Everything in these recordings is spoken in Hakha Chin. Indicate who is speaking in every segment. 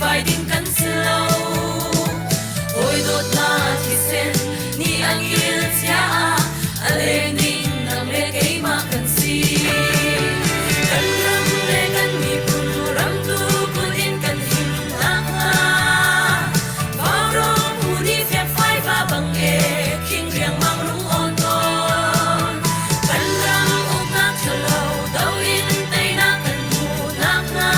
Speaker 1: Sivai ding kan si lo. Hawi dawtnak thisen nih an kil cia ah a leng ding nang le keimah kan si. Kan ram le kan miphun ramtu kut in kan him nakhnga Vaurawng phu nih fiakfai va bang e khing riangmang rung awn tawn. Kan ram uknak ṭhalo do in teinak kan hmuh nakhnga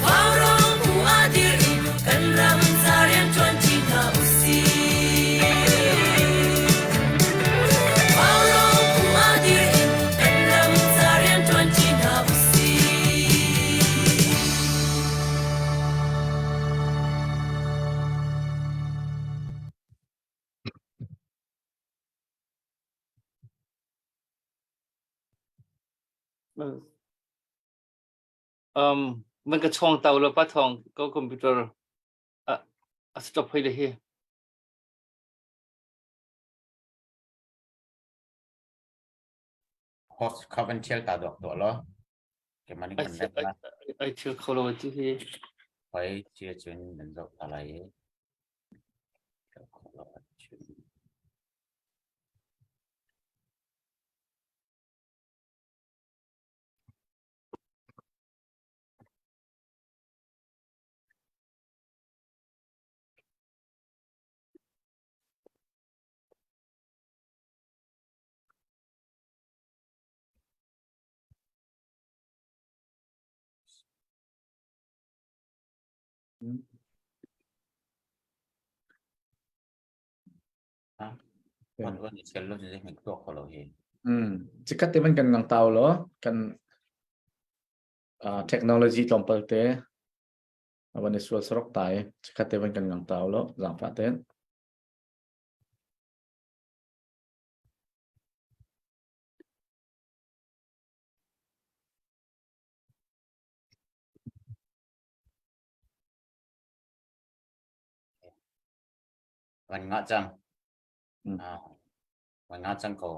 Speaker 1: Vaurawng phu ah dir in kan ram ca rian ṭuanṭi hna usih. Vaurawng phu ah dir in kan ram ca rian ṭuanṭi hna usih.
Speaker 2: Um, man ka chong tau lo pa thong ko computer a a stop hoi le hi.
Speaker 3: Host kha van thial ta dok tuah law. Ke mani
Speaker 2: Ai
Speaker 3: kan let la.
Speaker 2: ai thil kho lo ti hi.
Speaker 3: Hoi chia cun nan zoh ta lai i. Kho lo ahcun.
Speaker 4: Chikkhat te man kan ngang tau lo kan technology tlawmpal te avan i sual sarok tai chikkhat te man kan ngang tau lo zangfah ten.
Speaker 3: Van ngah cang. Van ngah cang ko.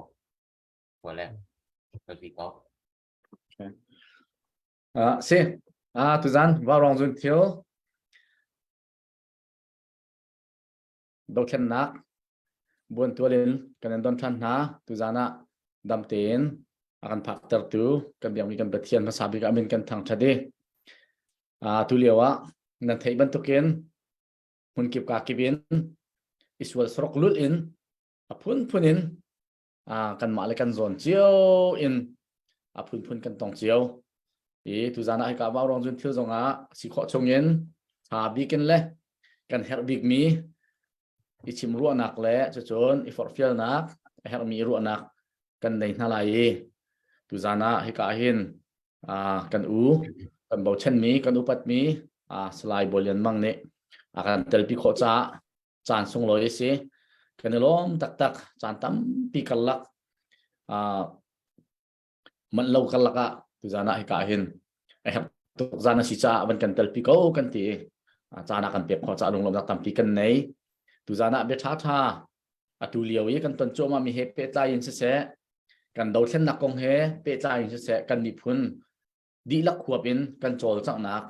Speaker 3: Wale. Kalpi ko.
Speaker 4: Okay. Si. Tuzan va rong zun thil dothlennak buantual in kan in don than hna tuzan ah dam tein a kan phaktertu kan biakmi kan Pathian hmasa bik amin kan thangṭhat i tu lio ah nan theih bantukin hmunkip ka kip in isual sorok lul in a phunphun in kanmah le kan zawn cio in a phunphun kan tong cio i tuzan ah hika vau rong zun thil zongah si khawh chungin tha bikin le kan herh bikmi i chim ruahnak le cucun i forhfialnak a herhmi ruahnak kan nei hna lai i tuzan ah hika hin kan u kan bochanmi kan upatmi Salai Bolian Mang nih a kan telpi khawh caah caan sunglawi a si. Kan i lawm taktak caan tampi karlak manh lo karlak ah tuzan ah hika hin a herh tuk zan a si caah van kan telpi ko kan ti i caan ah kan pek khawh caah lunglawmhnak tampi kan nei. Tuzan ah bia ṭhaṭha atu lio i kan ton cuahmah mi he pehtlai in siseh kan dothlennak kong he pehtlai in siseh kan miphun dihlak huap in kan cawlcanghnak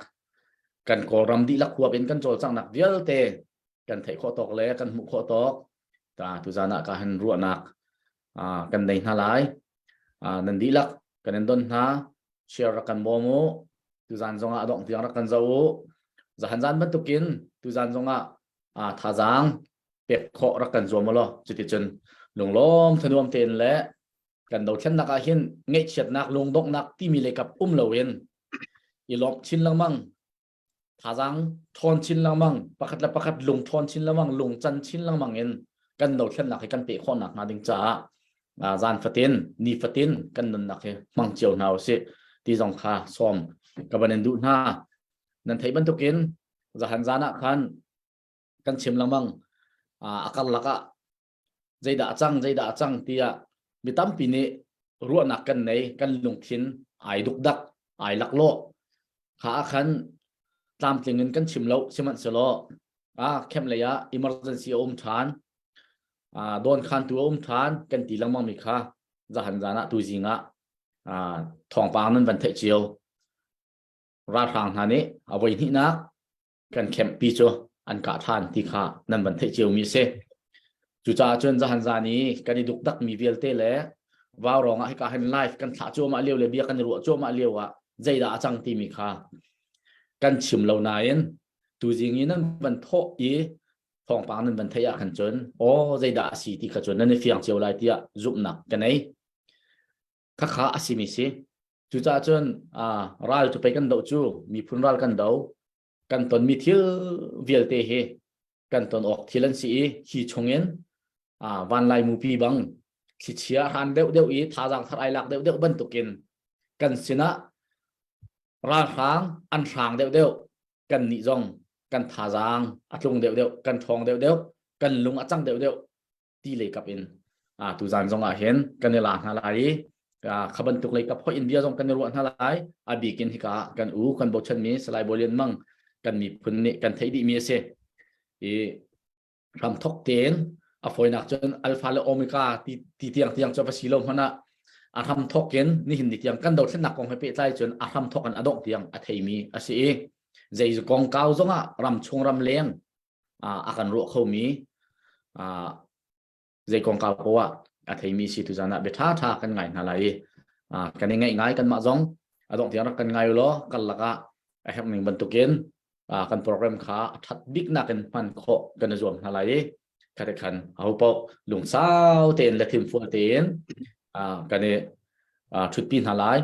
Speaker 4: kan Kawlram dihlak huap in kan cawlcanghnak vialte kan theih khawh tawk le kan hmuh khawh tawk ta tuzan ah ka han ruahnak kan nei hna lai nan dihlak kan in don hna share rak kan bawm u tuzan zongah a dongh tiang rak kan zoh u zahan zan bantukin tuzan zongah thazaang pek khawh rak kan zuam law cuticun lunglawm thanuam tein le kan dothlennak ah hin ngaihchiatnak lungdonghnak timi le kap um loin i lawmh chin lengmang thazaang ṭhawn chin lengmang pakhat le pakhat lung ṭhawn chin lengmang lung can chin lengmang in kan dothlennak hi kan peh khawh nakhnga ding caah zan fatin ni fatin kan nunnak hi hmang cio hna usih ti zong kha sawm ka van in duh hna nan theih bantukin zahan zan ah khan kan chim lengmang a karlak ah zeidah a cang zeidah a cang tiah mi tampi nih ruahnak kan nei kan lungthin ai dukdak ai laklawh kha ah khan tlamtling in kan chim lo sihmanhsehlaw a camp lei ah emergency a um ṭhan dawn khan tu a um ṭhan kan ti lengmang mi kha zahan zan ah tuzing ah thawngpang nan van theih cio ralhrang hna nih a voi hnihnak. Kan camp pi cu an kah than ti kha nan van theih cio mi a si. Cucaah cun zahan zan i kan i dukdak mi vialte le vaurawng ah hika hin live kan thlah cuahmah lio le bia kan i ruah cuahmah lio ah zeidah a cang timi kha kan chim lo nain tuzing i nan van thawh i thawngpang nan van theih ah khan cun aw zeidah a si ti kha cun nan i fiang cio lai tiah zumhnak ka nei. Khakha a simi si. Cucaah cun ral cu pei kan doh cu miphun ral kan do kan tonmi thil vialte hi kan ton awk thil an si i hi chungin vanlai mupi bang thlichia hran deuh deuh i thazaang thar ai lak deuh deuh bantukin kan sinah ralhrang an hrang deuh deuh kan nih zong kan thazaang a tlung deuh deuh kan ṭhawng deuh deuh kan lung a cang deuh deuh ti lei kap in tuzan zong ah hin kan i la hna lai i kha bantuk lei kap hoi in bia zong kan i ruah hna lai. A bik in hika kan u kan bochan mi Salai Bolian Mang kan miphun nih kan theih dih mi a si i hramthok tein a fawinak cun alpha le omega ti ti tiang tiang cu va si lo hmanh ah a hramthok in nihin ni tiang kan dothlennak kong he pehtlai cun a hramthok in a dongh tiang a theimi a si i zei kong kau zong ah ram chung ram leng a kan ruah khomi zei kongkau poah a theimi si tuzan ah bia ṭha ṭha kan ngai hna lai i kan i ngaih ngai kanmah zong a dongh tiang rak kan ngai law kan lakah a herh ning bantukin kan program kha a ṭhat bik nakin hman khawh kan i zuam hna lai i khate khan aho paoh lungsau tein le thinfual tein kan i ṭhutpi hna lai.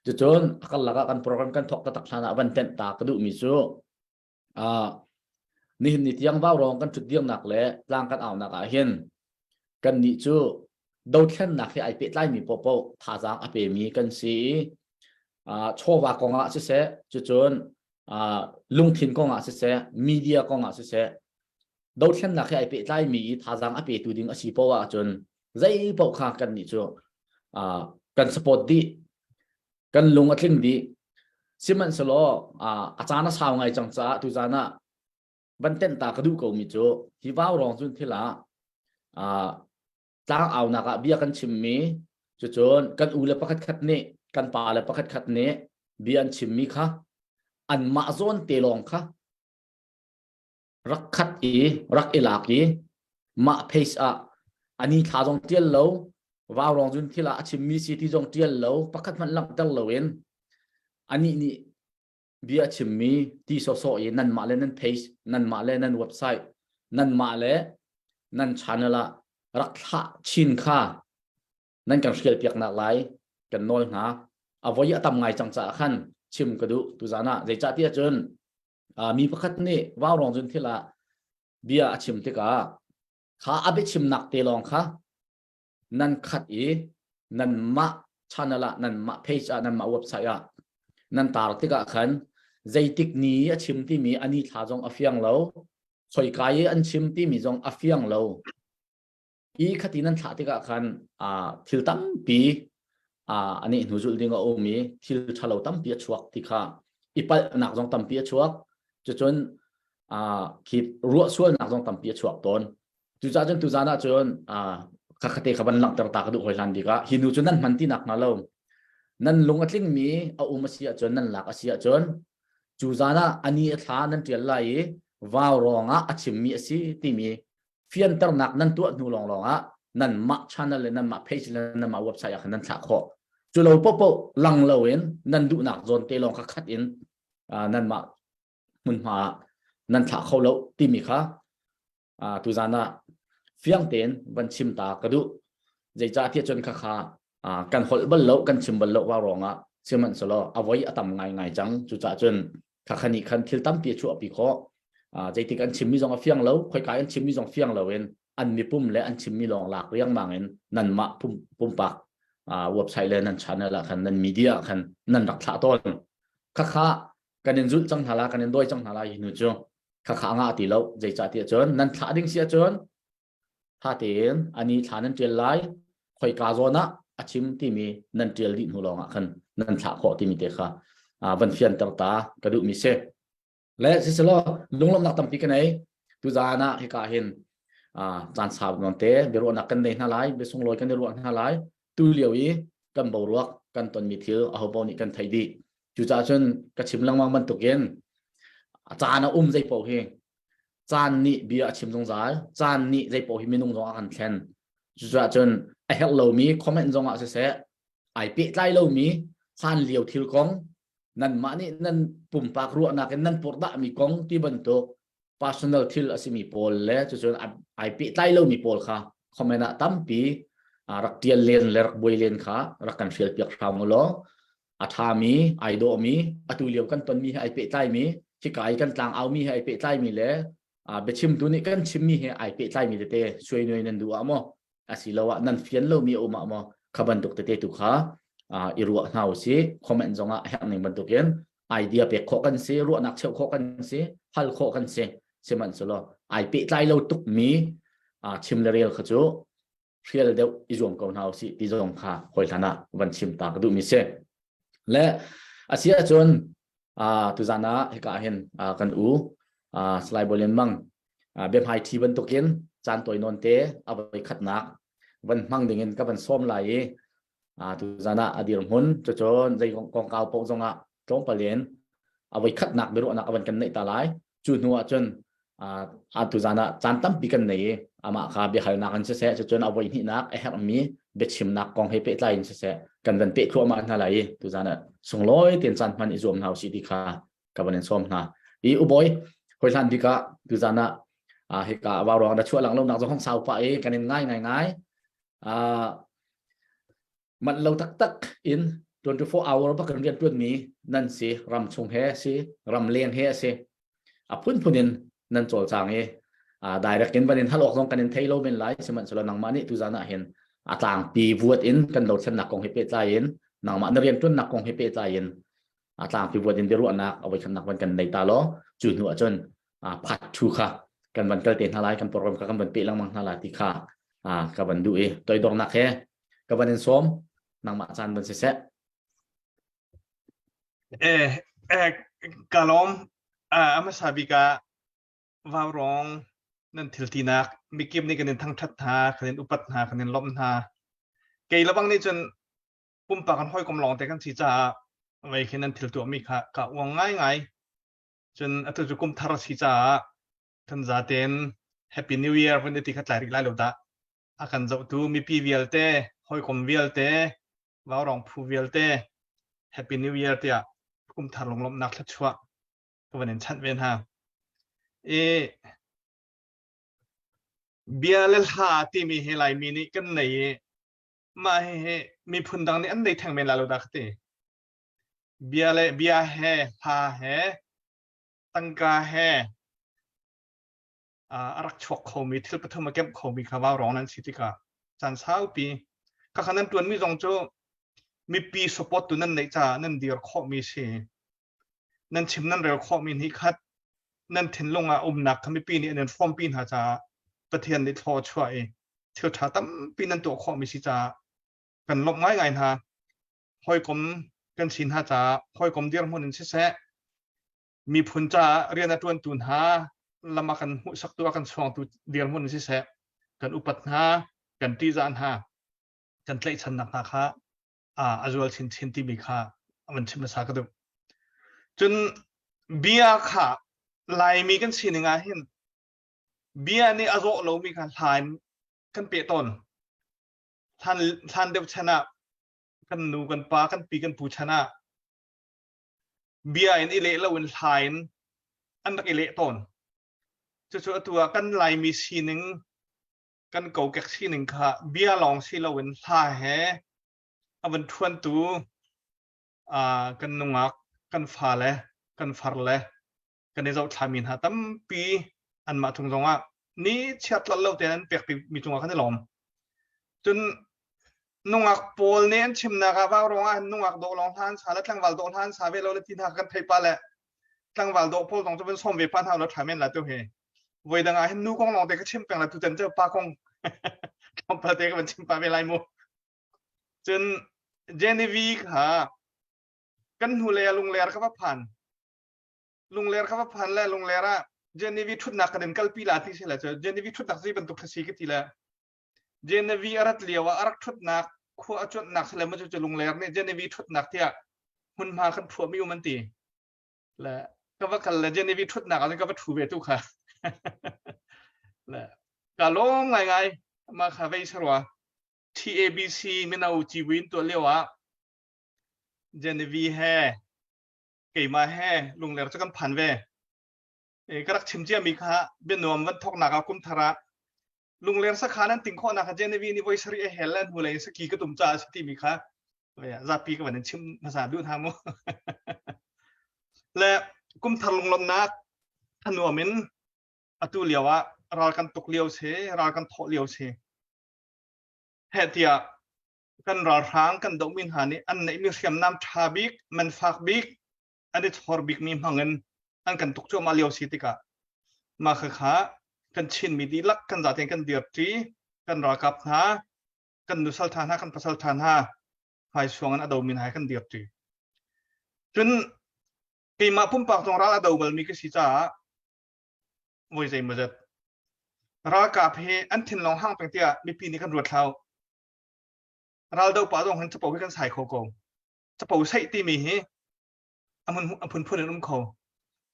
Speaker 4: Cucun a kal lakah kan program kan thawk taktak hlan ah van tenh ta ka duhmi cu Nihin ni tiang vaurawng kan ṭhut dirnak le tlang kan aunak ah hin kannih cu dothlennak he ai pehtlaimi paohpaoh thazaang a pemi kan si i chawva kongah siseh, cucun lungthin kongah siseh, media kongah siseh, dothlennak he ai pehtlaimi i thazaang a petu ding a si paoh ahcun zei paoh kha kannih cu kan support dih. Kan lung a tling dih. Sihmanhsehlaw a caan a sau ngai cang caah tuzaan ah van tenh ta ka duh komi cu hi vaurawng cun thil ah tlang aunak ah bia kan chimmi cucun kan u le pakhat khat nih kan pa le pakhat khat nih bia an chimmi kha anmah zawn te lawng kha rak khat i rak i lak i mah page ah ani thla zong tial lo vaurawng cun thil ah a chimmi si ti zong tial lo pakhat hmanh langhter loin anih nih bia a chimmi ti sawsawh i nanmah le nan page nanmah le nan website nanmah le nan channel ah rak thlah chin kha nan kan hrial piaknak lai kan nawl hna. A voi a tam ngai cang caah khan chim ka duh tuzan ah. Zeicah tiah cun mi pakhat nih vaurawng cun thil ah bia a chim tikah kha a biachimnak te lawng kha nan khat i nanmah channel ah nanmah page ah nanmah website ah nan tar tikah khan zeitik ni a chim timi ani thla zong a fiang lo, khoika i an chim timi zong a fiang lo i khati nan thlah tikah khan thil tampi ani hnu zulh ding a um i thil ṭhalo tampi a chuak ti kha i palhnak zong tampi a chuak, cucun khi ruah sualnak zong tampi a chuak tawn. Cucaah cun tuzan ah cun khakhate kha van langhter ta ka duh hoi hlan bik ah hi nu cu nan hman ti nak hnga lo nan lung a tlingmi a um a si ahcun nan lak a si ahcun cu zan ah ani a thla nan ṭial lai i vau rawng ah a chimmi a si timi fianternak nan tuah hnu lawnglawng ah nanmah channel le nanmah page le nanmah website ah khan nan thlah khawh. Cu lo popo lang loin nan duhnak zawn te lawng kha khat in nanmah hmunhma ah nan thlah kho lo timi kha tuzan ah fiang tein van chim ta ka duh. Zeicah tiah cun khakha kan holh bal lo kan chim bal lo wa ruangah sihmanhsehlaw a voi a tam ngai ngai cang. Cucaah cun khakha nih khan thil tampi a chuahpi khawh. Zeitik an chimmi zong a fiang lo, khoika an chimmi zong fiang lo in an mipum le an chimmi lawng lak riangmang in nanmah pumpak website le nan channel ah khan nan media ah khan nan rak thlah tawn. Khakha kan in zulh cang hna la, kan in dawi cang hna la hi hnu cu khakha ngah ti lo. Zeicah tiah cun nan thlah ding si ahcun tha tein ani thla nan tial lai, khoika zawn ah a chim timi nan tial dih hnu lawng ah khan nan thlah khawh timi te kha van fianter ta ka duhmi si. Le siselaw lunglawmhnak tampi ka nei tuzaan ah hika hin caan sau nawn te biaruahnak kan nei hna lai, biasunglawi kan i ruah hna lai. Tu lio i kan boruak kan tonmi thil aho paoh nih kan theih dih. Cucaah cun ka chim lengmang bantukin. A caan a um zei paoh hi caan nih bia a chim zungzal. Caan nih zei paoh hi minung zong a kan thlen. Cucaah cun a herh lomi comment zong ah siseh ai pehtlai lomi hlan lio thil kong nanmah nih nan pumpak ruahnak in nan purhdahmi kong ti bantuk personal thil a simi pawl le cucun ai pehtlai lomi pawl kha comment ah tampi rak tial len le rak buai len kha rak kan hrial piak hram u law a ṭhami ai dawhmi atu lio kan tonmi he ai pehtlaimi hika i kan tlang aumi he ai pehtlaimi le biachimtu nih kan chimmi he ai pehtlaimi tete suainuai nan duh ah maw asiloah nan fian lomi a um ah maw kha bantuk tete tu kha i ruah hna usih. Comment zong ah a herh ning bantukin idea pek khawh kan si, ruahnak cheuh khawh kan si, hal khawh kan si. Sihmanhsehlaw ai pehtlai lo tukmi chim le rel kha cu hrial deuh i zuam ko hna usih ti zong kha hawi hlan ah van chim ta ka duhmi si. Le a si ahcun tuzan ah hika ah hin kan u Salai Bawlin Mang biahmai ṭhi bantukin caan tawi nawn te a voi khatnak van hmang dingin ka van sawm lai i tuzan ah a dirhmun cucun zei kongkau paoh zongah tlawmpal in a voi khatnak biaruahnak a van kan neih ta lai. Cu hnu ah cun tuzan ah caan tampi kan nei i amah kha biahalnak in siseh cucun a voi hnihnak a herhmi biachimnak kong he pehtlai in siseh kan van peh thluahmah hna lai i tuzan ah sunglawi tein caan hman i zuam hna usih ti kha ka van in sawm hna. I ubawi hoi hlan bik ah tuzan ah hika vau ruang na chuah lang lo nak zong hong sau pah i kan in ngai ngai ngai. Manh lo taktak in 24 hour bak in rian tuan mi nan si. Ram chung he si, ram leng he si, a phunphun in nan cawlcang i direct in van in hal awk zong kan in thei lo men lai. Sihmanhsehlaw nangmah nih tuzan ah hin a tlangpi vuat in kan dothlennak kong he pehtlai in, nangmah na rian tuannak kong he pehtlai in a tlangpi vuat in biaruahnak a voikhatnak van kan nei ta law, cu hnu ah cun part 2 kha kan van kal te hna lai, kan program kha kan van peh lengmang hna lai ti kha ka van duh i toidornak he ka van in sawm. Nangmah caan van siseh.
Speaker 5: Eh, eh, ka lawm. A hmasa bik ah Vaurawng nan thil tinak mikip nih kan in thangṭhat hna, kan in upat hna, kan in lawmh hna. Kei lebang nih cun pumpak kan hawikom lawng te kan si caah vei khi nan thil tuahmi kha ka uang ngaingai. Cun atu cu kum thar a si caah kan zaten Happy New Year vun ti kha tlai rih lai lo dah. A kan zohtu mipi vialte, hawikom vialte, Vaurawng phu vialte Happy New Year tiah kum thar lunglawmhnak thluachuah ka van in chanh ve hna. I bia le hla timi hi Laimi nih kan nei i mah hihi miphun dang nih an nei theng men la lo dah ka ti. Bia le bia he hla he tangka he a rak chuak khomi thil pathum a kemh khomi kha vaurawng nan si tikah caan saupi khakha nan tuanmi zong cu mipi support tu nan neih caah nan dir khawhmi si. Nan chim nan rel khawhmi nih khat nan thinlung ah umnak kha mipi nih an in hrawmpi hna caah Pathian nih thlaw chuah i thil ṭha tampi nan tuah khawhmi si caah kan lawmh ngaingai hna. Hawikom kan si hna caah hawikom dirhmun in siseh, miphun caah rian a ṭuantu hna lam a kan hmuhsaktu a kan chuangtu dirhmun in siseh kan upat hna, kan ṭihzah hna, kan tlaihchannak hna kha a zual chinchin timi kha van chim hmasa ka duh. Cun bia kha Laimi kan sining ah hin bia nih a zawh lomi kha hla in kan peh tawn. Hlan, hlan deuh chan ah kan nu kan pa kan pi kan pu chan ah bia in i leh loin hla in an rak i leh tawn. Cucu atu ah kan Laimi sining kan kokek sining kha bia lawng si loin hla he a van ṭhuantu kan nungak kan fale kan farle kan i zohthlami hna tampi anmah chung zongah ni chiat tlolh lo tein an pek mi cungah kan i lawm. Cun nungak pawl nih an chimnak ah vaurawng ah nungak dawh lawng hla an sa le tlangval dawh hla an sa ve lo le ti hna kan thei pa le tlangval dawh pawl zong cu van sawm ve pa hna lo ṭha men la tu hi. Voi dang ah hin nu kong lawng te ka chim peng la tutan cu pa kong tlawmpal te ka van chim pa ve lai mu. Cun Genevieve kha kan hnulei ah Lungler ka va phan. Lungler ka va phan le Lungler ah Genevieve ṭhutnak kan in kalpi la ti si le cu Genevieve ṭhutnak zei bantuk kha si ka ti le Genevieve a rat lio ah a rak ṭhutnak khua a cuanhnak si le maw cu Lungler nih Genevieve ṭhutnak tiah hmunhma kan phuahmi um an ti. Le. Ka va kal le Genevieve ṭhutnak ah cun ka va ṭhu ve tu kha. Le ka lawm ngaingai mah kha vei sarua. TABC mino civui in tuah lio ah Genevieve he keimah he Lungler cu kan phan ve. E, ka rak chim ciami kha bianuam van thawknak ah kum thar ah Lungler sakhan an ting khawhnak kha Genevieve nih voi sarih a hel le hnulei in saki ka tum caah a si timi kha zapi ka van in chim hmasa duh hna mu. Le kum thar lunglawmhnak thanuam in atu lio ah ral kan tuk lio si, ral kan thawh lio si. Heh tiah kan ralhrang kan dohmi hna nih an neihmi hriamnam ṭha bik, man fak bik, an i chor bikmi hmang in an kan tuk cuahmah lio si tikah mah khakha kan Chinmi dihlak kan zatein kan dirṭi, kan ralkap hna, kan nusal ṭha hna, kan pasal ṭha hna hmaisuang in a domi hna he kan dirṭi. Cun keimah pumpak zong ral a do balmi ka si caah voi zeimawzat ralkap hi an thinlung hang peng tiah mipi nih kan ruat hlau. Raldo pa zong hin capo hi kan sai kho ko. Capo saih timi hi a hmun a phunphun in um kho.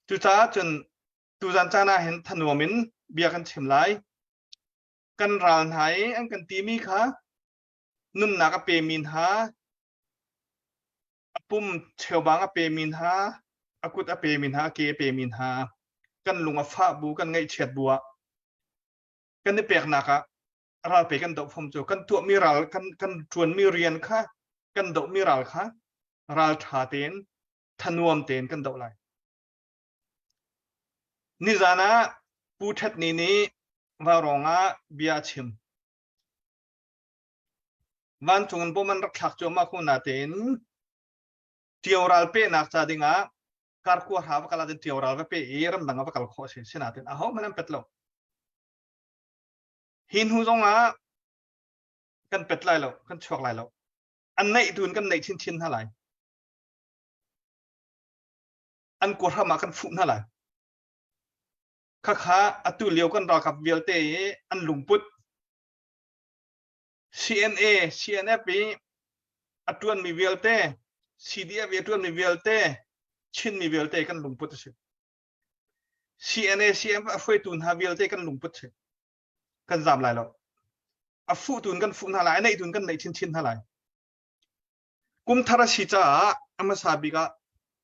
Speaker 5: Cucaah cun tuzan caan ah hin thanuam in bia kan chim lai. Kan ral hna i an kan timi kha nunnak a pemi hna, a pum cheubang a pemi hna, a kut a pemi hna, a ke a pemi hna, kan lung a fah bu, kan ngaihchiat bu ah kan i peknak ah ral pe kan doh fom cu kan tuahmi ral kan kan ṭuanmi rian kha kan dohmi ral kha ral ṭha tein thanuam tein kan doh lai. Nizan ah Pu Ṭhet Ni nih Vaurawng ah bia a chim. Vancung in bom an rak thlak cuahmah ko natein ṭio ral pehnak ca dingah karkua hra va kal ahcun ṭio ral va peh i ramdang ah va kal khawh a si. Sinain ahohmanh an pet lo. Hi hnu zongah kan pet lai lo, kan chuak lai lo. An neih tu in kan neih chinchin hna lai. An kuahram ah kan fuh hna lai. Khakha atu lio kan ralkap vialte i an lungput CNA, CNF i a ṭuanmi vialte, CDF i a ṭuanmi vialte, Chinmi vialte kan lungput a si. CNA, CNF a hruaitu hna vialte kan lungput si. Kan zam lai lo. A fuh tu in kan fuh hna lai, a neih tu in kan neih chinchin hna lai. Kum thar a si caah a hmasa bik ah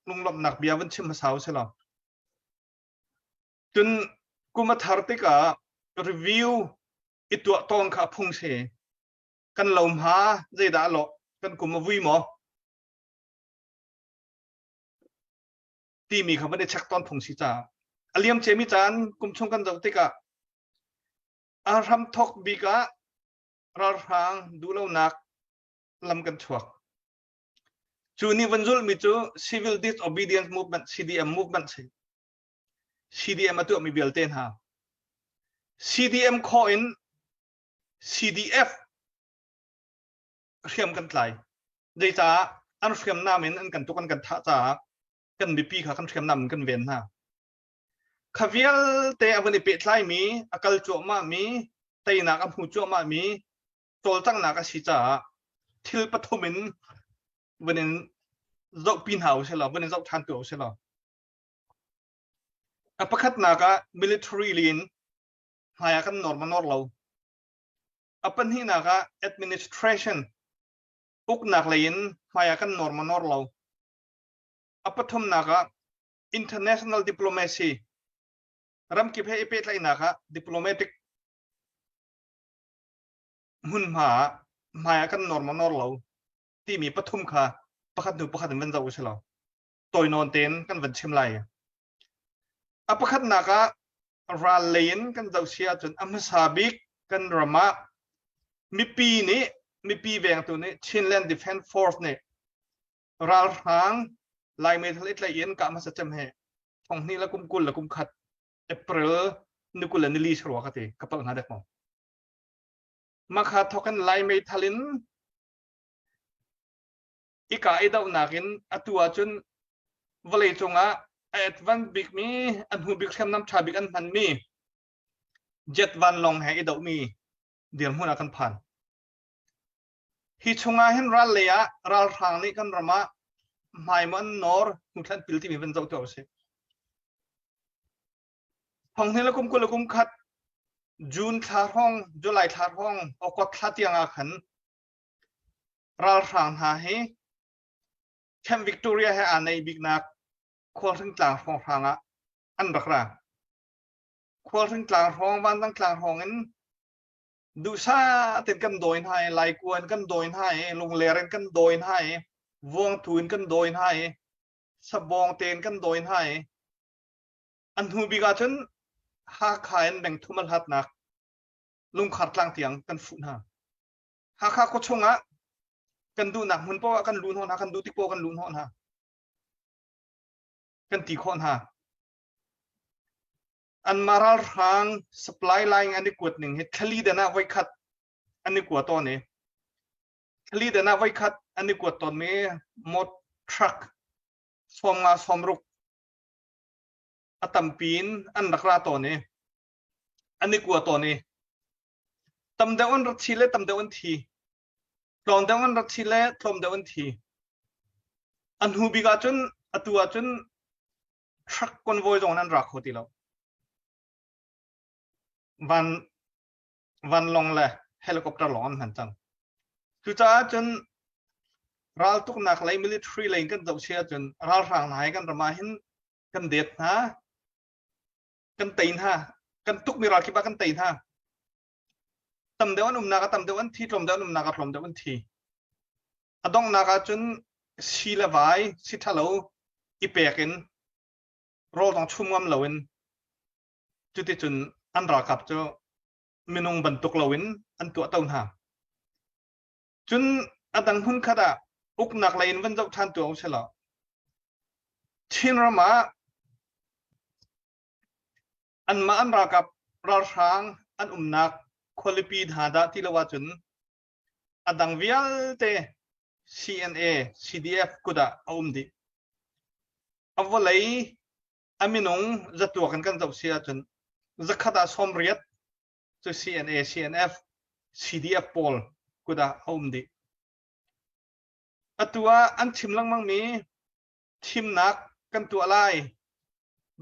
Speaker 5: lunglawmhnak bia van chim hmasa u si law. Cun kum a thar tikah review i tuah tawn kha a phung si. Kan lo hma zeidah a lawh? Kan kum a vui maw? Timi kha van i check tawn phung si caah a liam ciami caan kum chung kan zoh tikah a hram thok bik ah ralhrang duhlonak lam kan chuak. Cu nih van zulhmi cu Civil Disobedience Movement CDM movement si. CDM a tuahmi vialte hna. CDM khawh in CDF hriam kan tlai. Zeicah an hriamnam in an kan tuk an kan thah caah kan mipi kha kan hriamnam in kan ven hna. Kha vialte a van i pehtlaimi, a kal cuahmahmi, teinak a hmu cuahmahmi cawlcanghnak a si caah thil pathum in van in zohpi hna u sih law, van in zoh ṭhan tu u sih law. A pakhatnak ah military lin hmai ah kan nor ma nor lo. A pahnihnak ah administration uknak lei in hmai ah kan nor ma nor lo. A pathumnak ah international diplomacy ramkip he i pehtlaihnak ah diplomatic hmunhma ah hmai ah kan nor ma nor lo timi pathum kha pakhat hnu pakhat in van zoh u sih law tawinawn tein kan van chim lai. A pakhatnak ah ral lei in kan zoh si ahcun a hmasa bik kan ram ah mipi nih mipi vengtu nih Chinland Defense Force nih ralhrang Lai meithal i tlaih in kah hmasa cem he thong hnih le kum 20 le kum khat April ni 20 le nili sarua ka ti ka palh hnga dek maw makha thokin Lai meithal in i kah i dohnak in atu ahcun vawleicung ah a advance bikmi a hnu bik hriamnam ṭha bik an hmanmi jet vanlawng he i dohmi dirhmun ah kan phan. Hi chungah hin ral lei ah ralhrang nih kan ram ah hmai maw an nawr hnuthlan pil timi van zoh tuah usih. Thonghnih le kum 20 le kum khat June thla hrawng, July thla hrawng, August thla tiang ah khan ralhrang hna hi Camp Victoria he aa neih biknak Khualhring tlang hrawnghrang ah an rak ra. Khualhring tlang hrawng, Vanzang tlang hrawng in duhsah tein kan dawi hna i Laikua in kan dawi hna i Lungler in kan dawi hna i Vuangtu in kan dawi hna i Sabawng tein kan dawi hna i an hnu bik ahcun Hakha in mengthum a hlatnak Lungkhar tlang tiang kan fuh hna. Hakha khua chungah kan duhnak hmun paoh ah kan luh hnawh hna, kan duh tik paoh kan luh hnawh hna. Kan ti khawh hna. Anmah ralhrang supply line an i kuat ning hi thlali dan ah voikhat an i kua tawn i thlali dan ah voikhat an i kuat tawnmi mot truck 50 60 a tampi in an rak ra tawn i an i kua tawn i tam deuh an rat thi le tam deuh an thi tlawm deuh an rat thi le tlawm deuh an thi an hnu bik ahcun atu ahcun truck convoy zong an ra kho ti lo van vanlawng le helicopter lawng an hman cang cucaah cun raltuknak lei military lei kan zoh si ahcun ralhrang hna hi kan ram ah hin kan det hna kan tei hna kan tukmi ral kip ah kan tei hna tam deuh an umnak ah tam deuh an thi tlawm deuh an umnak ah tlawm deuh an thi a donghnak ah cun si le vai si ṭhalo i pek in rawl zong chum ngam loin cuticun an ralkap cu minung bantuk loin an tuahto hna. Cun a dang hmun khat ah uknak lei in van zoh ṭhan tuah u law Chinram ah anmah an ralkap ralhrang an umnak khualipi hna dah ti lo ahcun a dang vialte CNA, CDF kut ah a um dih. A vawlei a minung zatuak in kan zoh si ahcun zakhat ah 80 cu CNA, CNF, CDF pawl kut ah a um dih. Atu ah an chim lengmangmi thimnak kan tuah lai,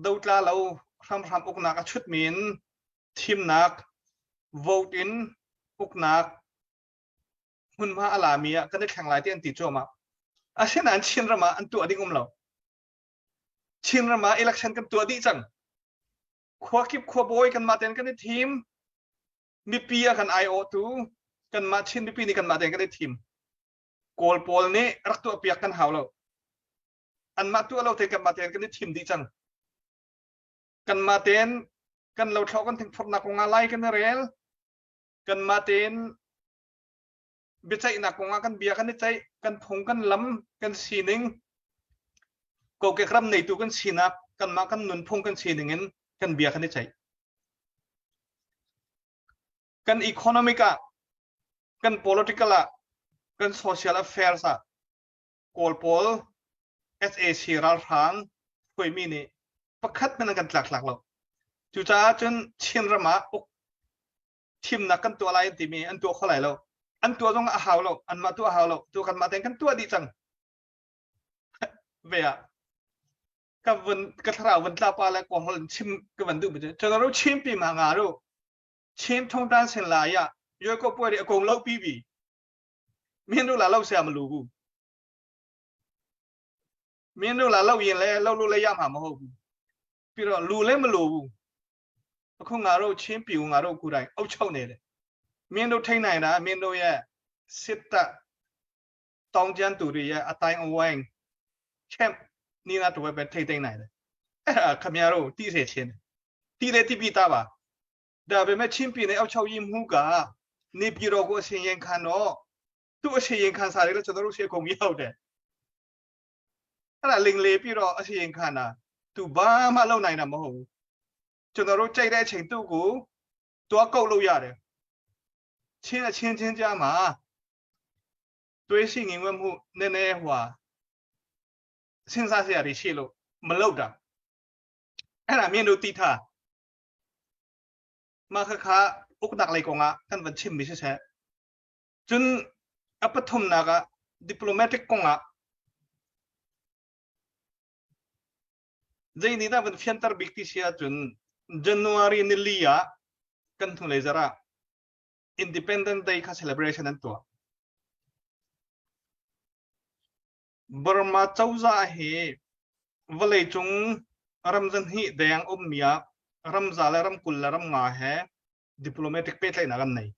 Speaker 5: dotla lo hramhram uknak a chutmi in thimnak vote in uknak hmunhma a lami ah kan i thleng lai ti an ti cuahmah. Asinain Chinram ah an tuah ding um lo. Chinram ah election kan tuah dih cang. Khua kip khuabawi kanmah tein kan i thim. Mipi a kan aiawhtu kanmah Chin mipi nih kanmah tein kan i thim. Kawl pawl nih rak tuahpiak kan hau lo. Anmah tuah lo tein kanmah tein kan i thim dih cang. Kanmah tein kan lothlo kan thingphurnak kong ah lai kan i rel. Kanmah tein biaceihnak kong ah kan bia kan i ceih, kan phung kan lam, kan sining, kokek ram neitu kan sinak, kanmah kan nunphung kan sining in kan bia kan i ceih. Kan economic ah, kan political ah, kan social affairs ah Kawl pawl SAC ralhrang hruaimi nih pakhat hmanh an kan tlak hlak lo. Cucaah cun Chinram ah uk thimnak kan tuah lai an timi an tuah kho lai lo. An tuah zong a hau lo. Anmah tuah a hau lo. Tu kanmah tein kan tuah dih cang. Ve ah ka vun ka thlarau vun tla pa le kawl holh in chim ka van duh mi cu cun ro chim pi ma nga ru chin thong tan sen la ya yoi ko puai ri akong lo pi bi min ru la lo sia ma lu bu min ru la lo yin le lo lu le ya ma ma ho bu pi ro lu le ma lu bu အခုငါတို့ချင်းပြည်ကိုငါတို့ကိုယ်တိုင်အုပ်ချုပ်နေတယ်မင်းတို့ထိန်းနိုင်တာမင်းတို့ရဲ့စစ်တပ်တောင်းကျမ်းသူတွေရဲ့အတိုင်းအဝိုင်းချက်နေနာတော့ပဲထိန်းသိမ်းနိုင်တယ်အဲ့ဒါခမရတို့တိစေချင်းတိလေတိပိသားပါဒါပေမဲ့ချင်းပြည်နယ်အုပ်ချုပ်ရေးမှုကနေပြည်တော်ကိုအစီရင်ခံတော့သူ့အစီရင်ခံစာတွေလည်းကျွန်တော်တို့ရှေ့ကုန်ရောက်တယ်အဲ့ဒါလင်လေပြီးတော့အစီရင်ခံတာသူဘာမှလုပ်နိုင်တာမဟုတ်ဘူးကျွန်တော်တို့ကြိုက်တဲ့အချိန်သူ့ကိုတွားကုတ်လို့ရတယ်ချင်းအချင်းချင်းကြားမှာတွေးရှိငင်ဝဲမှုနည်းနည်းဟွာစဉ်းစားစရာတွေရှိလို့မလုပ်တာအဲ့ဒါမြင်တို့တိထားမခခဥကnak lei kong ah kan van chim mi siseh cun a pathumnak ah diplomatic kong ah zei nih dah van fianter bik ti si ahcun January nili ah kan hnulei zarh ah Independent Day kha celebration an tuah. Burma cozah hi vawleicung ramzan hi deng ummi ah ramza le ramkul le ramnga he diplomatic pehtlaihnak an nei.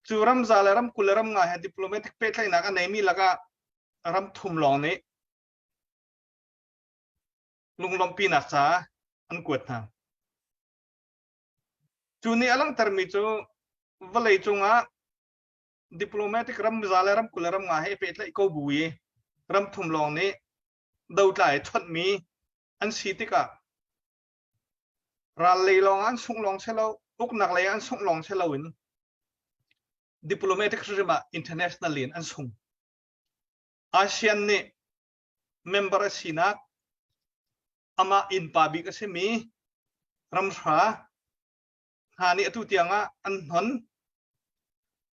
Speaker 5: Cu ramza le ramkul le ramnga he diplomatic pehtlaihnak a neimi lakah ram thum lawng nih lunglawmhpinak ca an kuat hna. Cu nih a langhtermi cu vawleicung ah diplomatic ramza le ramkul le ramnga he i pehtlaih ko bu i ram thum lawng nih dotlai chonhmi an si tikah ral lei lawng an sungh lawng si lo uknak lei an sungh lawng si loin diplomatic hrim ah international in an sung. ASEAN nih member a sinak amah innpa bik a simi ramhra hna nih atu tiang ah an hnon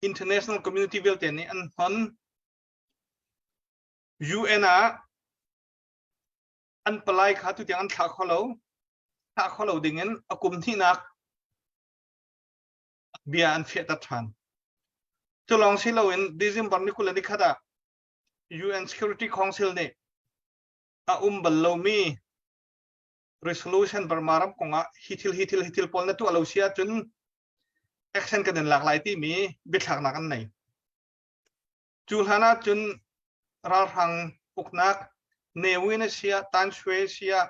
Speaker 5: international community vialte nih an hnon UN ah an palai kha tu tiang an thlah kho lo thlah kho lo ding in a kum hnihnak bia an fiahter ṭhan cu lawng si loin December ni 20 ni khat ah UN Security Council nih a um bal lomi resolution Burma ram kongah hi thil hi thil hi thil pawl na tuah lo si ahcun action kan in lak lai timi biathlaknak an nei. Cu hlan ah cun ralhrang uknak Ne Win a si ah Tan Shwe si ah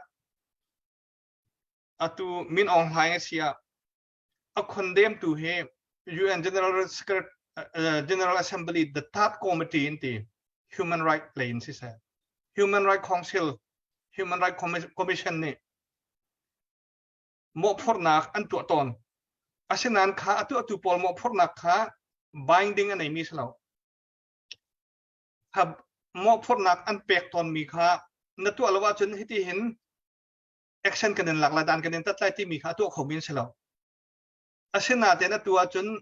Speaker 5: atu Min Aung Hlaing a si ah a condemn tu hi UN General Secretary General Assembly the third committee in ti human right lei in siseh Human Right Council Human Right Commission nih mawhphurhnak an tuah tawn. Asinain kha a tuahtu pawl mawhphurhnak kha binding a neimi si lo. Kha mawhphurhnak an pek tawnmi kha na tuah lo ahcun hiti hin action kan in lak lai dan kan in tat lai timi kha a tuah khomi an si lo. Asinain atu ahcun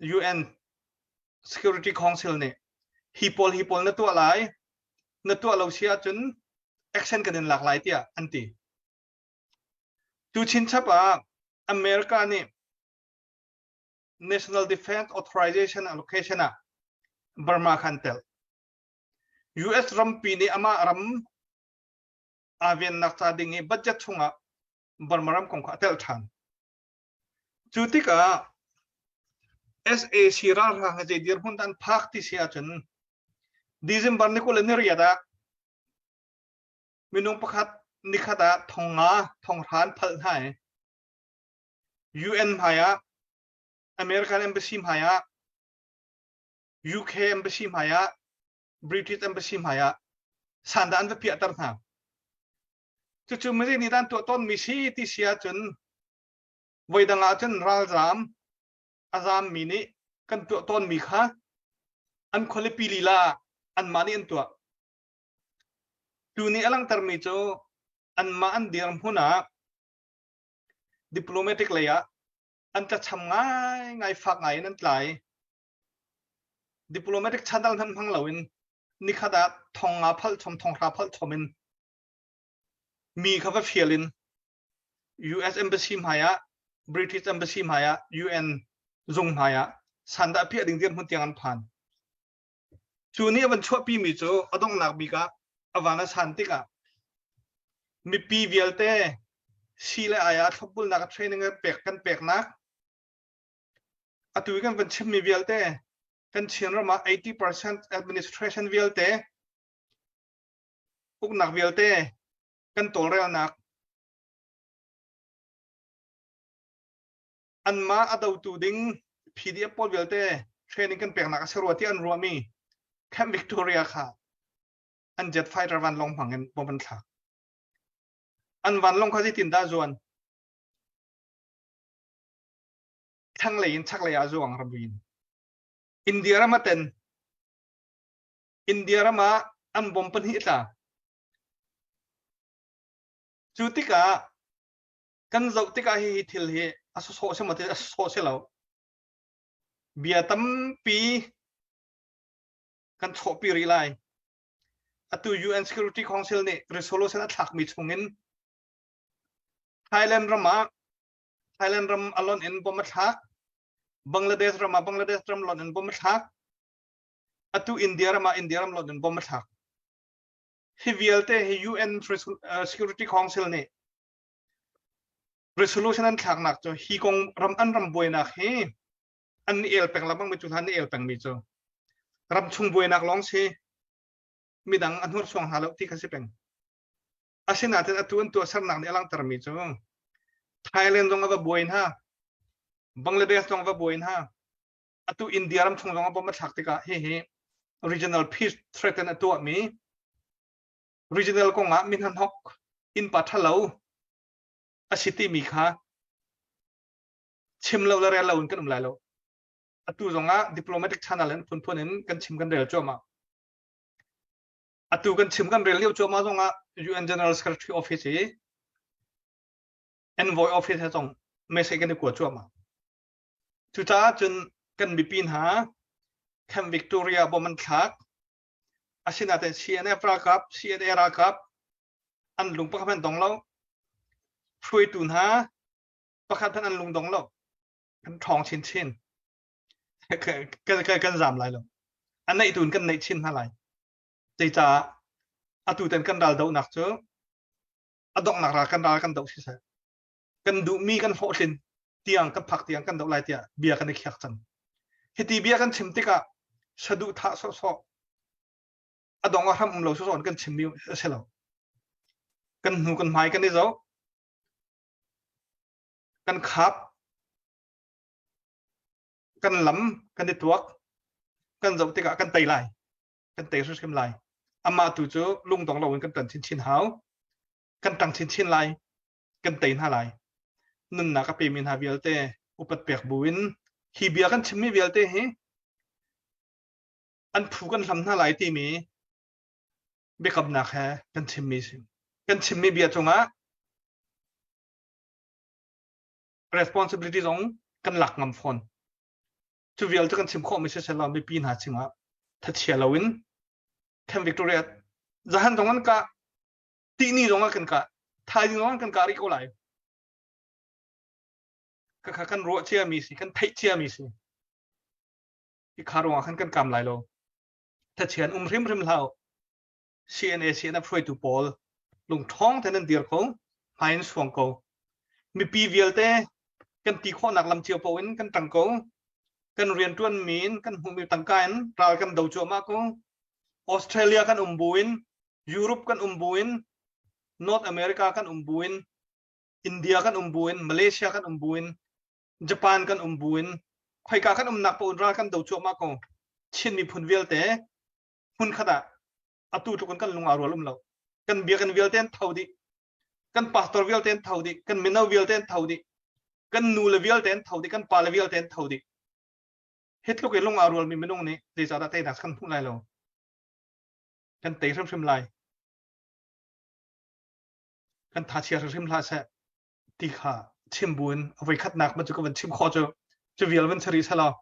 Speaker 5: UN Security Council nih hi pawl hi pawl na tuah lai na tuah lo si ahcun action kan in lak lai tiah an ti. Tu chinchap ah America nih National Defense Authorization Allocation ah Burma khan tel. US rampi nih amah ram aa vennak ca ding i budget chungah Burma ram kong kha a telh ṭhan. Cu tikah sac ralhrang hi zei dirhmun dah an phak ti si ahcun December ni 28 ah minung pakhat nikhat ah thong nga thong hra an phalh hna i UN hmai ah American Embassy hmai ah UK Embassy hmai ah British Embassy hmai ah sandah an va piahter hna. Cucu mizei nih dah an tuah tawnmi si ti si ahcun voidang ahcun ralzaam a zaammi nih kan tuah tawnmi kha an khualipi lila ah anmah nih an tuah. Tu nih a langhtermi cu anmah an dirhmun ah diplomatic lei ah an tlacham ngaingai fak ngai in an tlai. Diplomatic channel hmanh hmang loin nikhat ah thong nga phalh chom thong hra phalh chom in mi kha va fial in US Embassy hmai ah British Embassy hmai ah UN zung hmai ah sandah piah ding dirhmun tiang an phan. Cu nih a van chuahpi mi cu a donghnak bik ah a van a san tikah mipi vialte si le ai ah thlopbulnak training pek kan peknak atu i kan van chimmi vialte kan Chin ram ah 80% administration vialte uknak vialte kan tawlrelnak anmah a dotu ding PDF pawl vialte training kan peknak a si rua ti an ruahmi Camp Victoria kha an jet fighter vanlawng hmang in bom an thlak. An vanlawng kha zeitin dah zuan? Thlanglei in chaklei ah zuang ramri in. India ram a ten. India ram ah an bom pahnih a tla. Cu tikah kan zoh tikah hi thil hi a sawsawh si maw ti a sawsawh si lo. Bia tampi kan chawhpi rih lai. Atu UN Security Council nih resolution a thlakmi chungin. Thailand ram ah Thailand ram a lonh in bom a thlak. Bangladesh ram ah Bangladesh ram lonh in bom a thlak. Atu India ram ah India ram lonh in bom a thlak. Hi vialte hi UN Security Council nih resolution an thlaknak cu hi kong ram an ram buainak hi an ni el peng lengmang mi cu hna ni el peng mi cu ram chung buainak lawng si midang a hnursuang hna lo ti kha si peng. Asinain atu an tuahsernak nih a langhtermi cu Thailand zong a va buai hna, Bangladesh zong a va buai hna, atu India ram chung zong a bom a thlak tikah hihi regional peace threaten a tuahmi regional kongah min hnahnok innpa ṭhalo a si timi kha chim lo le rel lo in kan um lai lo. Atu zongah diplomatic channel in phunphun in kan chim kan rel cuahmah. Atu kan chim kan rel lio cuahmah zongah UN General Secretary Office i Envoy Office he zong message kan i kua cuahmah. Cucaah cun kan mipi hna Camp Victoria bom an thlak. Asinain CNF ralkap, CNA ralkap an lung pakhat hmanh dong lo. Hruaitu hna pakhat hmanh an lung dong lo. Kan ṭhawng chinchin. Kan zam lai lo. A neih tu in kan neih chin hna lai. Zeicah atu ten kan ral dohnak cu a donghnak ral kan ral kan doh siseh kan duhmi kan hlawhtlin tiang kan phak tiang kan doh lai tiah bia kan i khiak cang. Hiti bia kan chim tikah saduhthah sawhsawh a dong a hram um lo sawhsawh in kan chimmi a si lo. Kan hnu kan hmai kan i zoh kan khap kan lam kan i tuak kan zoh tikah kan tei lai kan tei hrimhrim lai amah tu cu lungdong loin kan ṭan chinchin hau kan ṭang chinchin lai kan tei hna lai nunnak a pemi hna vialte upat pek buin hi bia kan chimmi vialte hi an phu kan hlam hna lai timi biakamnak he kan chimmi si kan chimmi bia cungah responsibility zong kan lak ngam fawn cu vialte kan chim khawhmi siselaw mipi hna chingah thachia loin Camp Victoria zahan zong an kah tihni zong ah kan kah thaizing zong kan kah rih ko lai ka kan ruah cia mi si kan theih cia mi si i kha ruangah khan kan kam lai lo thachian um hrimhrim hlau CNA CNF hruaitu pawl lungṭhawng te nan dir ko hmai in suang ko mipi vialte kan ti khawhnak lam cio paoh in kan ṭang ko kan rianṭuan mi in kan hmuhmi tangka in ral kan do cuahmah ko Australia kan um buin Europe kan um buin North America kan um buin India kan um buin Malaysia kan um buin Japan kan um buin khoika kan umnak paoh in ral kan do cuahmah ko Chin miphun vialte hmunkhat ah atu tluk in kan lung aa rual um lo kan biakinn vialte an tho dih kan pastor vialte an tho dih kan mino vialte an tho dih kan nu le vialte an tho dih kan pa le vialte an tho dih hi tluk i lung aa rualmi minung nih zeicahdah teinak kan hmuh lai lo kan tei hrimhrim lai kan tha chia hrimhrim hlah seh ti kha chim buin a voikhatnak man cu ka van chim khawh cu cu vial van chari selaw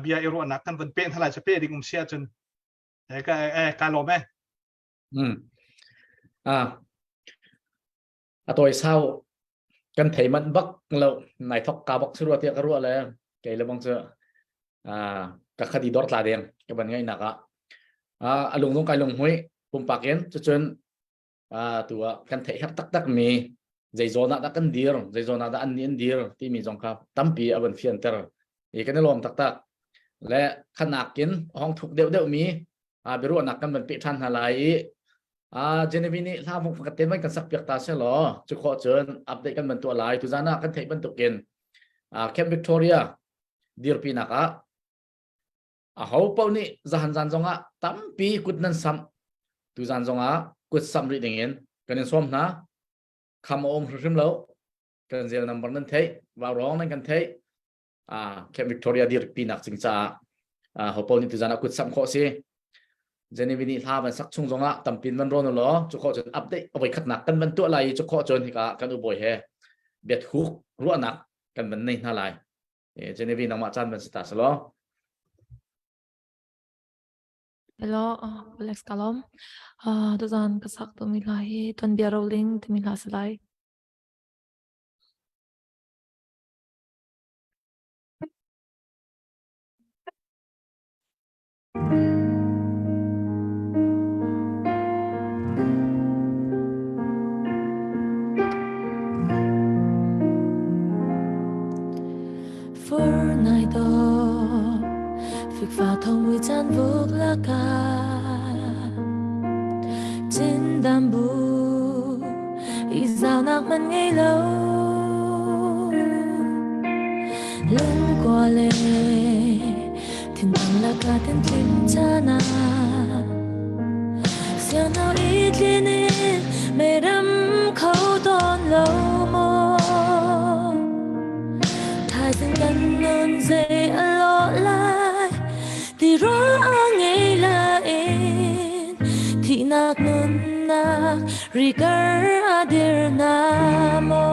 Speaker 5: bia i ruahnak kan van pe hna lai cu pe ding um si ahcun ka ka lawm e
Speaker 4: A tawi sau kan thei manh bak lo nai thok ka bak chu tia ka ruah le kei le bang cu ka khadi dor tla deng ka ban ngai nak ah a lung zong kai lung hui pumpak in cucun tu ah kan theih herh taktak mi zei zawn ah dah kan dir zei zawn ah dah an nih an dir timi zong kha tampi a van fianter i kan i lawm taktak le khanak in hong thuk deuh deuh mi biaruahnak kan van peh ṭhan hna lai i Genevieve nih hla vung pakhat te van kan sak piak ta se law cu khawh cun update kan van tuah lai tuzan ah kan theih bantukin Camp Victoria dirpinak ah Aho paoh nih zahan zan zongah tampi kut nan samh. Tuzan zongah kut samh rih dingin kan in sawm hna. Kham a um hrimhrim lo. Kan zel number nan theih, vaurawng nan kan theih. Ah, Camp Victoria dirpi nak cing caah ah ho paoh nih tuzan ah kut samh khawh si. Genevieve nih hla van sak chung zongah tampin van rawn law cu khawh cun update a voikhatnak kan van tuah lai i cu khawh cun hika kan ubawi he biathuk ruahnak kan van nei hna lai. Genevieve nangmah caan van si ta selaw.
Speaker 6: Hello, Alex Kalom. Tuzan ka sak tumi hla hi Tuanbia Roling timi hla si lai.
Speaker 1: For nai to fikfa thong mui chan vuk laka Chin dam bu i zau nak man ngei lo Lung kwa le thin laka tin tling chana Siang nau i tlinin me ram kho ton lo mo Thaizing kan nun zei a lo lai ti ro a ngei la in thihnak nunnak rikar a dir na mo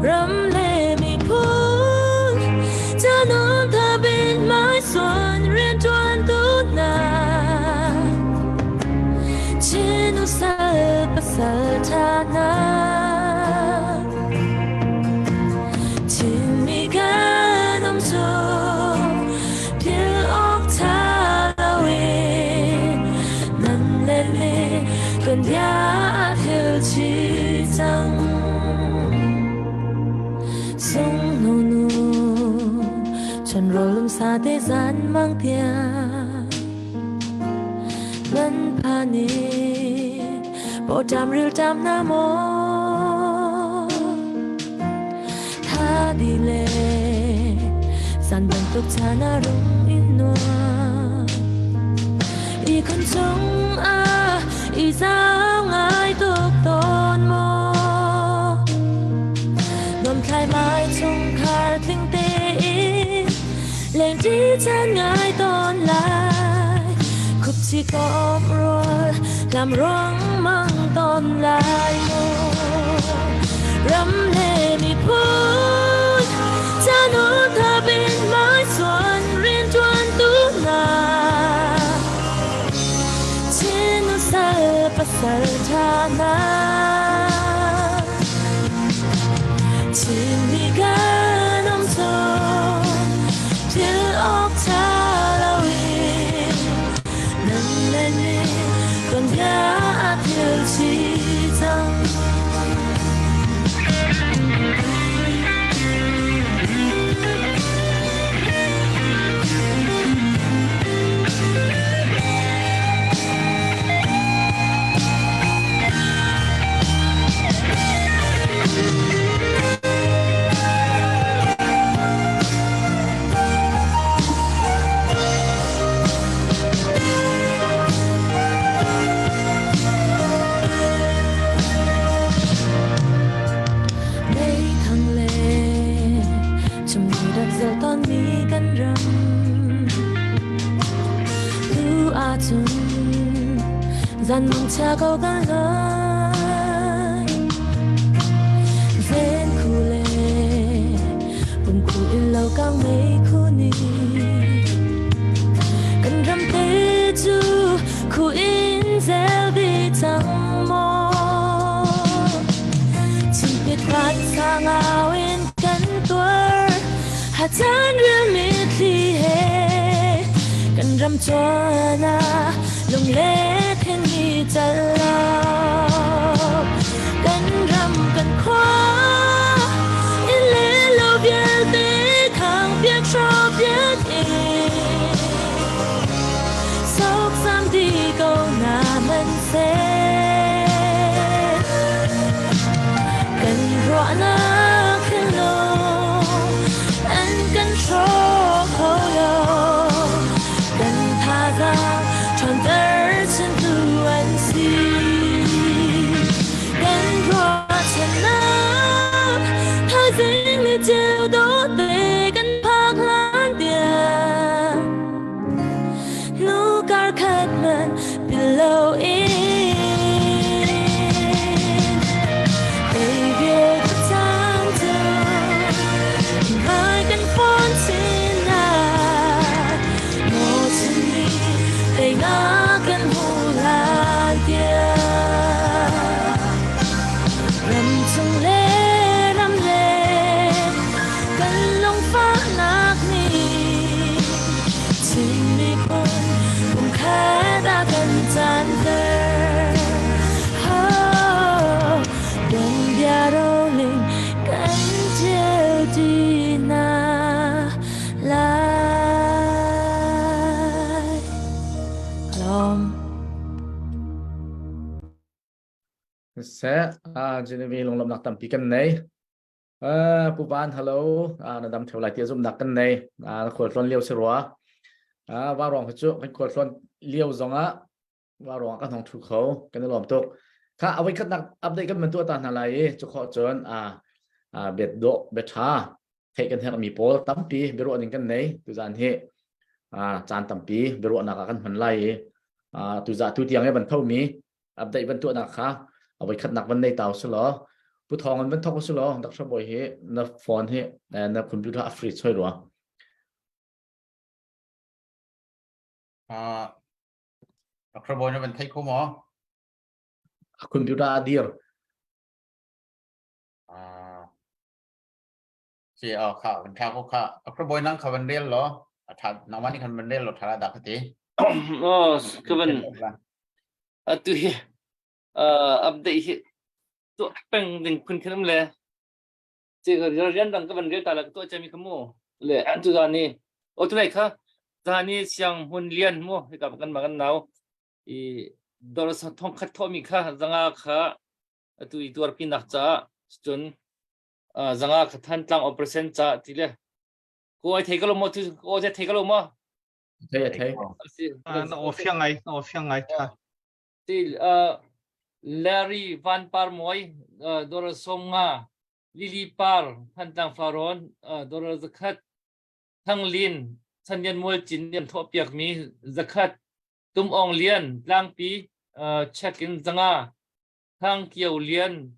Speaker 1: Ram le miphun canon tha bin mai suan riantuan tu na Chin usal pasal tha na Chinmi kan um cu phil awk tha loin nan le le kan bia a phil chih cang. Sung nu nu chon rolum sa te zan mang tiang man phani po tam ril tam na mo tha di le san bantuk chana rung in nuam i khon chung a i zau ngai tuk ton mo nuam thlai mai chungkhar tling te in leng ti chan ngai ton lai khup chi kom rual lam ruang mang ton lai mo ram le miphun canon tha bin mai suan riantuan tu na Chin sal pasal tha na Chin mi kan um cu thil awk tha loin nan le ni tuan bia a thil chi cang. Meithang le chumni rak zel tawn mi kan ram tu ahcun zan mung chia ko kan lai ven khu le pum khu in lo kang mei khu ni kan ram te cu khu in zel di cang maw Chimpit van sangau in kan tuar hachan ril mitthli he kan ram chuan ah lung le then mi chal lo kan ram kan khua in le lo vialte khang piak hro piak in soksam di ko na man seh kan ruahnak thinlung an kan hrawk kho lo kan thazaang ṭhawnter chintu an si.
Speaker 4: Seh, Genevieve lunglawmhnak tampi kan nei. Pu Van, hello. Na dam theo lai ti zumhnak kan nei. Na khualtlawn lio si rua. Va ruang hi cu kan khualtlawn lio zongah va ruang kan hong thu kho. Kan i lawm tuk. Kha a voikhatnak update kan man tuah ta hna lai i cu khawh cun bet dawh bet tha theih kan herhmi pawl tampi biaruah ding kan nei tuzan hi caan tampi biaruahnak ah kan hman lai i tuza tu tiang i van thomi update van tuahnak kha a voikhatnak van nei tau si law pu thawng in van thok si law Dr. Boy hi na phone hi na computer a free choi rua.
Speaker 7: Dr. Boy na van thei kho maw?
Speaker 4: A computer a dir.
Speaker 7: Si a kha van tha ko kha Dr. Boy nang kha van rel law a tha nangmah nih khan van rel law tha la dah ka ti.
Speaker 2: Oh, ka van atu hi update hi tuah peng ding phun khin um le ci rian dang ka van rel ta la ka tuah chami kha mu le tu zan ni o tu lai kha zan ni siang hmun lian mu hika kan ma kan nau i dor thong khat tho mi kha zanga kha atu i tuarpi nak ca cun zanga kha than tlang operation ca ti le ko ai thei ko lo mo tu ko je thei ko lo mo.
Speaker 4: Thei thei.
Speaker 5: Na aw fiang ngai, na aw fiang ngai tha.
Speaker 2: Ti Larry Van Par Moi dollar 50, Lily Par Thantlang Farrawn dollar 100, Thang Lin Chanlian Mual Cin niam thawh piak mi 100, Tum Ong Lian Tlangpi check in 500, Thang Kio Lian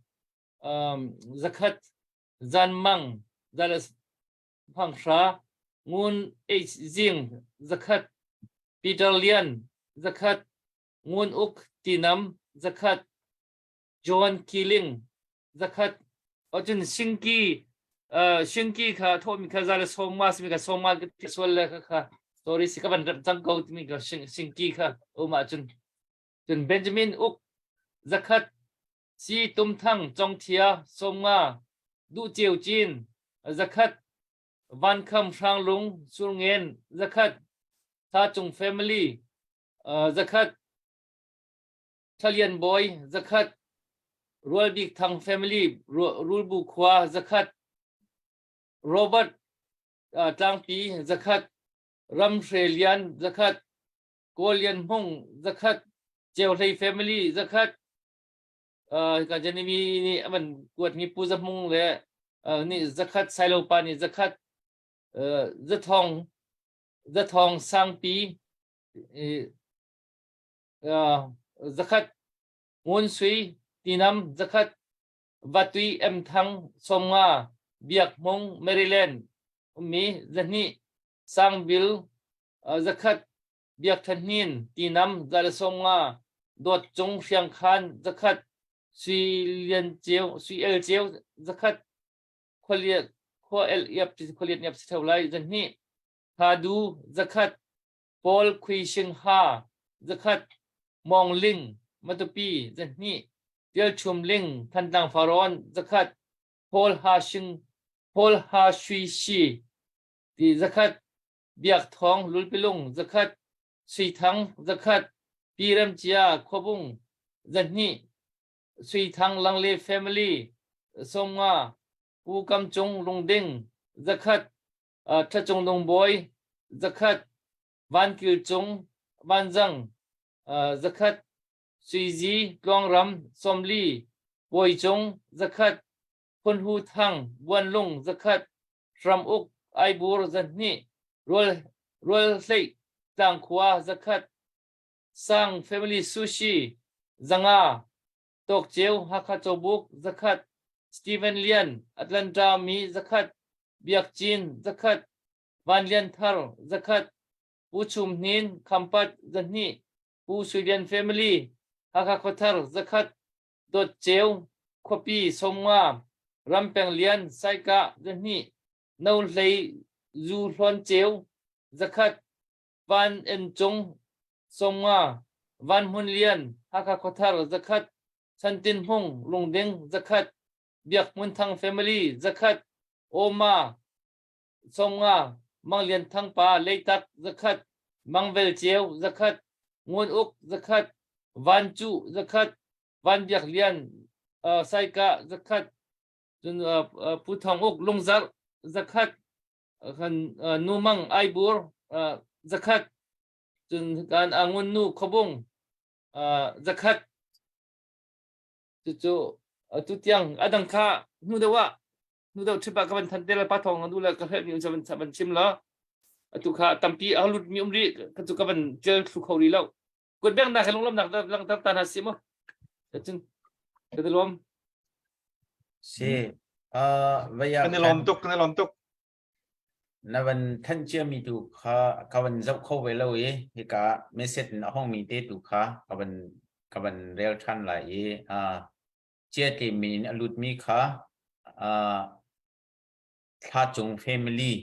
Speaker 2: 100, Zan Mang Dallas 500, Ngun H Zing 100, Peter Lian 100, Ngun Uk Tinam 100, John Keeling 100, Ocun Singki Singki kha thawhmi kha za le sawm ma simi kha sawm ma ka ti sual le kha kha sorry si ka van rem cang ko timi kha Singki kha um ahcun cun Benjamin Uk 100, Si Tum Thang Cong Thia 50, Duh Ceu Cin 100, Van Kham Hrang Lung Surngen 100, Tha Cung Family 100, Thalian Bawi 100, Rual Bik Thang Family Rulbu Khua 100, Robert Tlangpi 100, Ram Hre Lian 100, Kawl Lian Hmung 100, Ceu Hlei Family 100, ka Jenimi nih a van kuatmi Pu Za Hmung le nih 100, Sailo pa nih 100, Zathong Zathong Sangpi 100, Ngun Sui Tinam 100, Vatui M Thang 50, Biak Hmung Maryland ummi 200, Sangbil 100, Biak Than Hnin Tinam 150, Dawt Cung Hriang Khan 100, Sui Lian Ceu Sui El Ceu 100, Khualian Khua El Iap Khualian Iap si theo lai 200, Tha Du 100, Paul Khui Shing Ha 100, Mong Ling Matupi 200, Tial Chum Ling Thantlang Farrawn 100, Paul Ha Shing Paul Ha Shui Shi ti 100, Biak Thawng Lulpilung 100, Sui Thang 100, Pi Rem Cia Khuabung 200, Sui Thang Langle Family 50, Pu Kam Cung Lungding 100, Tha Cung Nung Bawi 100, Van Kil Cung Vanzang 100, Sui Zi Tluangram 40, Bawi Cung 100, Phun Hu Thang Buanlung 100, Hram Uk Aibur 200, Rual Rual Hleih Tlangkhua 100, Sang Family Sushi 500, Tawk Ceu Hakha Cawbuk 100, Steven Lian Atlanta mi 100, Biak Cin 100, Van Lian Thar 100, Pu Chum Hnin Khampat 200, Pu Sui Lian Family Hakha Khuathar 100, Dawt Ceu Khuapi 50, Ram Peng Lian Saikah 200, No Hlei Zu Hlawn Ceu 100, Van En Cung 50, Van Hmun Lian Hakha Khuathar 100, Chan Tin Hmung Lungding 100, Biak Hmun Thang Family 100, Oma 50, Mang Lian Thang Pa Leitak 100, Mang Vel Ceu 100, Ngun Uk 100, Van Cu 100, Van Biak Lian. Saikah zakhat cun Pu Thawng Uk Lungzarh zakhat kan Nu Mang Aibur zakhat cun kan Angun Nu Khuabung zakhat cucu atu tiang adang kha hnu deuh ah hnu deuh trip ah ka van than te la pa thawng anu le ka hrelh mi um van van chim la atu kha tampi a lut mi um ri ka cu ka van ṭial thlu kho ri lo kut beng nak he lunglam nak langter ta hna si mu cun ka ti lawm
Speaker 7: Si vaya
Speaker 5: Kan i lawm tuk, kan i lawm tuk.
Speaker 7: Na van thanh ciami tu kha ka van zoh kho ve lo i hika message in a hongmi te tu kha ka van ka van rel ṭhan lai i Chiate min in a lutmi kha Thla Cung family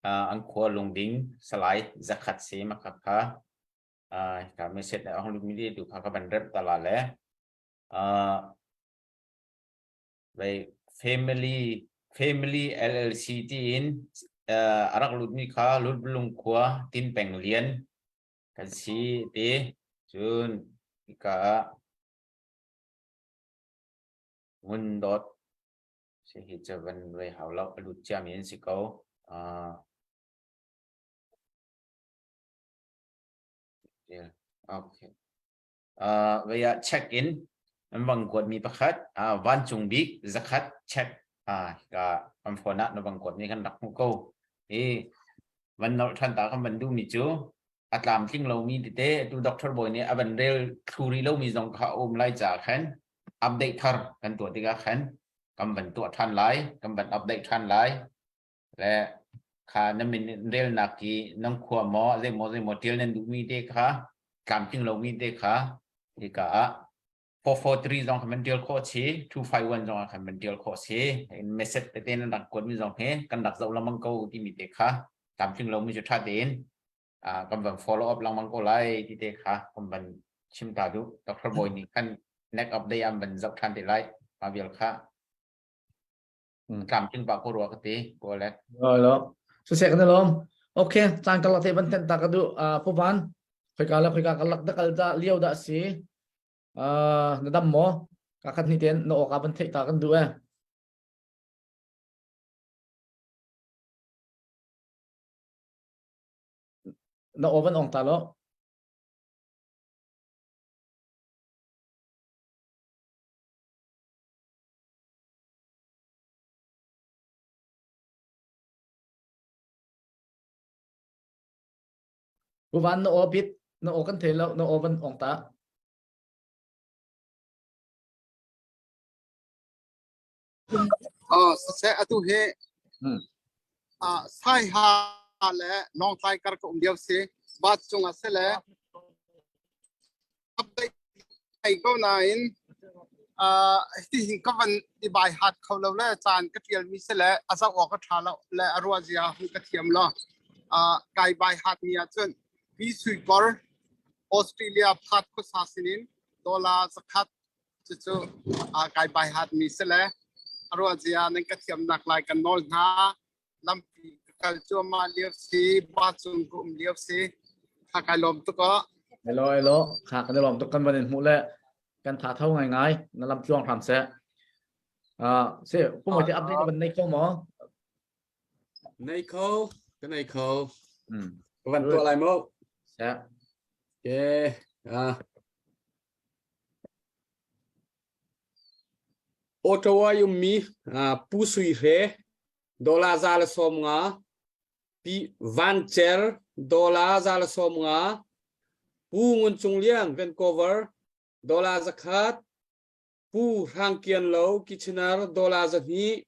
Speaker 7: an khua Lungding Salai zakhat se makha kha hika message a hong lutmi te tu kha ka van remh ta la le Vei family family LLC tiin a rak lutmi kha Lutblung khua Tin Peng Lian kan si ti cun hika ah Ngun Dawt si hi cu van vei hau lo a lut ciami an si ko. Okay. Vei ah check in an vang kuatmi pakhat vancung bik zakhat check ka kan phone ah na vang kuatmi kan rak hmuh ko. I van nolh ṭhan ta kan van duhmi cu a tlamtling lomi tete tu doctor bawi nih a van rel thlu rih lomi zong kha a um lai caah khan update thar kan tuah tikah khan kan van tuah ṭhan lai kan van update ṭhan lai le kha na min relnak i nan khua maw zeimaw zeimaw ṭial nan duhmi te kha tlamtling lomi te kha hika ah 443 zong khan van ṭial khawh si 251 zong khan van ṭial khawh si message tete nan rak kuatmi zong hi kan rak zoh lengmang ko timi te kha tlamtling lomi cu ṭha tein kan van follow up lengmang ko lai ti te kha kan van chim ta duh Dr. Boy nih khan next update an van zoh ṭhan te lai ma vial kha tlamtling pa ko rua ka ti ko le
Speaker 4: lo su se kan lom okay caan kalak te ban ten ta ka du pu van khoika la khoika kalak da kal da liau da si na dam mo ka khat ni ten na oka ban thei ta kan du e na oven ong ta lo Van na aw bit na aw kan thei lo na aw van ong ta.
Speaker 8: Oh, siseh atu hi sai ha le Lawngtlai kar ka um lio si bat cung ah si le update thei ko nain hi hin ka van i bai hat kho lo le caan ka tial mi si le a zoh awk a tha lo le a ruah zia hu ka thiam lo kai bai hat mi ahcun pi sui kor Australia phat khuasa sinin dollar zakhat cucu kai bai hat mi si le a ruah zia nan ka thiam nak lai kan nawl hna lampi ka kal cuahmah lio si ba cung ka um lio si kha kai lawm tuk aw
Speaker 4: Hello hello kha kan i lawm tuk kan van in hmuh le kan tha tho ngai ngai na lam tluang hram seh se pum te update ban nei kho maw
Speaker 9: Nei kho ka nei kho ka van tuah lai mo
Speaker 4: se
Speaker 9: ke Ottawa ummi Pu Sui Hre dollar 150 Pi Van Cer dollar 150 Pu Ngun Cung Lian Vancouver dollar 100 Pu Hrang Kian Lo Kitchener dollar 200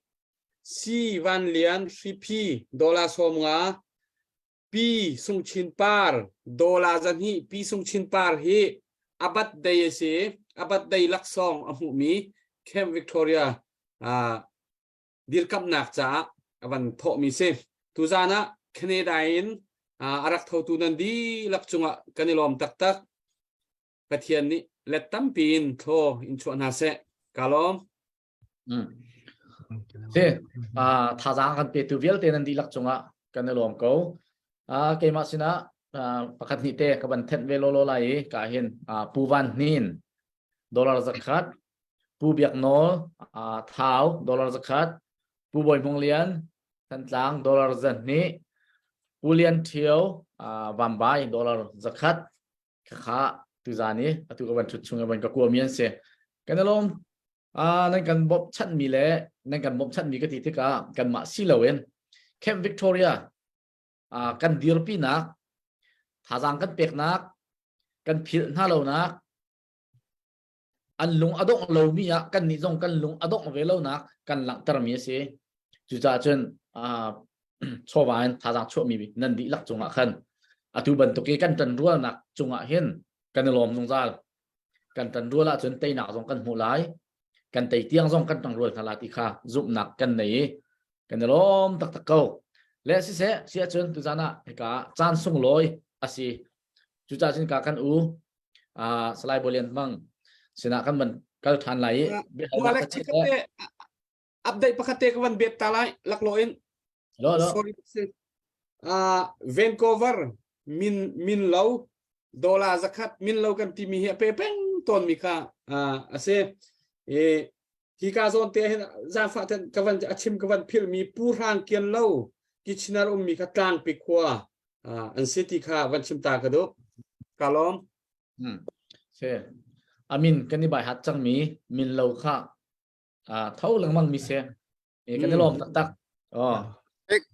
Speaker 9: Si Van Lian Hriphi dollar 50 Pi Sung Chin Par dollar 200 Pi Sung Chin Par hi abat day a si abat day laksawng a hmuhmi Camp Victoria dirkamnak caah a van thawhmi si tuzan ah Canada in a rak thotu nan dihlak cungah kan i lawm taktak Pathian nih let tampi in thlaw in chuah hna seh ka lawm
Speaker 4: Si, thazaang kan petu vialte nan dihlak cungah kan i lawm ko. Keimah sinah pakhat hnih te ka van thenh ve lawlaw lai i ka hin Pu Van Hnin dollar zakhat, Pu Pu Biak Nawl Thau dollar zakhat Pu Bawi Hmung Lian Thantlang dollar 200 Pu Lian Ṭhio Vambai dollar zakhat khakha tuzan i atu ka van ṭhut chung i van ka kuami an si. Kan i lawm. Nan kan bawmhchanhmi le nan kan bawmhchanhmi ka ti tikah kanmah si loin Camp Victoria kan dirpinak, thazaang kan peknak, kan philh hna lonak, an lung a dongh lomi ah kannih zong kan lung a dongh ve lonak kan langhtermi a si. Cucaah cun chawva in thazaang chuahmi nan dihlak cungah khan atu bantuk i kan ṭanrualnak cungah hin kan i lawm zungzal. Kan ṭanrual ahcun teinak zong kan hmuh lai. Kan tei tiang zong kan ṭangrual hna la ti kha zumhnak kan nei i kan i lawm taktak ko. Le siseh, si ahcun tuzan ah hika caan sunglawi a si. Cucaah cun ka kan u Salai Bolian Mang sinah kan van kal ṭhan lai i
Speaker 9: biahalnak update pakhat te ka van bet ta lai laklawh in
Speaker 4: lo lo
Speaker 9: sorry uh, Vancouver min min lo dollar zakhat min lo kan timi hi a pe peng ton mi kha uh, ase e hi ka zawn te hin zafa ten ka van a chim ka van phil mi pu hrang kian lo kitchener um mi kha tlang pi khua uh, an city kha van chim ta ka du kalom
Speaker 4: hmm se amin kan i bai hat chang mi min lo kha tho lengmang mi si e kan i lawm taktak oh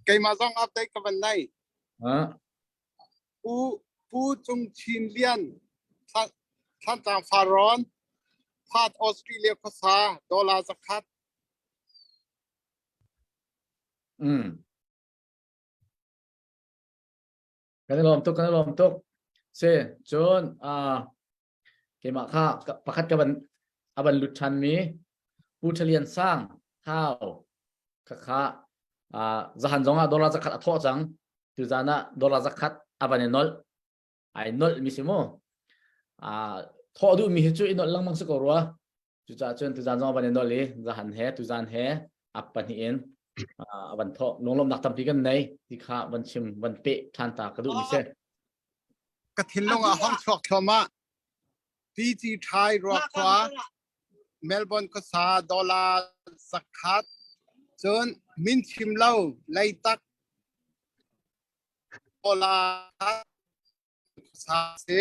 Speaker 8: keimah zong update ka van nei Pu Pu Cung Chin Lian Thlantlang Farrawn Perth Australia khuasa dollar zakhat
Speaker 4: Mm. Kan i lawm tuk kan i lawm tuk si cun keimah kha pakhat ka van a van lut ṭhan mi Pu Ṭhalian Sang Thau khakha zahan zong ah dollar zakhat a thawh cang tuzan ah dollar zakhat a van i nolh ai nolh mi si mu thawh duh mi hi cu i nolh lengmang si ko rua cucaah cun tuzan zong a van i nolh i zahan he tuzan he ap pahnih in a van thawh lunglawmhnak tampi kan nei ti kha van chim van peh ṭhan ta ka duh mi si
Speaker 8: ka thinlung ah hong chuak thluahmah TG Thai Ruakhua Melbourne khuasa dollar zakhat cun min chim lo leitak dollar sa si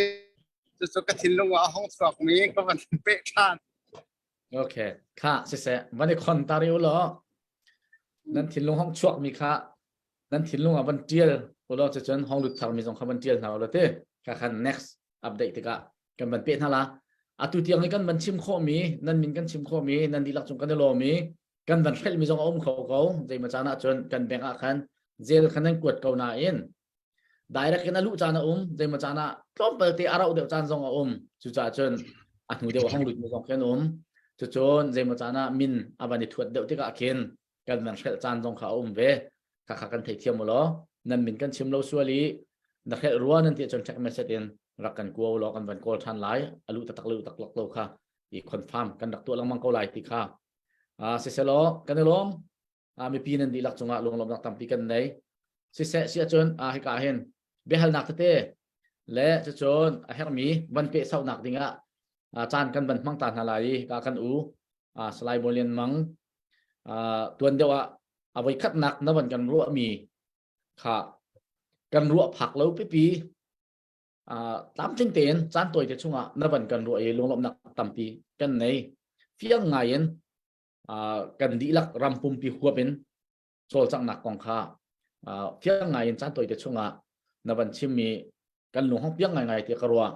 Speaker 8: cucu ka thinlung ah a hong chuakmi ka van peh ṭhan.
Speaker 4: Okay, kha siseh van i khon ta riu law nan thinlung hong chuakmi kha nan thinlung ah van ṭial ulaw cucun hong lut tharmi zong kha van ṭial hna ulaw ti kha khan next update tikah kan van peh hna la atu tiang i kan van chim khawhmi nan min kan chim khawhmi nan dihlak cung kan i lawm i kan van hrelhmi zong a um kho ko zeimaw caan ah cun kan bank ah khan zel khan nan kuat ko nain direct in a luh caan a um zeimaw caan ah tlawmpal te a rauh deuh caan zong a um cucaah cun a hnu deuh a hong lutmi zong khi an um cucun zeimaw caan ah min a van i thuat deuh tikah khin kan van hrelh caan zong kha a um ve kha kha kan theithiam u law nan min kan chim lo sual i na hrelh rua nan ti cun text message in rak kan kuo law kan van kawl ṭhan lai a luh taktak luh tak lo kha i confirm kan rak tuah lengmang ko lai ti kha siselaw kan i lawm mipi nan dihlak cungah lunglawmhnak tampi kan nei siseh si ahcun hika hin biahalnak tete le cucun a herhmi van peh sauhnak dingah caan kan van hmang ta hna lai i ka kan u Salai Bawi Lian Mang tuan deuh ah a voi khatnak na van kan ruahmi kha kan ruah phak lo pipi tlamtling tein caan tawi te chungah na van kan ruah i lunglawmhnak tampi kan nei fiang ngai in kan dihlak ram pumpi huap in cawlcanghnak kong kha fiang ngai in caan tawite chungah na van chimmi kan lung hong piang ngaingai ti ka ruah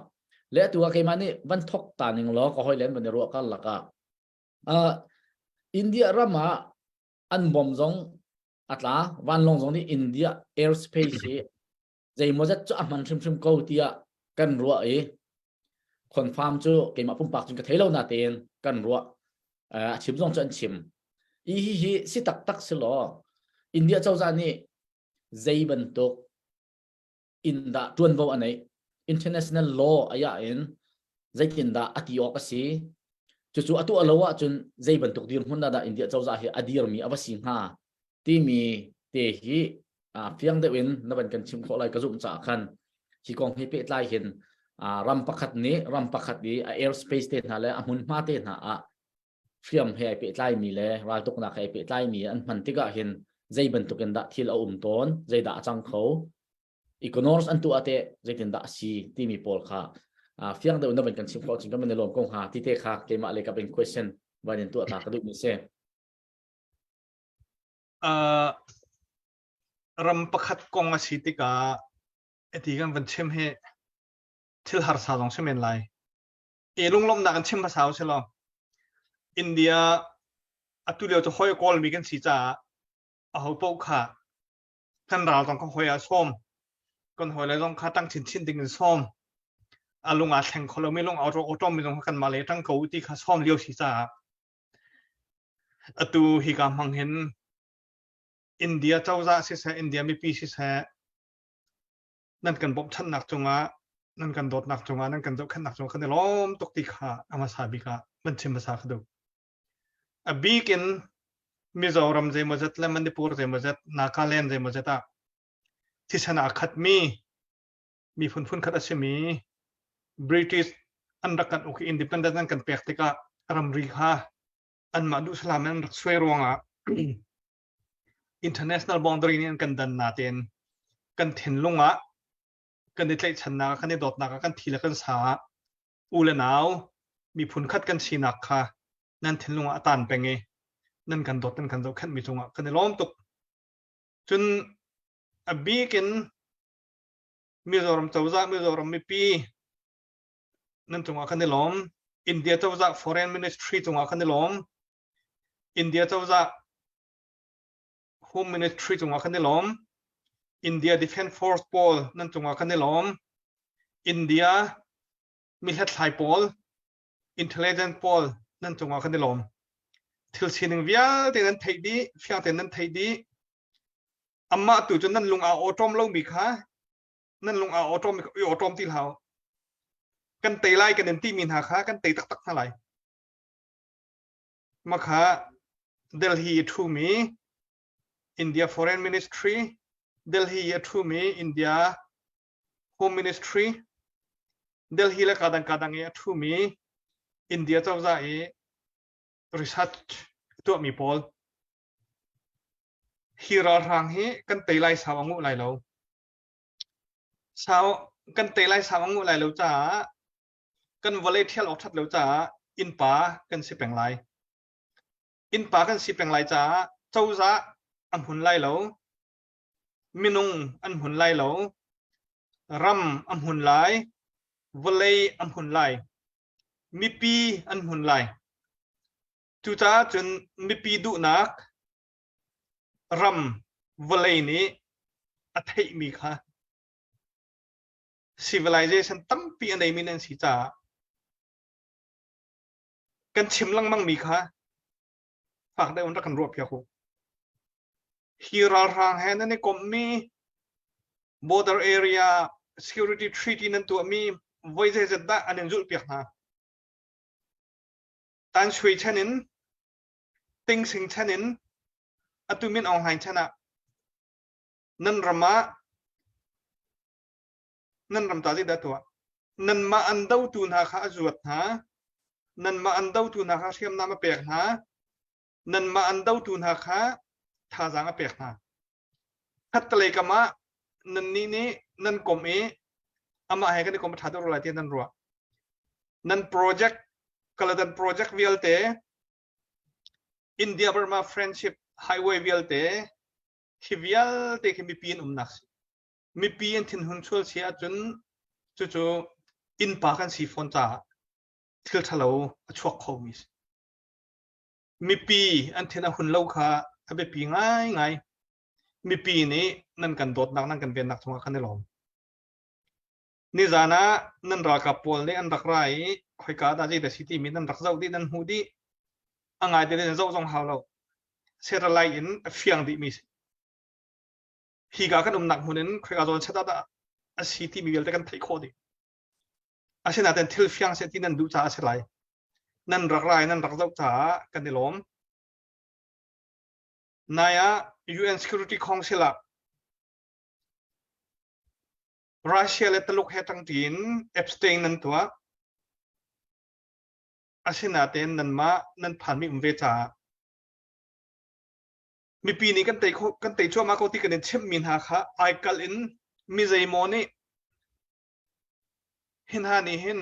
Speaker 4: le atu ah keimah nih van thok ta ning law ka hoi len van i ruah kar lakah India ram ah an bom zong a tla vanlawng zong nih India airspace hi zeimawzat cu a hman hrimhrim ko tiah kan ruah i confirm cu keimah pumpak cun ka thei lo natein kan ruah a chim zong cu an chim i hi hi si taktak si law India cozah nih zei bantuk in dah tuanvo a neih international law aya in zeitin dah a ti awk a si cucu a tuah lo ahcun zei bantuk dirhmun dah India cozah hi a dirmi a va si hnga timi te hi fiang deuh in na van kan chim khawh lai ka zumh caah khan hi kong hi pehtlai hin ram pakhat nih ram pakhat i a airspace te hna le a hmunhma te hna ah. hriam he ai pehtlaimi le raltuknak he ai pehtlaimi an hman tikah hin zei bantuk in dah thil a um tawn, zeidah a cang kho, economics an tuah te zeitin dah a si timi pawl kha fiang deuh na van kan chim khawh cun kan van i lawm ko hnga ti te kha keimah le ka in question van in tuah ta ka duh mi si.
Speaker 5: Uh, ram pakhat kong a si tikah eti kan van chim hi thil harsa zong si men lai. E lunglawmhnak in chim hmasa u sih law India atu lio cu hawi kawl mi kan si caah aho paoh kha kan ral zong kan hawi ah sawm kan hawi le zong kha tang chinchin ding in sawm a lung aa thleng kho lomi lung aa awṭawm mi zong kha kanmah le ṭang ko ti kha sawm lio si caah atu hika hmang hin India cozah siseh India mipi siseh nan kan bawmhchanhnak cungah nan kan dawtnak cungah nan kan zohkhenhnak cungah kan i lawm tuk ti kha a hmasa bik ah van chim hmasa ka duh. A bik in Mizoram zeimawzat le Manipur zeimawzat Nagaland zeimawzat ah thisen aa khatmi miphun phunkhat a simi British an rak kan uk i independence an kan pek tikah ramri kha anmah duhsalam in an rak suai ruangah international boundary nih an kan dan natein kan thinlung ah kan i tlaihchannak ah kan i dawtnak ah kan thi le kan sa ah u le nau miphun khat kan sinak kha nan thinlung ah a tan peng i nan kan dawt nan kan zohkhenhmi cungah kan i lawm tuk. Cun a bik in Mizoram cozah Mizoram mipi nan cungah kan i lawm. India cozah Foreign Ministry cungah kan i lawm. India cozah Home Ministry cungah kan i lawm. India Defense Force pawl nan cungah kan i lawm. India mihlathlai pawl, intelligence pawl nan cungah kan i lawm. Thil sining vialte nan theih dih, fiang tein nan theih dih. Amah tu cu nan lung aa awṭawm lomi kha nan lung aa awṭawm i awṭawm ti hlah u. Kan tei lai kan in timi hna kha kan tei taktak hna lai. Makha Delhi i ṭhumi India Foreign Ministry, Delhi i a ṭhumi India Home Ministry, Delhi le kadang kadang i a ṭhumi India cozah i research tuahmi pawl hi ralhrang hi kan tei lai sau a nguh lai lo. Sau kan tei lai sau a nguh lai lo caah kan vawlei ṭhial awk ṭhat lo caah innpa kan si peng lai. Innpa kan si peng lai caah cozah an hmun lai lo, minung an hmun lai lo, ram a hmun lai, vawlei a hmun lai, mipi an hmun lai. Cucaah cun mipi duhnak ram vawlei nih a theihmi kha civilization tampi a neimi nan si caah kan chim lengmang mi kha fak deuh in rak kan ruah piak u. Hi ralhrang he nan i komhmi border area security treaty nan tuahmi voi zeizat dah an in zulh piak hna. Tan Shui chan in Ting Sing chan in atu Min Aung Hlaing chan ah nan ram ah nan ram ta zeidah tuah nanmah an dotu hna kha a zuat hna nanmah an dotu hna kha hriamnam a pek hna nanmah an dotu hna kha thazaang a pek hna khattelei kam ah nannih nih nan kom i amah he kan i kom a ṭha deuh lai tiah nan ruah nan project Kaladan project vialte India Burma friendship highway vialte khi vialte khi mipi an umnak si. Mipi an thinhun chual si ahcun cucu innpa kan si fawn caah thil ṭhalo a chuak khomi si. Mipi an thin a hun lo kha a biapi ngaingai. Mipi nih nan kan dawtnak nan kan vennak cungah kan i lawm. Nizan ah nan ralkap pawl nih an rak ra i khoika dah zeidah si timi nan rak zoh dih nan hmuh dih. A ngai te nan zoh zong hau lo. Satellite in a fiang dihmi si. Hika kan umnak hmun in khoika zawn set ah dah a si timi vialte kan theih khawh dih. Asinain thil fiang seh ti nan duh caah a si lai. Nan rak ra i nan rak zoh caah kan i lawm. Nai ah UN Security Council ah Russia le Taluk he ṭangṭi in abstain an tuah. Asinain nanmah nan phanmi um ve caah mipi nih kan tei kho kan tei cuahmah ko ti kan in chimhmi hna kha aikal in mi zeimaw nih hin hna nih hin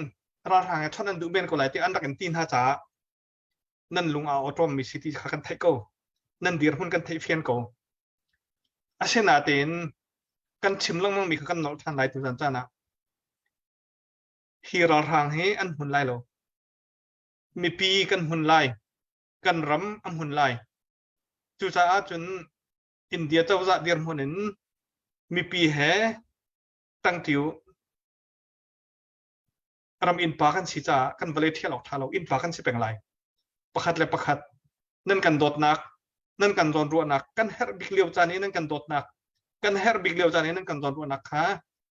Speaker 5: ralhrang he chawnh an duh men ko lai ti an rak in ti hna caah nan lung aa awṭawmmi si ti kha kan theih ko. Nan dirhmun kan theih fian ko. Asinain kan chim lengmangmi kha kan nolh ṭhan lai tuzan caan ah. Hi ralhrang hi an hmun lai lo. Mipi kan hmun lai. Kan ram a hmun lai. Cucaah cun India cozah dirhmun in mipi he tangṭi u. Ram innpa kan si caah kan vawlei ṭhial awk ṭha lo. Innpa kan si peng lai. Pakhat le pakhat nan kan dawtnak, nan kan zawnruahnak, kan herh bik lio caan i nan kan dawtnak, kan herh bik lio caan i nan kan zawnruahnak kha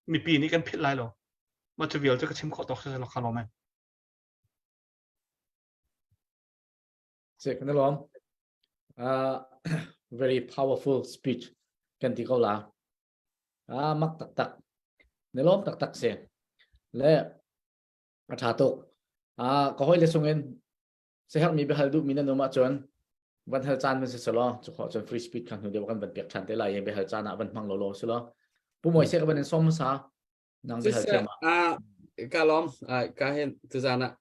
Speaker 5: mipi nih kan philh lai lo. Mah cu vial cu ka chim khawh tawk si lo kha lawm ai.
Speaker 4: Se kan lawm. Uh, very powerful speech kan ti ko la. Ah mak taktak. Ne lawm taktak se. Le a tha tuk. Ah ka hoi le sungin sehermi biahal duhmi nan um ahcun van hal caan van si selaw cu khawh cun free speech kha hnu deuh kan van pek ṭhan te lai i biahal caan ah van hmang lawlaw si law Pu Mawi se ka van in som hmasa nang biahal thiam
Speaker 9: ah ka lawm ka hen tuzan ah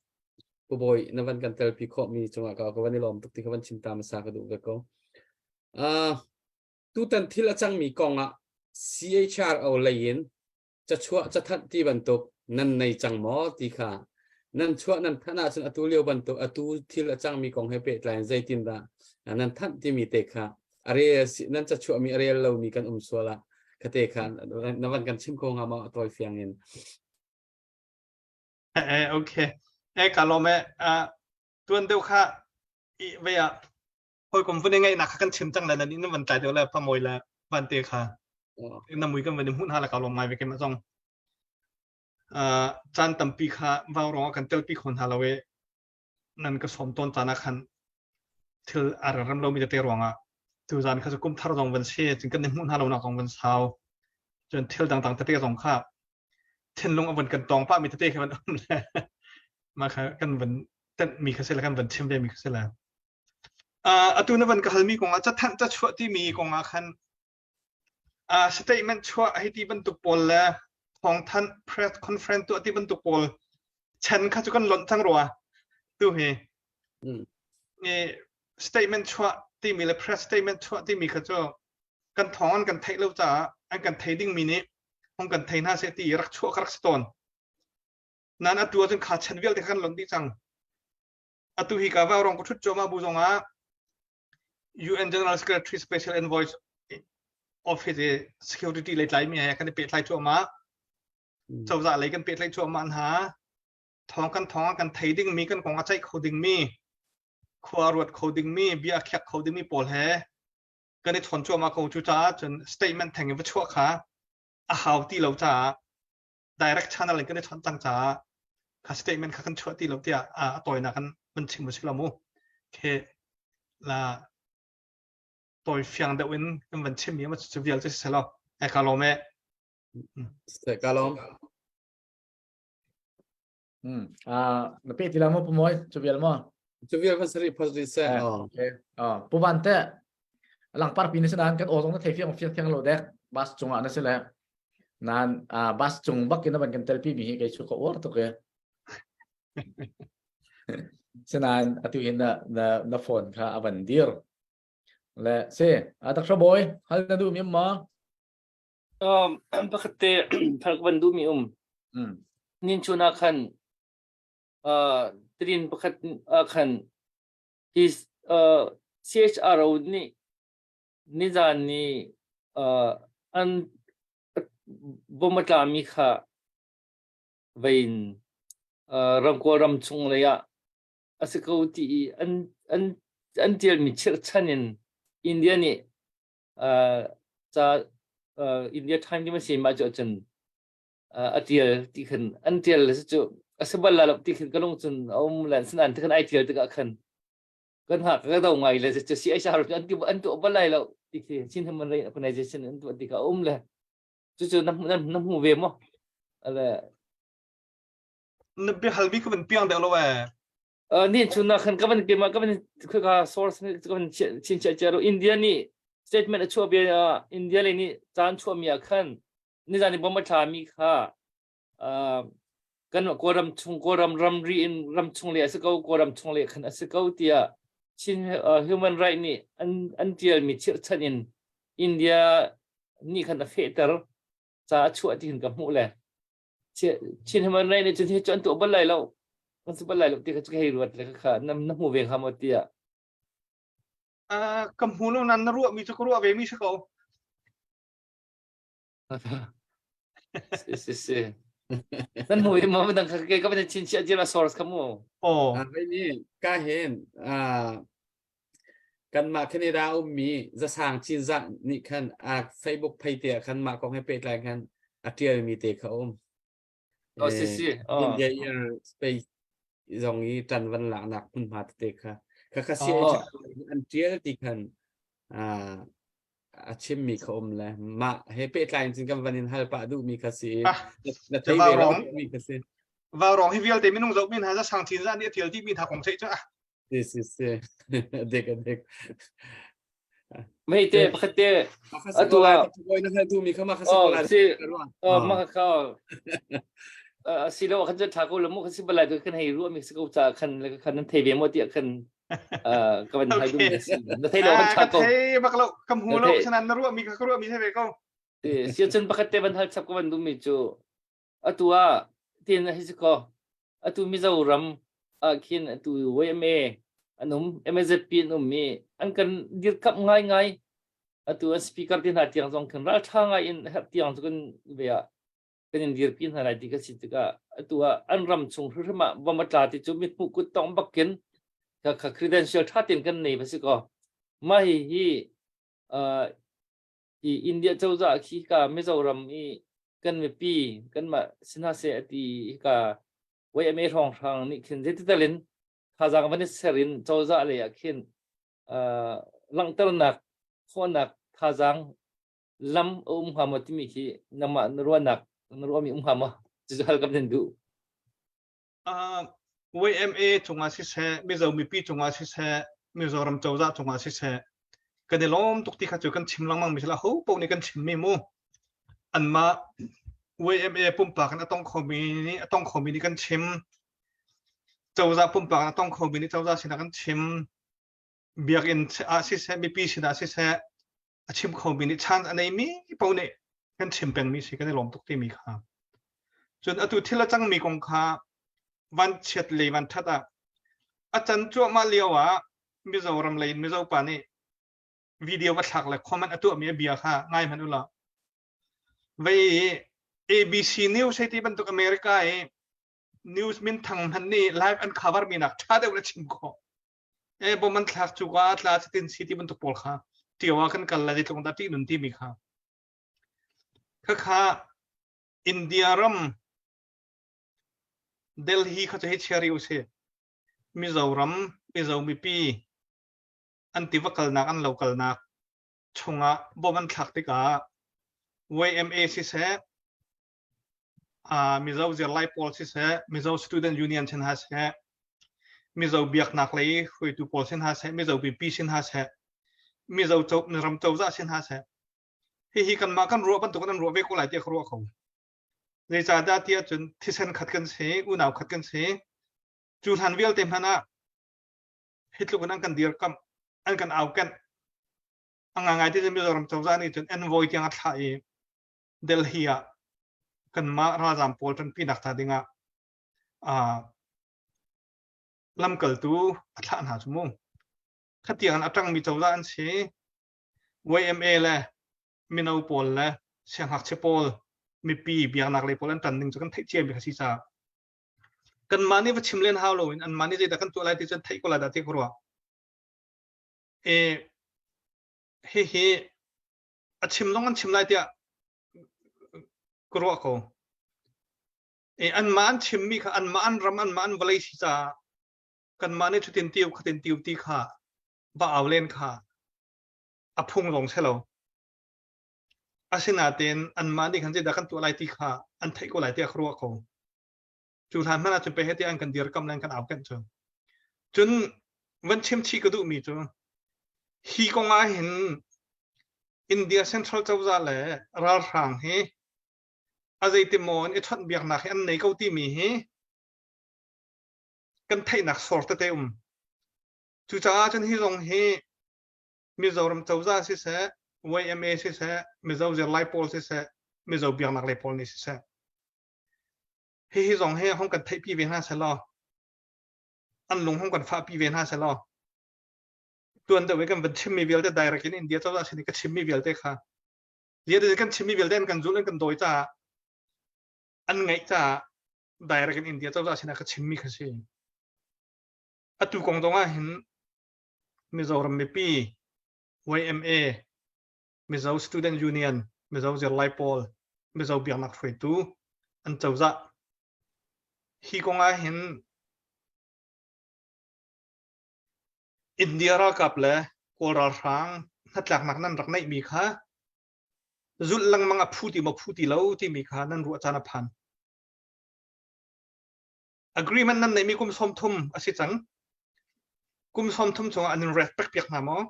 Speaker 9: Pu Bawi na van kan telpi khawh mi cungah ka ka van i lawm tuk ti ka van chim ta hmasa ka duh ve ko. Tutan thil a cangmi kong ah CHRO lei in cachuah cathanh ti bantuk nan nei cang maw ti kha nan chuah nan thanh ahcun atu lio bantuk atu thil a cangmi kong he pehtlai in zeitindah nan thanh timi te kha a rel nan cachuahmi a rel lomi kan um sual ah khate kha na van kan chim kho hnga maw a tawi fiang in
Speaker 5: Eh, okay. Eh, ka lawm eh. Uh, tuan deuh kha i ve ah hawikom vun i ngeihnak kha kan chim cang le nan in van tlai deuh le pamawi le vante kha na mui kan van i hmuh hna le ka lawm ngai ve keimah zong caan tampi kha vaurawng ah kan telpi kho hna lo i nan ka sawm tawn caan ah khan thil a rem lomi tete ruangah tuzan kha cu kum thar zong van si cun kan i hmuh hna lo nak zong van sau cun thil dangdang tete zong kha thinlung a van kan tawng pah mi tete kha van um le mah kha kan van tenh mi kha si le kan van chim ve mi kha si le Atu na van ka halmi kongah cathanh cachuah timi kongah khan statement chuah hei ti bantuk pawl le thawngthanh press conference tuah ti bantuk pawl chan kha cu kan lonh cang rua tu hi. Statement chuah timi le press statement chuah timi kha cu kan thawng an kan theih lo caah an kan thei dingmi nih hong kan thei hna seh ti rak chuah ka rak si tawn. Nan atu ahcun kha chan vialte kha kan lonh dih cang. Atu hi ka vaurong ka ṭhut cuahmah bu zongah UN General Secretary Special Envoy Office i security lei tlaimi he kan i pehtlai cuahmah. Cozah lei kan pehtlai cuahmah hna. Thawng kan thawng kan thei dingmi kan kong a ceih kho dingmi khua ruat kho dingmi bia khiak kho dingmi pawl he kan i chawn cuahmah ko cu caah cun statement theng in va chuah kha a hau ti lo caah direct channel in kan i chawnh cang caah kha statement kha kan chuah ti lo tiah a tawinak kan van chim u si lo mu khi la tawi fiang deuh in kan van chim mi ma cu vial cu si lo ai ka lawm e
Speaker 9: se ka lawm
Speaker 4: Hmm. Ah, na pe ti la mo pu moi chu vial mo.
Speaker 9: Chu vial van sari phas ri se.
Speaker 4: Okay. Ah, pu van te langpar pi ni sanan kan ozong na thei fiang fiang fiang lo dek bas chungah na si le nan ah bas cung bak in ban kan telpi mi hi kei chu ka uar tuk e. Sinain atu hin na na na phone kha avan dir. Le se a tak boy hal na du mi ma
Speaker 2: Um, pakhat te thar ka van duh mi um. Nin chun ah khan uh, trin pakhat ah khan his uh, CHRO nih nizan ni uh, an bom a tlami kha vein uh, ramkawl ram chung lei ah a si ko ti i an an an tialmi chirhchan in India nih uh, ca uh, India Time ti ma si ma cu cun uh, a tial ti khan an tial le cu a si bal la lo ti khan ka lung cun a um lan sinan ti khan ai tial tikah khan kan ha ka do ngai le cu si ai sa an ti an tu bal lai lo ti khi Chin Human Rights Organization an tu ti kha um le cu cu na na na hmu ve mo ale
Speaker 5: na bia halmi ka van piang deuh lo eh.
Speaker 2: Ni chun ah khan ka van keimah ka van khika source ka van chinchiah cia India nih statement a chuah bia India lei nih caan chuah mi ah khan nizan i bom a thla mi kha kan Kawlram chung Kawlram ramri in ram chung le a si ko Kawlram chung le khan a si ko tiah Chin human right nih an an tial mi chirhchan in India nih khan a fehter ca a chuah ti hin ka hmuh le Chin human right nih cun hi cu an tuah bal lai lo an si bal lai lo ti kha cu ka hei ruat le kha na na hmu ve hnga maw tiah
Speaker 5: Ka hmu lo nan na ruah mi cu ka ruah ve mi si ko.
Speaker 2: Si si si. Nan hmu i maw dang kha ke ka van chin chia jira source kha mu.
Speaker 5: Oh.
Speaker 9: Hei ni ka hin kanmah Canada ummi zasang Cinzah nih khan a Facebook phei te ah khan mah kong he pehtlai khan a ṭialmi te kha um.
Speaker 2: Oh si si. Oh.
Speaker 9: India Air Space zong i ṭan van laknak hmunhma tete kha kha kha si an ṭial ti khan a chimmi kha um le mah he pehtlai in cun kan van in hal pah duhmi kha si na thei ve lo mi kha si.
Speaker 5: Vaurong hi vialte minung zoh min ha za sang chin za nih a ṭial dih mi hna kong theih cu ah.
Speaker 9: Si si si. Dek dek.
Speaker 2: Mei te pakhat te atu ah
Speaker 9: na hal duhmi kha ma kha si ko lai.
Speaker 2: Si oh ma kha si lo khan tha ko lo mu kha si balai tu kan hei ru mi si ko cha khan le khan nan thei ve mo ti khan ka van hai duhmi si na thei lo kan tha ko.
Speaker 5: Thei bak lo kam hu lo sanan na ruah mi kha ka ruah mi se ve ko.
Speaker 2: Si cun pakhat te van hal chap ka van duhmi cu atu ah tin hi si ko atu Mizoram ah khin atu YMA an um MZP an um i an kan dirkamh ngaingai atu an speaker te hna tiang zong khin ralṭha ngai in herh tiang cu kan ve ah kan in dirpi hna lai ti ka si tikah atu ah an ram chung hrimhrim ah bom a tla ti cu mithmuh kut tong bakin kha kha credential ṭha tein kan nei va si ko mah hi hi uh, i India cozah khi ka Mizoram i kan mipi kanmah sinase ati ka YMA hrawnghrang nih khin zeitital in thazaang van i ser in cozah lei ah khin uh, langhternak khawhnak thazaang lam a um hnga maw timi khi nangmah na ruahnak na ruahmi um hnga maw cucu hal kam nan duh
Speaker 5: Uh, YMA cungah siseh, Mizo mipi cungah siseh, Mizoram cozah cungah siseh, kan i lawm tuk ti kha cu kan chim lengmang mi sila ho paoh nih kan chimmi mu. Anmah YMA pumpak in a tong khomi nih a tong khomi nih kan chim. Cozah pumpak in a tong khomi nih cozah sinah kan chim. Biakinn ah siseh, mipi sinah siseh, a chim khomi nih chan a neimi paoh nih kan chim pengmi si kan i lawm tuk timi kha. Cun atu thil a cangmi kong kha van chiat lei van that ah a can cuahmah lio ah Mizoram lei in Mizo pa nih video va thlak le comment a tuahmi a bia kha ngai hmanh u law vei ABC News hei ti bantuk America i news min thang hmanh nih live an cover mi nak ṭha deuh na chim khawh. E bom an thlak cu ka tla cutin si ti bantuk pawl kha tio ah kan kal la zeitluk dah ṭih nun timi kha khakha India ram Delhi kha cu hei chia rih usih Mizoram Mizo mipi an tiva kalnak an lo kalnak chungah bom an thlak tikah YMA siseh Mizo zirlai pawl siseh, Mizo Student Union sin hna seh, Mizo biaknak lei hruaitu pawl sin hna seh, Mizo mipi sin hna seh, Mizo ram cozah sin hna seh. Hihi kanmah kan ruah bantuk in an ruah ve ko lai tiah ka ruah ko. Zeicahdah tiah cun thisen khat kan si, unau khat kan si. Cu hlan vialte hmanh ah hi tluk in an kan dirkamh, an kan aukenh. A ngaingai ti cun Mizoram cozah nih cun envoy tiang a thlah i Delhi ah kanmah ralzaam pawl ṭanpinak ca dingah uh, lamkaltu a thlah hna cu mu. Khatiang in a ṭangmi cozah an si. YMA le mino pawl le siangngakchia pawl mipi biaknak lei pawl an ṭan ning cu kan theih ciami kha si caah kanmah nih va chim len hau loin anmah nih zeidah kan tuah lai ti cu an theih ko lai dah ti ka ruah. E, hihi a chim zong an chim lai tiah ka ruah ko. E, anmah an chimmi kha anmah an ram anmah an vawlei si caah kanmah nih cutin tiu khatin tiu ti kha va au len kha a phung zong si lo. Asinain anmah nih khan zeidah kan tuah lai ti kha an theih ko lai tiah ka ruah ko. Cu hlan hmanh ah cun pei he tiah an kan dirkamh le an kan au kenh cu. Cun van chim chih ka duhmi cu hi kong ah hin India Central cozah le ralhrang hi a zeitimaw in i chawnhbiaknak hi an nei ko timi hi kan theihnak sor tete um. Cucaah cun hi zong hi Mizoram cozah siseh, YMA siseh, Mizo zirlai pawl siseh, Mizo biaknak lei pawl nih siseh, hihi zong hi hong kan theihpi ve hna selaw, an lung hong kan fahpi ve hna selaw, tuan deuh i kan van chimmi vialte direct in India cozah sin i ka chimmi vialte kha ziah kan chimmi vialte an kan zulh an kan dawi caah an ngaih caah direct in India cozah sinah ka chimmi kha si. Atu kong zong ah hin Mizoram mipi, YMA, Mizo Student Union, Mizo zirlai pawl, Mizo biaknak hruaitu an cozah. Hi kong ah hin India ralkap le Kawl ralhrang hnatlaknak nan rak neihmi kha zulh lengmang a phu ti maw phu ti lo timi kha nan ruah caan a phan. Agreement nan neihmi kum 30 a si cang. Kum 30 chungah an in respect piak hna maw?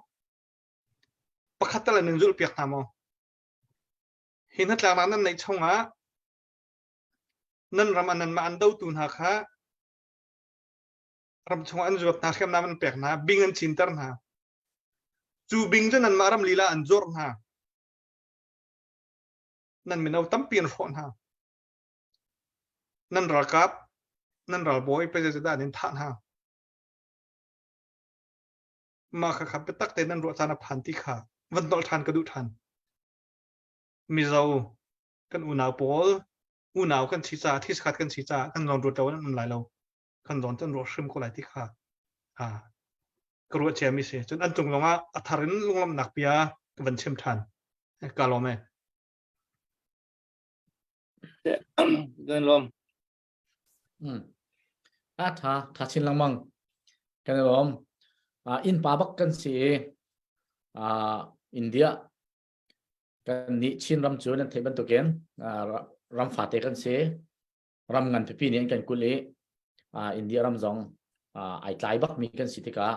Speaker 5: Pakhat tal an in zulh piak hna maw? Hi hnatlaknak nan neih chungah nan ram ah nanmah an dotu hna kha ram chungah an zuat hna, hriamnam an pek hna, bing an cinter hna. Cu bing cu nanmah ram lila an zuarh hna. Nan mino tampi an hrawh hna. Nan ralkap, nan ralbawi pei dah an in thah hna. Mah kha kha biatak tein nan ruah caan a phan ti kha van nolh ṭhan ka duh ṭhan. Mizo kan unau pawl unau kan si caah thiskhat kan si caah kan zawn ruat lo an um lai lo. Kan zawn cu an ruah hrim ko lai ti kha ka ruah ciami si. Cun an cung zongah a thar in lunglawmhnak bia ka van chim ṭhan. Ka lawm e.
Speaker 2: Kan lawm.
Speaker 4: A tha tha chin lengmang. Kan i lawm. Inn pa bak kan si i India kan nih Chin ram cu nan theih bantukin ram fate kan si. Ram ngan pipi nih an kan kulh i India ram zong ai tlai bakmi kan si tikah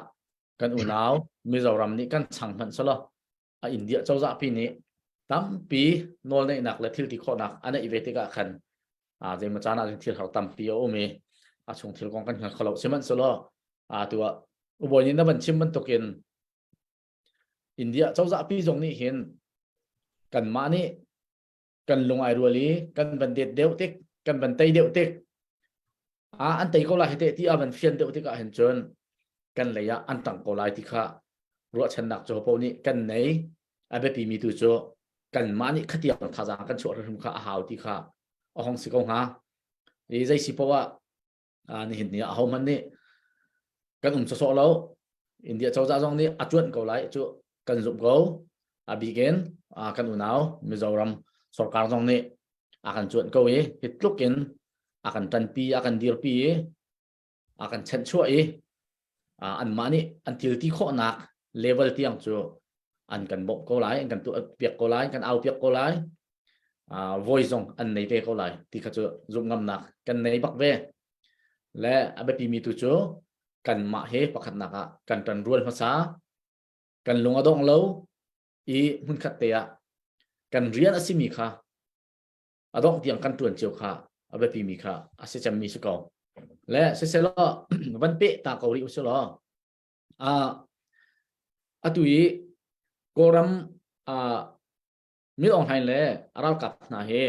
Speaker 4: kan unau Mizoram nih kan chang hmanh selaw a India cozah pi nih tampi nawlneihnak le thil ti khawhnak a neih ve tikah khan zeimaw caan ah thil har tampi a um i a chung thil kong kan hngal kho lo sihmanhsehlaw tu ah ubawi nih na van chim bantukin India cozah pi zong nih hin kanmah nih kan lung ai rual i kan van det deuh tik kan van tei deuh tik a an tei ko lai hi te ti a van fian deuh tikah hin cun kan lei ah an tang ko lai ti kha ruahchannak cu po nih kan nei a biapi mi tu cu kanmah nih khatiang thazaang kan chuah hrim kha a hau ti kha a hong si ko hnga i zei si poah ah nihin ni ah ahohmanh nih kan um sawsawh lo India cozah zong nih a cuanh ko lai cu kan zumh ko a bikin kan unau Mizoram sarkar zong nih a kan cuanh ko i hi tluk in a kan ṭanpi a kan dirpi i a kan chanhchuah i anmah nih an thil ti khawhnak level tiang cu an kan bawmh ko lai an kan tuah piak ko lai kan au piak ko lai voi zong an nei ve ko lai ti kha cu zumh ngamnak kan nei bak ve le a biapi mi tu cu kanmah he pakhatnak ah kan ṭan rual hmasa kan lung a dong lo i hmunkhat te ah kan rian a simi kha a dongh tiang kan ṭuan cio kha a biapi mi kha a si cemmi si ko le siselaw van peh ta ko rih usilaw atu i Kawlram Min Aung Hlaing le a ralkap hna hi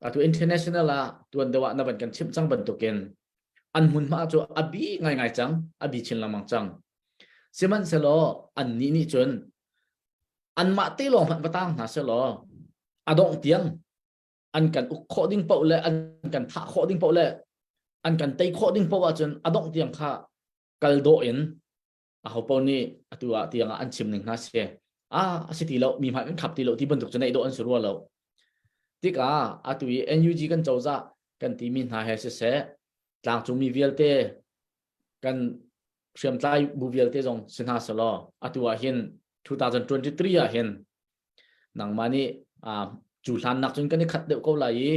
Speaker 4: atu international ah tuan deuh ah na van kan chimh cang bantukin an hmunhma cu a bi ngaingai cang a bi chin lengmang cang sihmanhsehlaw annih nih cun anmah te lawng hmanh va tang hna selaw a dongh tiang an kan uk khawh ding paoh le an kan thah khawh ding paoh le an kan tei khawh ding paoh ahcun a dongh tiang kha kal dawh in aho paoh nih atu ah tiang ah an chim ning hna si ah a si ti lo mi hmai kan khap ti lo ti bantuk cu neih dawh an si rua lo tikah atu i NUG kan cozah kan timi hna he siseh tlangcungmi vialte kan hriamtlai bu vialte zong si hna selaw atu ah hin 2023 ah hin nangmah nih cu hlan nak cun kan i khat deuh ko lai i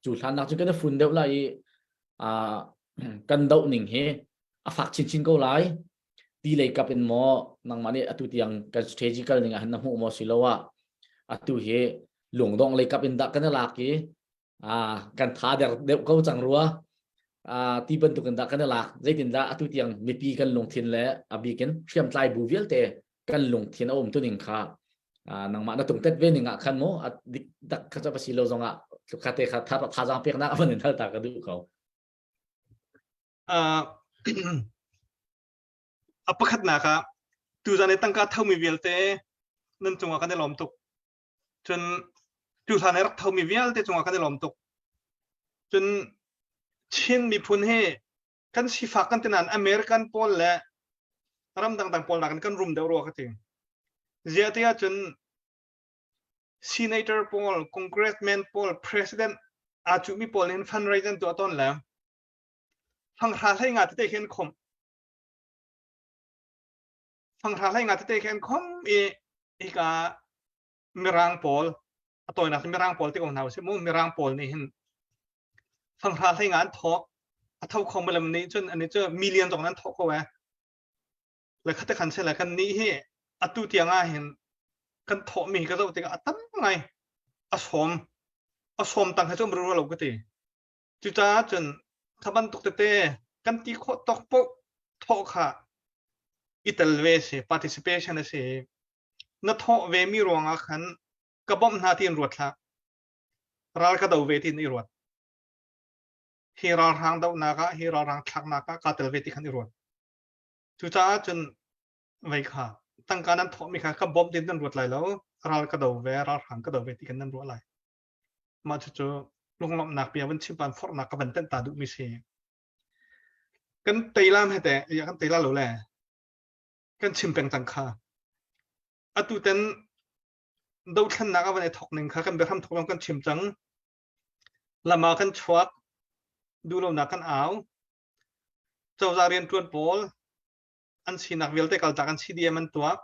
Speaker 4: cu hlan nak cun kan i fun deuh lai i kan doh ning hi. A fak chinchin ko lai. Ti lei kap in maw nangmah nih atu tiang kan strategical ning ah hin na hmuh maw siloah atu hi lungdong lei kap in dah kan i lak i kan tha der deuh ko cang rua ti bantuk in dah kan i lak zeitin dah atu tiang mipi kan lungthin le a bikin hriamtlai bu vialte kan lungthin a um tu ning kha nangmah na tungtet ve ning ah khan mu a dik dak kha cha pasi lo zong ah kha te kha tha thazaang peknak a van in hal ta ka duh ko.
Speaker 5: A pakhatnak ah tuzan i tangka thomi vialte nan cungah kan i lawm tuk. Cun tuhlan i rak thomi vialte cungah kan i lawm tuk. Cun Chin miphun hi kan sifak kan ti nain American pawl le ram dangdang pawl nakin kan rum deuh rua ka ti. Ziah ti ahcun senator pawl, congressman pawl, president aa cuhmi pawl nih hin fundraise an tuah tawn le fanghra hlei nga tete khi an khomh. Fanghra hlei nga tete khi an khomh i hika Mirang pawl a tawinak cu Mirang pawl ti ko hna usih mu Mirang pawl nih hin fanghra hlei nga an thawk a tho kho malam nih cun ani cu million zong nan thawk ko eh le khate khan se le kan nih hi atu tiang ah hin kan thawh mi ka zoh tikah a tam ngai a sawm a sawm tang he cu um ru lo ka ti Cucaah cun kha bantuk tete kan ti khawh tawk paoh thawh kha i tel ve a si, participation a si. Na thawh ve mi ruangah khan ka bawmh hna tiin ruat hlah. Ral ka do ve tiin i ruat. Hi ralhrang dohnak ah, hi ralhrang thlaknak ah kaa tel ve ti khan i ruat. Cucaah cun vei kha tangka nan thawhmi kha ka bawmh tiin nan ruat lai lo, ral ka do ve, ralhrang ka do ve ti khan nan ruah lai. Mah cucu lunglawmhnak bia van chim pan forhnak ka van tenh ta duhmi si. Kan tei lam he teh, ya kan tei la lo le. Kan chim peng cang kha. Atu ten dothlennak a van i thok ning kha kan biahram thok lawng kan chim cang. Lama kan chuak, duhlonak kan au. Cozah rianṭuan pawl an sinak vialte kaltak an CDM an tuah.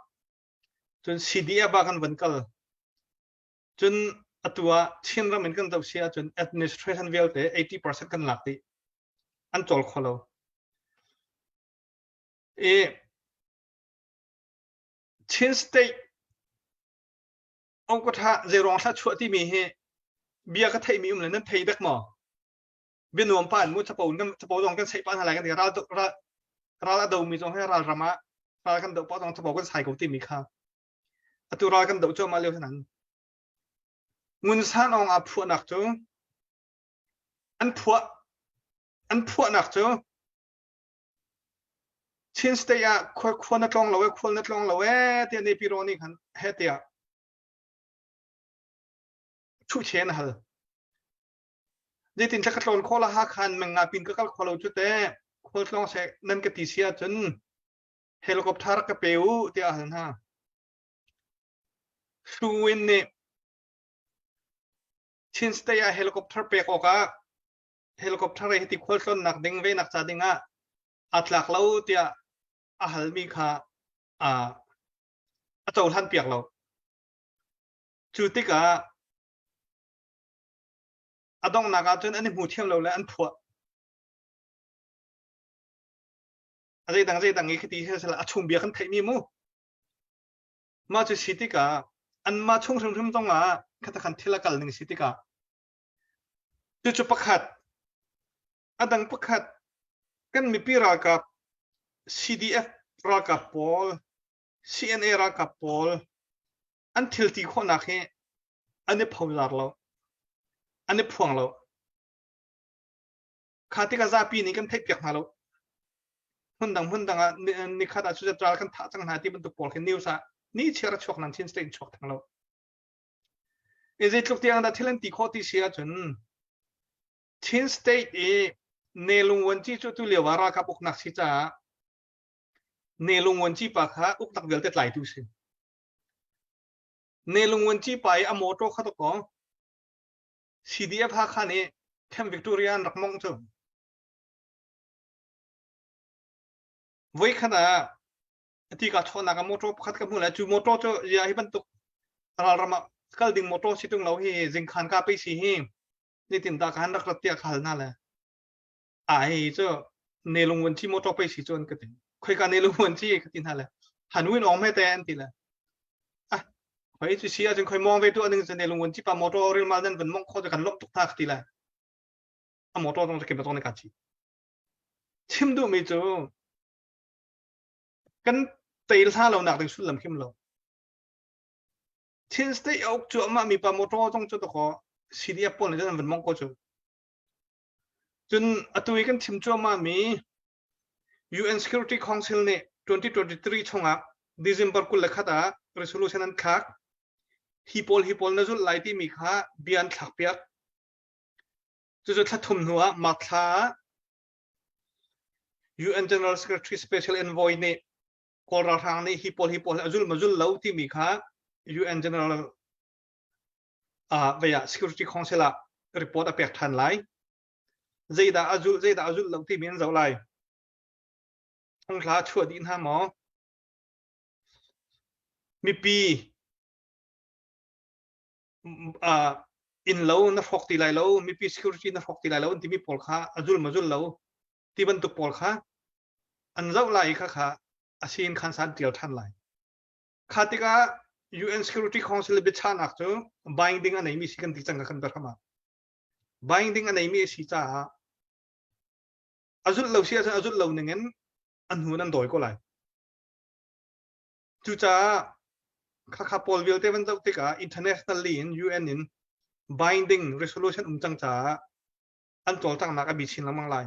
Speaker 5: Cun CDF ah kan van kal. Cun atu ah Chinram in kan zoh si ahcun administration vialte 80% kan lak dih. An cawl kho lo. I Chin state ongkotha zeiruang thla chuah timi hi bia ka theihmi um le nan thei dek maw? Bia nuam pa an mu chapo kan chapo zong kan seih pa hna lai kan ti ral ral ral a domi zong hi ral ram ah ral kan doh pa zong chapo kan sai ko timi kha Atu ral kan doh cuahmah lio nan. Ngun San Aung aa phuahnak cu an phuah an phuahnak cu Chin State ah khua khua na tlawng lo e khual na tlawng lo e tiah Naypyidaw nih khan he tiah thuhchen a hal. Zeitin ka tlawn khawh la Hakha in menga pin ka kal kho lo cu te khual tlawng seh nan ka ti si ahcun helicopter ka pe u tiah a hal hna. Hluwin nih Chin State ah helicopter pek awkah helicopter hi ti khualtlawnnak ding venak ca ding ah aa tlak lo tiah a halmi kha a cohlan piak lo. Cu tikah a donghnak ahcun an i hmu thiam lo le an phuah. A zeidang zeidang i khiti hi a chung bia kan theihmi mu. Mah cu si tikah anmah chung hrimhrim zongah khatakhan thil a kal ning si tikah cucu pakhat a dang pakhat kan mipi ralkap CDF ralkap pawl CNA ralkap pawl an thil ti khawhnak hi an i phozar lo an i phuang lo Kha tikah zapi nih kan theihpiak hna lo. Hmundang hmundang ah nikhat ah cucat ral kan thah cang hna ti bantuk pawl khi news ah ni chiar a chuak nan Chin State in chuak theng lo. I zeitluk tiang dah thil an ti khawh ti si ahcun Chin State i Nelung Wanci cu tu lio ah ralkap uknak si caah Nelung Wanci pa kha uknak vialte tlaitu si. Nelung Wanci pa i a motor kha to ko CDF Hakha nih Camp Victoria an rak mongh cu. Voikhat ah ati ka chawhnak ah motor pakhat ka hmu le cu motor cu ya hi bantuk ralram ah kal ding motor si tung lo hi zingkhan ka pe si hi nitin ta ka han rak rat tiah ka hal hna le a hi cu. Nelung vuanci motor pei si cu an ka ti. Khoika Nelung vuanci ka ti hna le Hanwin ong me te an ti le. Ah khoi cu si ahcun khoi mong ve tu aning cu Nelung vuanci pa motor rilmal nan van mong kho cu kan lawmh tuk hna ka ti le. A motor zong cu keimah zong nih ka ci. Chim duhmi cu kan tei hla lo nak ding sullam khim lo. Chin State a uk cuahmah mi pa motor zong cu takaw CDF pawl nih cun an van mong ko cu. Cun atu i kan chim cuahmah mi UN Security Council nih 2023 chungah December 21 ah resolution an thlak. Hi pawl hi pawl na zulh lai timi kha bia an thlak piak. Cucu thla thum hnu ah March thla ah UN General Secretary Special Envoy nih Kawl ralhrang nih hi pawl hi pawl a zul ma zul lo timi kha UN General uh, vei Security Council ah report a pek than lai. Zeidah a zul zeidah a zul lo timi an zoh lai. Thongthla chuah dih hna maw? Mipi uh, inn lo na hrawk ti lai lo, mipi security na hrawk ti lai lo an timi pawl kha a zul ma zul lo ti bantuk pawl kha an zoh lai i khakha a sin khan san tial than lai. Kha tikah UN Security Council biachahnak cu binding a neimi si kan ti cang ka kan biahram ah. Binding a neimi a si caah a zulh lo si ahcun a zulh lo ning in an hnu an dawi ko lai. Cucaah khakha pawl vialte van zoh tikah internationally in UN in binding resolution um cang caah an cawlcanghnak a bi chin lengmang lai.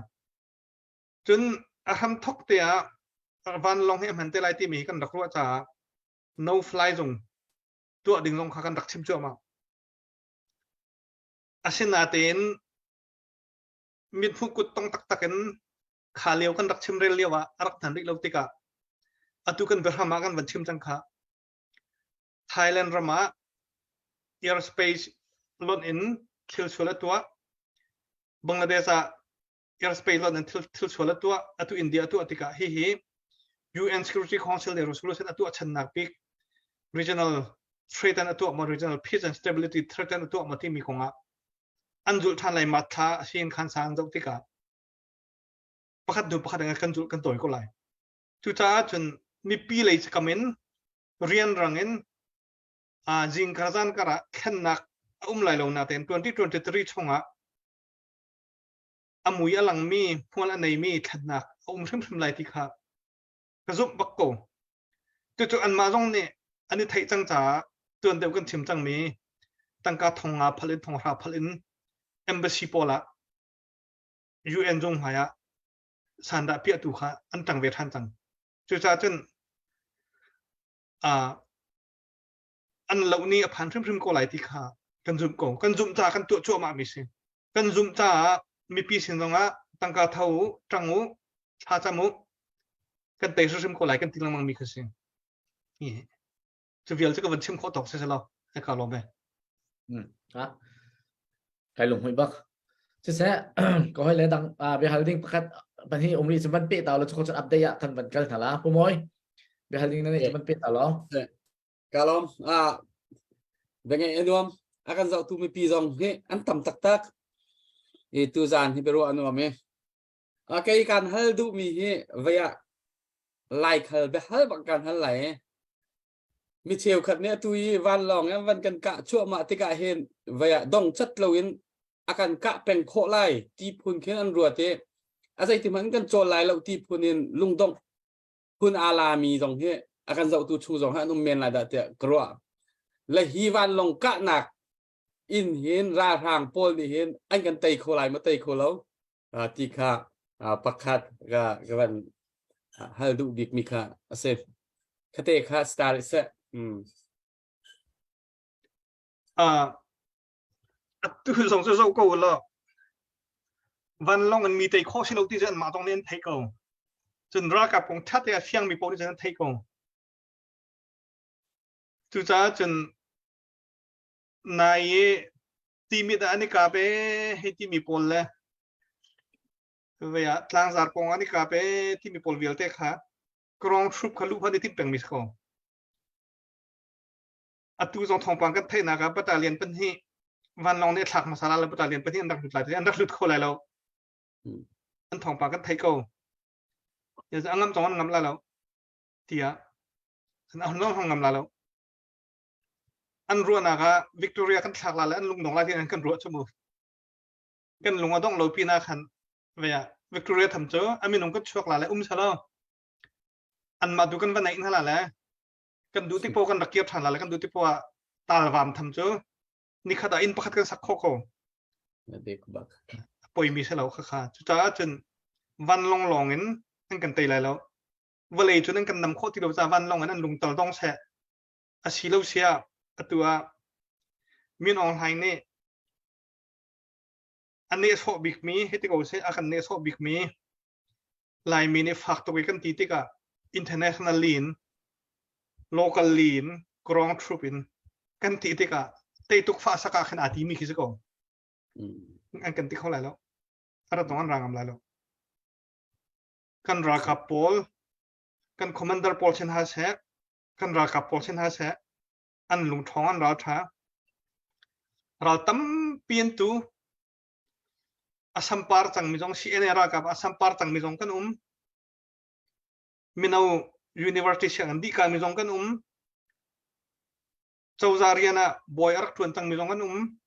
Speaker 5: Cun a hramthok te ah vanlawng hi a hman te lai timi hi kan rak ruah caah no fly zung tuah ding zong kha kan rak chim cuahmah. Asinain mithmuh kut tong taktak in kha lio kan rak chimrel lio ah a rak hman rih lo tikah atu kan biahram ah kan van chim cang kha. Thailand ram ah airspace lonh in thil sual a tuah. Bangladesh ah airspace lonh in thil sual a tuah. Atu India a tuah tikah hihi UN Security Council nih resolution a tuah channak bik regional threat an a tuah maw regional peace and stability threat an a tuah maw timi kongah an zulh ṭhan lai ma thla a si in khan sa an zoh tikah pakhat hnu pakhat in kan zulh kan tawi ko lai. Cucaah cun mipi lei kam in rianrang in zingkar zan kar ah thlennak a um lai lo natein 2023 chungah a mui a langmi hmual a neimi thlennak a um hrimhrim lai ti kha ka zumh bak ko. Cucu anmah zong nih an i theih cang caah tuan deuh kan chim cangmi tangka thong nga phal in thong hra phal in embassy pawl ah UN zung hmai ah sandah piahtu kha an ṭang ve ṭhan cang. Cucaah cun an loh ni a phan hrimhrim ko lai ti kha kan zumh ko. Kan zumh caah kan tuah cuahmah mi si. Kan zumh caah mipi sin zongah tangka tho u, ṭang u, thla cam u, kan tei hrimhrim ko lai kan ti lengmang mi kha si. Cu vial cu ka van chim khawh tawk si lo. Ka lawm e.
Speaker 4: Ha? Kai lunghmuih bak. Siseh, ka hoi le dang biahal ding pakhat pahnih um rih cu van pe ta lo cu cun update ah kan van kal hna la. Pu Mawi, biahal ding na neih cu van pe ta lo.
Speaker 9: Ka lawm. Benge anuam. A kan zohtu mipi zong hi an tam taktak. I tu zan hi biaruah anuam i. Kei kan hal duhmi hi vei ah lai khal biahal bak kan hal lai. Mi cheukhat nih atu i vanlawng in van kan kah cuahmah tikah hin vei ah dong cat loin a kan kah peng khawh lai ti phun khin an ruat i a zeiti hmanh kan cawl lai lo ti phun in lungdongh phun aa lami zong hi a kan zohtu chung zong hi an um men lai dah tiah ka ruah. Le hi vanlawng kahnak in hin ralhrang pawl nih hin an kan tei kho lai maw tei kho lo ti kha pakhat ka ka van hal duh bik mi kha a si. Khate kha star seh.
Speaker 5: Atu zong cu zoh ko law vanlawng in mi tei khawh si lo ti cu anmah zong nih an theih ko. Cun ralkap kong ṭha te a fiangmi paoh nih cun an theih ko. Cucaah cun nai i timit ah an i kap ee hei timi pawl le vei ah tlangzar pawng an i kap ee timi pawl vialte kha ground troop kha luh kha an i timh pengmi si ko. Atu zong thawngpang kan theihnak ah battalion pahnih vanlawng nih a thlak hmasa la le battalion pahnih an rak lut lai an rak lut kho lai lo. An thawngpang kan theih ko. A ngam zong an ngam lai lo tiah an zong ngam lai lo. An ruahnak ah Victoria kan thlak la le an lungdong lai ti an kan ruah cu mu. Kan lung a dong lo pinah khan vea Victoria tham cu a minung kan chuak la le um salo. Anmah tu kan va naih hna la le kan duh tik paoh kan rak kir ṭhan la le kan duh tik paoh ah talvam tham cu nikhat ah inn pakhat kan sak khawh ko. A poimi si lo khakha. Cucaah cun vanlawng lawng in an kan tei lai lo. Vawlei cun an kan nam khawh ti lo caah vanlawng in an lungtal dong seh. A si lo siah atu ah Min Aung Hlaing nih a nehsawh bikmi hiti ko seh a kan nehsawh bikmi Laimi nih fak tuk i kan ti tikah internationally in locally in ground troop in kan ti tikah teituk fa sak ah khan aa timi khi si ko. An kan ti kho lai lo. A rat dong an ra ngam lai lo. Kan ralkap pawl, kan commander pawl sin ha seh, kan ralkap pawl sin ha seh, an lungṭhawng an ral ṭha. Ral tampi an tu. A sampar cangmi zong CNA ralkap a sampar cangmi zong kan um. Mino university sianginn dih kaimi zong kan um. Cozah rian ah bawi a rak ṭuan cangmi zong kan um.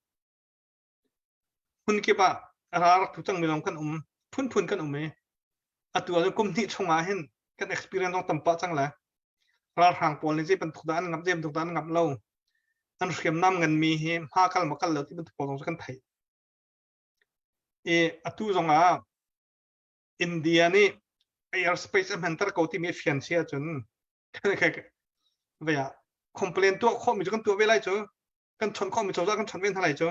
Speaker 5: Hmun kip ah a rak thu cangmi zong kan um. Phunphun kan um i atu ah kum hnih chung ah hin kan experience zong tam pah cang le ralhrang pawl nih zei bantuk dah an ngamh zei bantuk dah an ngamh lo an hriamnam nganmi hi hma kal ma kal lo ti bantuk pawl zong cu kan theih. I atu zong ah India nih airspace a hmanter ko timi a fian si ahcun vei ah complain tuah khawhmi cu kan tuah ve lai cu kan chawnh khawhmi cozah kan chawnh ve hna lai cu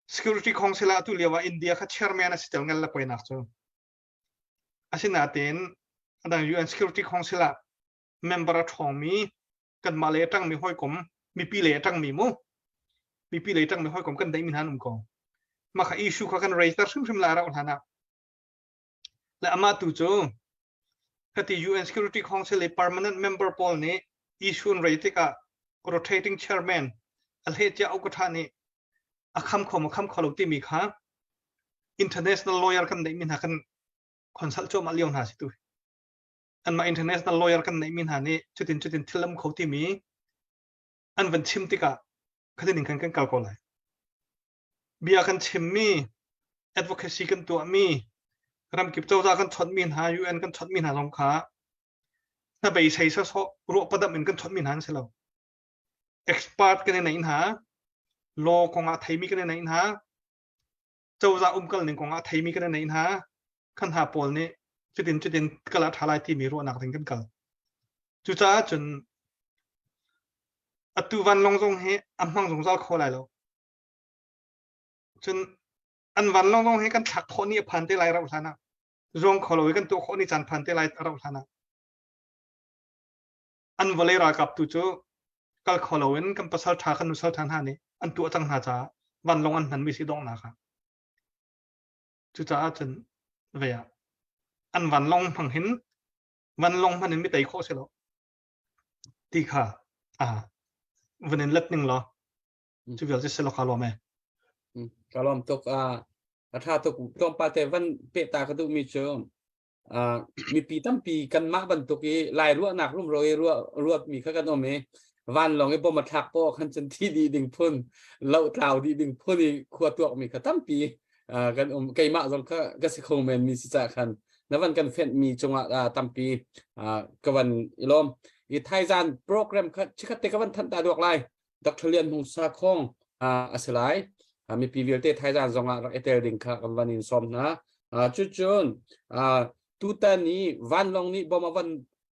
Speaker 5: security council ah atu lio ah India kha chairman a si tel ngal la poinak cu asinain adang UN Security Council ah member a ṭhawngmi kanmah lei a ṭangmi hawikom mipi lei a ṭangmi mu mipi lei ṭangmi hawikom kan daihmi hna an um ko mah kha issue kha kan raise ter hrimhrim lai rauh hlan ah le amah tu cu khati UN Security Council i permanent member pawl nih issue an raise tikah rotating chairman a hlehcia ukatha nih a kham kho ma kham kho lo timi kha international lawyer kan neihmi hna kan consult cuahmah lio hna si tu anmah international lawyer kan neihmi hna nih cutin cutin thil am kho timi an van chim tikah khatin in khan kan kal ko lai bia kan chimmi advocacy kan tuahmi ramkip cozah kan chonhmi hna UN kan chonhmi hna zong kha hnabeisei sawsawh ruah padam in kan chonhmi hna an si lo expert kan i neih hna law kongah theimi kan i neih hna cozah umkal ning kongah theimi kan i neih hna khan hna pawl nih cutin cutin kal ah ṭha lai timi ruahnak ding kan kal cucaah cun atu vanlawng zong hi a hmang zungzal kho lai lo cun an vanlawng zong hi kan thlak khawh ni a phan te lai rauh hlan ah zuang kho lo i kan tuah khawh ni caan phan te lai rauh hlan ah an vawlei ralkap tu cu kal kho loin kan pasal ṭha kan nusal ṭha hna nih an tuah cang hna caah vanlawng an hmanmi si donghnak ah cucaah cun vei ah an vanlawng hmang hin vanlawng hman in mi tei khawh si lo ti kha a van in let ning law cu vial cu si lo ka lawm e
Speaker 9: ka lawm tuk a a tha tuk tlawmpal te van pe ta ka duh mi cu mipi tampi kanmah bantuk i lai ruahnak rumro i ruatmi kha kan um i vanlawng i bom a thlak paoh khan cun thi dih ding phun lohtlau dih ding phun i khua tuakmi kha tampi kan um keimah zong kha ka si kho men mi si ca khan na van kan fenh mi cungah tampi ka van i lawm i thaizan program kha chikhat te ka van thanh ta duak lai Dr. Lian Hmung Sakhong a si lai. Mipi vialte thaizan zongah rak i tel ding kha kan van in sawm hna. Cucun tutan i vanlawng nih bom a van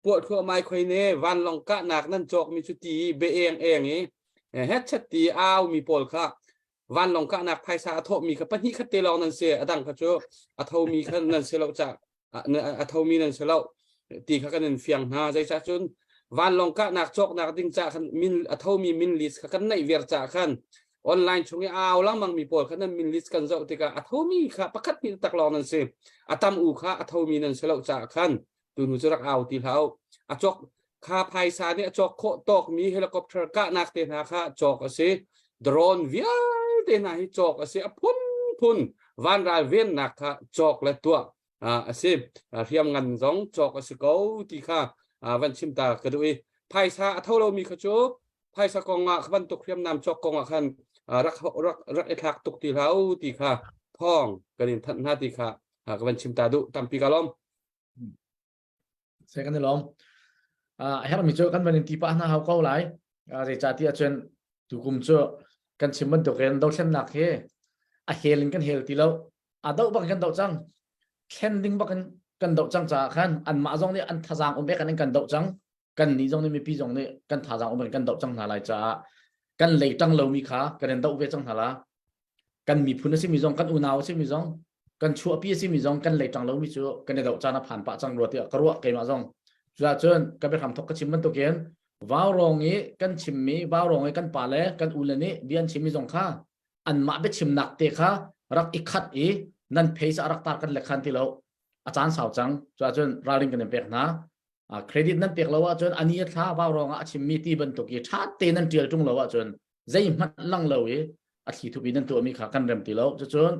Speaker 9: puah thluahmai khoi ne vanlawng kahnak nan cawk mi cu ti be eng eng i hetchat ti au mi pawl kha vanlawng kahnak phaisa a thawh mi kha pahnih khat te lawng nan si a dang kha cu a tho mi kha nan si lo ca a thomi nan si lo ti kha kan in fiang hna zeicah cun vanlawng kahnak cawknak ding ca khan min a thomi min list kha kan neih viar ca khan online chung i au lengmang mi pawl kha nan min list kan zoh tikah a thomi kha pakhat hnih tak lawng nan si a tam u kha a thomi nan si lo ca khan tunu cu rak au ti hlah a cawk kha phaisa nih a cawk khawh tawk mi helicopter kahnak te hna kha cawk a si drone vialte hna hi cawk a si a phunphun vanral vennak kha cawk le tuah. A si. Hriam ngan zong cawk a si ko ti kha van chim ta ka duh i phaisa a tho lomi kha cu phaisa kong ah bantuk hriamnam cawk kong ah khan rak rak rak i thlak tuk ti hlah u ti kha thawng kan in thanh hna ti kha ka van chim ta duh tampi ka lawm.
Speaker 4: Se kan i lawm. A herhmi cu kan van in ti pah hna hau ko lai. Zeicahtiah cun tukum cu kan chim bantukin dothlennak hi a hel in kan hel ti lo. A doh bak kan doh cang. Thlen ding bak in kan doh cang caah khan anmah zong nih an thazaang um bek in kan doh cang. Kan nih zong nih mipi zong nih kan thazaang um in kan doh cang hna lai caah kan lei ṭang lomi kha kan in doh ve cang hna la. Kan miphun a simi zong kan unau a simi zong kan chuahpi a simi zong kan lei ṭang lomi cu kan i doh caan a phan pah cang rua tiah ka ruah keimah zong. Cucaah ka biahram thok ka chim bantukin vaurawng i kan chimmi vaurawng i kan pale kan ule nih bia an chimmi zong kha anmah biachimnak te kha rak i khat i nan face ah rak tar kan le khan ti lo a caan sau cang cuahcun ralring kan in pek hna credit nan pek lo ahcun ani a thla vaurawng ah a chimmi ti bantuk i ṭha te nan ṭial ṭung lo ahcun zeihmanh lang lo i a thli thup in nan tuahmi kha kan rem ti lo cucun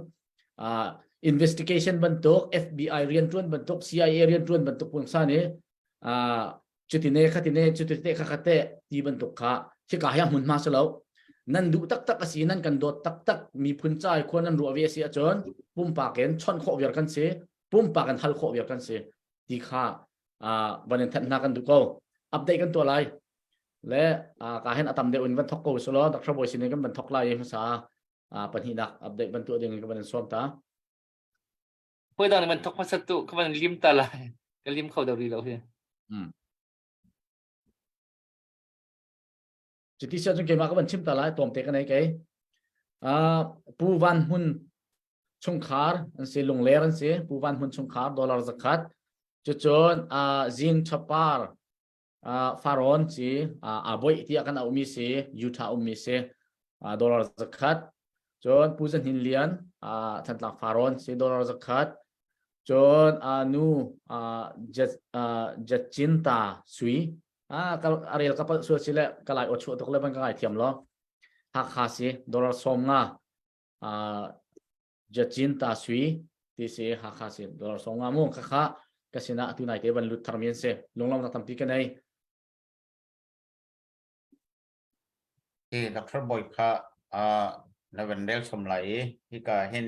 Speaker 4: investigation bantuk FBI rianṭuan bantuk CIA rianṭuan bantuk pungsa nih cuti ne khati ne cuti te kha khate ti bantuk kha hika hi hmun hma si lo nan duh taktak a si nan kan dawt taktak miphun ca i khua nan ruah ve a si ahcun pumpak in chawnh khawh viar kan si pumpak in hal khawh viar kan si ti kha van in thanh hna kan duh ko update kan tuah lai le ka hen atam deuh in van thok ko sulaw Dr. Boy sin in kan van thok lai hmasa pahnihnak update van tuah ding in ka van in sawm ta
Speaker 2: Poi dang van thok hmasa tu ka van lim ta lai ka lim kho deuh rih lo hi.
Speaker 4: Cuti sia cun keimah ka van chim ta lai tlawmte ka nei kei. Pu Van Hmun chungkhar an si Lungler an si Pu Van Hmun chungkhar dollar zakhat cucun Zing Chapar Farawn ci Aboih tiah kan auhmi si Utah ummi si dollar zakhat cun Pu Za Hnin Lian Thantlang Farawn si dollar zakhat cun nu Jacinta Sui a rel ka palh sual si le ka lai aw chuah tuk le ban ka ngai thiam lo Hakha si dollar 50 Jacinta Sui ti si Hakha si dollar 50 mu khakha ka sinah atu nai te van lut tharmi an si lunglawmnak tampi ka nei
Speaker 7: Hi Dr. Boy kha na van rel chom lai i hika hin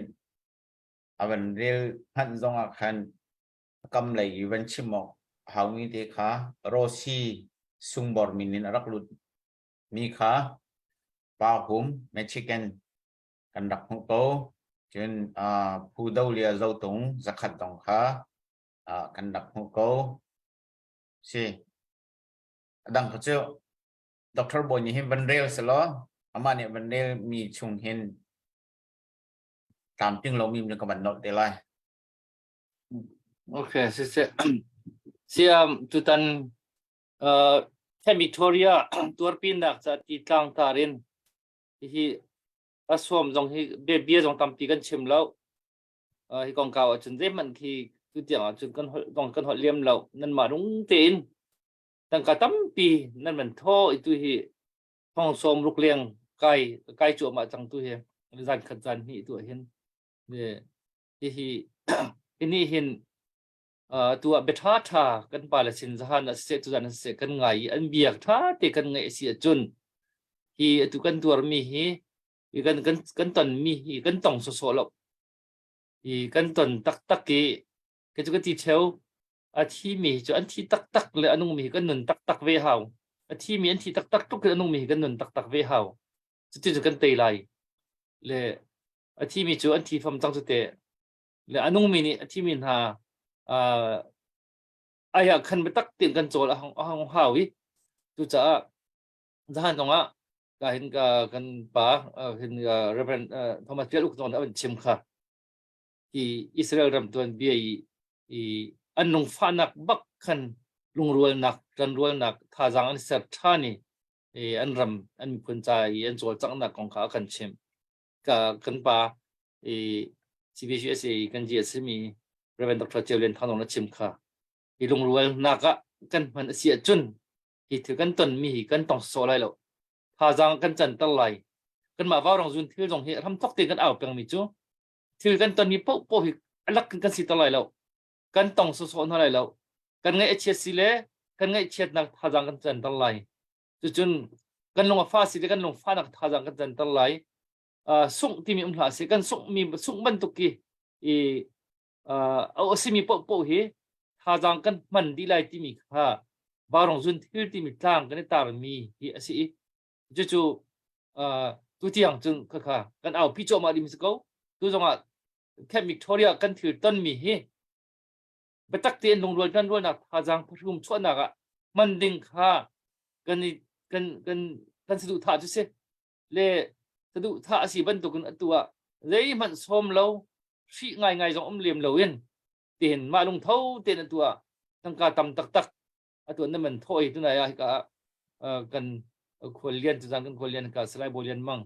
Speaker 7: a van rel hmanh zong ah khan kam lei i van chim awk haumi te kha Rosi sungbor min in a rak lut mi kha Pa Hum Michigan kan rak hmuh ko cun Phu Do Lia Zotung zakhat dong kha kan rak hmuh ko si adang kha cu Dr. Bawi nih hin van rel selaw amah nih van rel mi chung hin tlamtling lomi ka van nolh te lai.
Speaker 2: Okay, si si. Siam tutan uh, Victoria tuarpinak ca ti tlang tar in hi a suam zong hi bia bia zong tampi kan chim lo. Uh, hi kongkau ahcun zeihmanh khi tutiang ahcun kan holh zong kan holh liam lo. Nan mah rung tein tangka tampi nan van thaw i tu hi thong sawm ruk leng kai kai cuahmah cang tu hi zan khat zan hnih tu hin hihi ini hin tu ah bia ṭha ṭha kan pa le sin zahan ah siseh tuzan ah siseh kan ngai i an biak ṭha te kan ngaih si ahcun hi atu kan tuarmi hi hi kan kan kan tonmi hi kan tong sawsawh lo hi kan ton taktak i ka cu ka ti ṭheo a thimi cu an thi taktak le a nungmi kan nun taktak ve hau a thimi an thi taktak tluk in a nungmi kan nun taktak ve hau cuti cu kan tei lai le a thimi cu an thi fam cang cu te le a nungmi nih a thimi hna uh, ai ah khan biatak tein kan cawl a hong a hong hau i cucaah zahan zong ah ka hin ka kan pa hin Reverend Thomas Pial Uk zong nih a van chim kha hi Israel ram tuanbia i i an lungfahnak bak khan lungrualnak ṭanrualnak thazaang an ser ṭhan i an ram an miphun ca i an cawlcanghnak kong kha a kan chimh. Ka kan pa i CBCUSA kan ji a simi Reverend Dr. Ceu Lian Thang na chim kha hi lungrualnak ah kan hman a si ahcun hi thil kan tonmi hi kan tong sawh lai lo thazaang kan canter lai kanmah vaurang zun thil zong hi hramthok tein kan au pengmi cu thil kan tonmi paoh paoh hi alak kan si ter lai lo. Kan tong sawsawh hna lai lo. Kan ngaih a chiat si le kan ngaihchiatnak thazaang kan canter lai. Cucun kan lung a fa si le kan lungfahnak thazaang kan canter lai. Sungh timi um hlah sih. Kan sunghmi sungh bantuk ki i a simi paohpaoh hi thazaang kan hman dih lai timi kha Varong Zun Thil timi tlang kan i tarmi hi a si i cucu tutiang cun khakha kan aupi cuahmah ding si ko. Tu zongah Camp Victoria kan thil tonmi hi biatak tein lungrual ṭanrualnak thazaang phuhrum chuahnak ah hman ding kha kan i kan kan kan saduhthah cu si le saduhthah a si bantukin atu ah zeihmanh sawm lo hrih ngaingai zong um lem loin tein mah lungtho tein atu ah tangka tam taktak atu na man thawh i tunai ah hika ah kan khuallian tuzan kan khuallian ka Salai Bolian Mang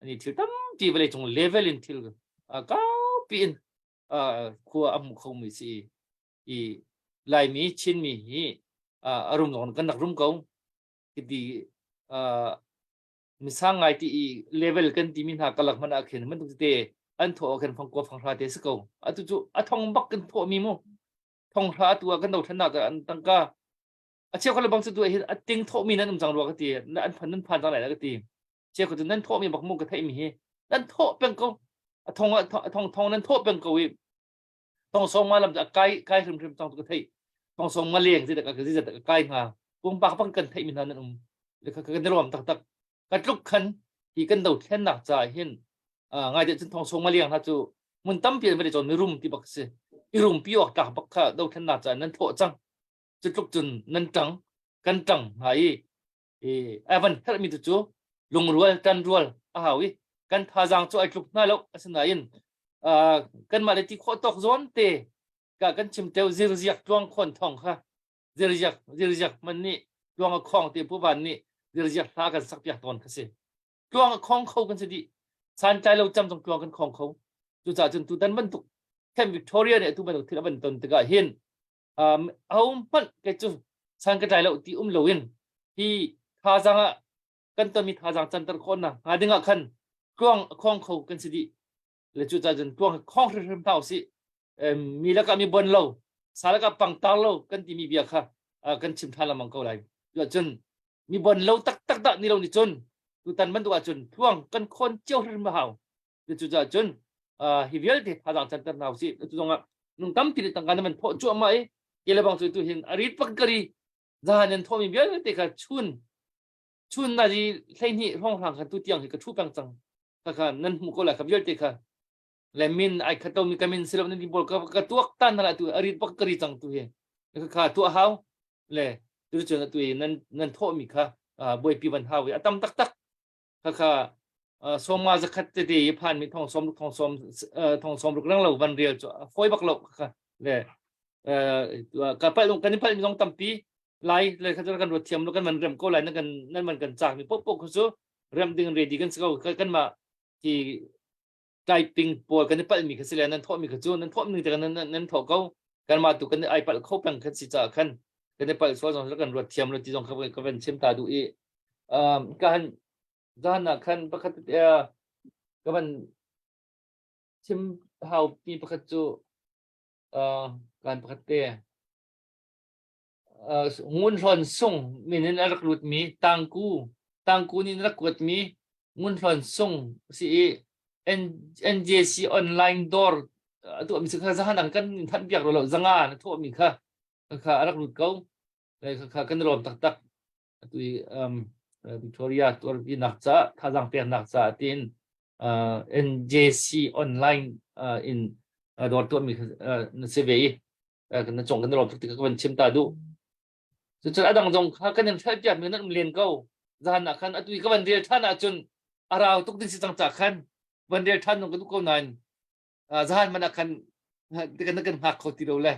Speaker 2: ani thil tampi vawlei cung level in thil kaupi in khua a hmu khomi si i Laimi Chinmi hi a rum zong kan rak rum ko ti misang ngai ti i level kan timi hna kalak hmanh ah khin bantuk te an thawh ah khin fangkua fanghra te si ko atu cu a thong bak kan thawh mi mu thonghra atu ah kan dothlennak ah an tangka a cheu kha bang cu tu hin a ting thawh mi nan um cang rua ka ti an phan nan phan cang lai ka ti cheu kha cu nan thawh mi bak mu ka theih mi hi nan thawh peng ko a thong a thong thong nan thawh peng ko i thong song ma lam a kai kai hrim hrim cang ka theih thong song ma leng zi ka zi ka kai hnga pumpak bang kan theih mi hna nan um le ka kan rom tak tak ka tluk khan hi kan dothlennak ca hin ngai de cun thong song maliang hna cu mun tampi an va cawn mi rum ti bak si i rum pi awk tlak bak kha dothlennak ca nan thawh cang cu tluk cun nan tang kan tang hna i i evan herh mi tu cu lungrual tan rual a hau i kan thazaang cu ai tluk hna lo asinain kan mah le ti khawh tawk zawn te ka kan chim teu zirziak tluang khon thong kha zirziak zirziak man nih tluang a khong te pu van nih zirziak hla kan sak piak tawn kha si tluang a khong kho kan si dih santlai lo cam zong tluang kan khong kho cucaah cun tutan bantuk Camp Victoria nih atu bantuk thil a van ton tikah hin um ho hmanh ke cu san ka tlai lo ti um loin hi thazaang ah kan tonmi thazaang canter khawhnak hnga ding ah khan tluang a khong kho kan si dih le cucaah cun tluang khong hrimhrim hna usih mi lakah mi bon lo sa lakah pangtar lo kan timi bia kha kan chim ṭhan lengmang ko lai cun mi bon lo taktak dah ni lo ni cun tutan bantuk ahcun tluang kan khawn cio hrim hau cucaah cun hi vialte thazaang canter hna usih tu zongah nung tampi nih tangka na man thawh cuahmah i ke le bang cu tu hin a rit pak kari zahan nan thawhmi vialte kha chun chun na ri 12 hrawnghrang khan tu tiang hi ka thu peng cang kha kha nan hmuh ko lai kha vialte kha le min ai khat lomi ka min silo nan bol ka ka tuak tan na tu a rit bak ka ri cang tu hi ka kha tuah hau le tu cun tu nan nan thawh mi kha buaipi van hau i a tam taktak kha kha sawma zakhat te te i phan mi thong som thong som thong som ruk rang lo van rial chu foi bak lo kha le ka pal kan pal mi zong tampi lai le kha kan ruat thiam lo kan man rem ko lai nan kan nan man kan chak mi pop pop khu chu rem ding ready kan ko kan ma ti typing pawl kan i palhmi kha si le nan thawhmi kha cu nan thawhmi te nan nan thawh ko kanmah tu kan ai palh kho peng kan si caah khan kan i palh sual zong kan ruat thiam lo ti zong kha ka van chim ta duh i um ka han zan ah khan pakhat ka van chim hau mi pakhat cu uh, kan pakhat te Ngun Hlawn Sung min in a rak lutmi Tangku Tangku nih rak kuatmi Ngun Hlawn Sung si i NJC online dawr a tuahmi si kha zahan ang kan thanh piak lo zanga na thawhmi kha kha a rak lut ko kha kan lawm taktak atu i um, Victoria tuarpinak ca thazaang peknak ca tiin uh, NJC online uh, in uh, dawr tuahmi uh, na si ve i na cung kan rawm tuk tik ka van chim ta duh cucun adang zong kha kan in hrelh piak mi nan um len ko zan ah khan atu i ka van rel than ahcun a rau tuk ding si cang ca khan van rel than nung ka duh ko nain zahan man ah khan kan kan hngak kho ti lo le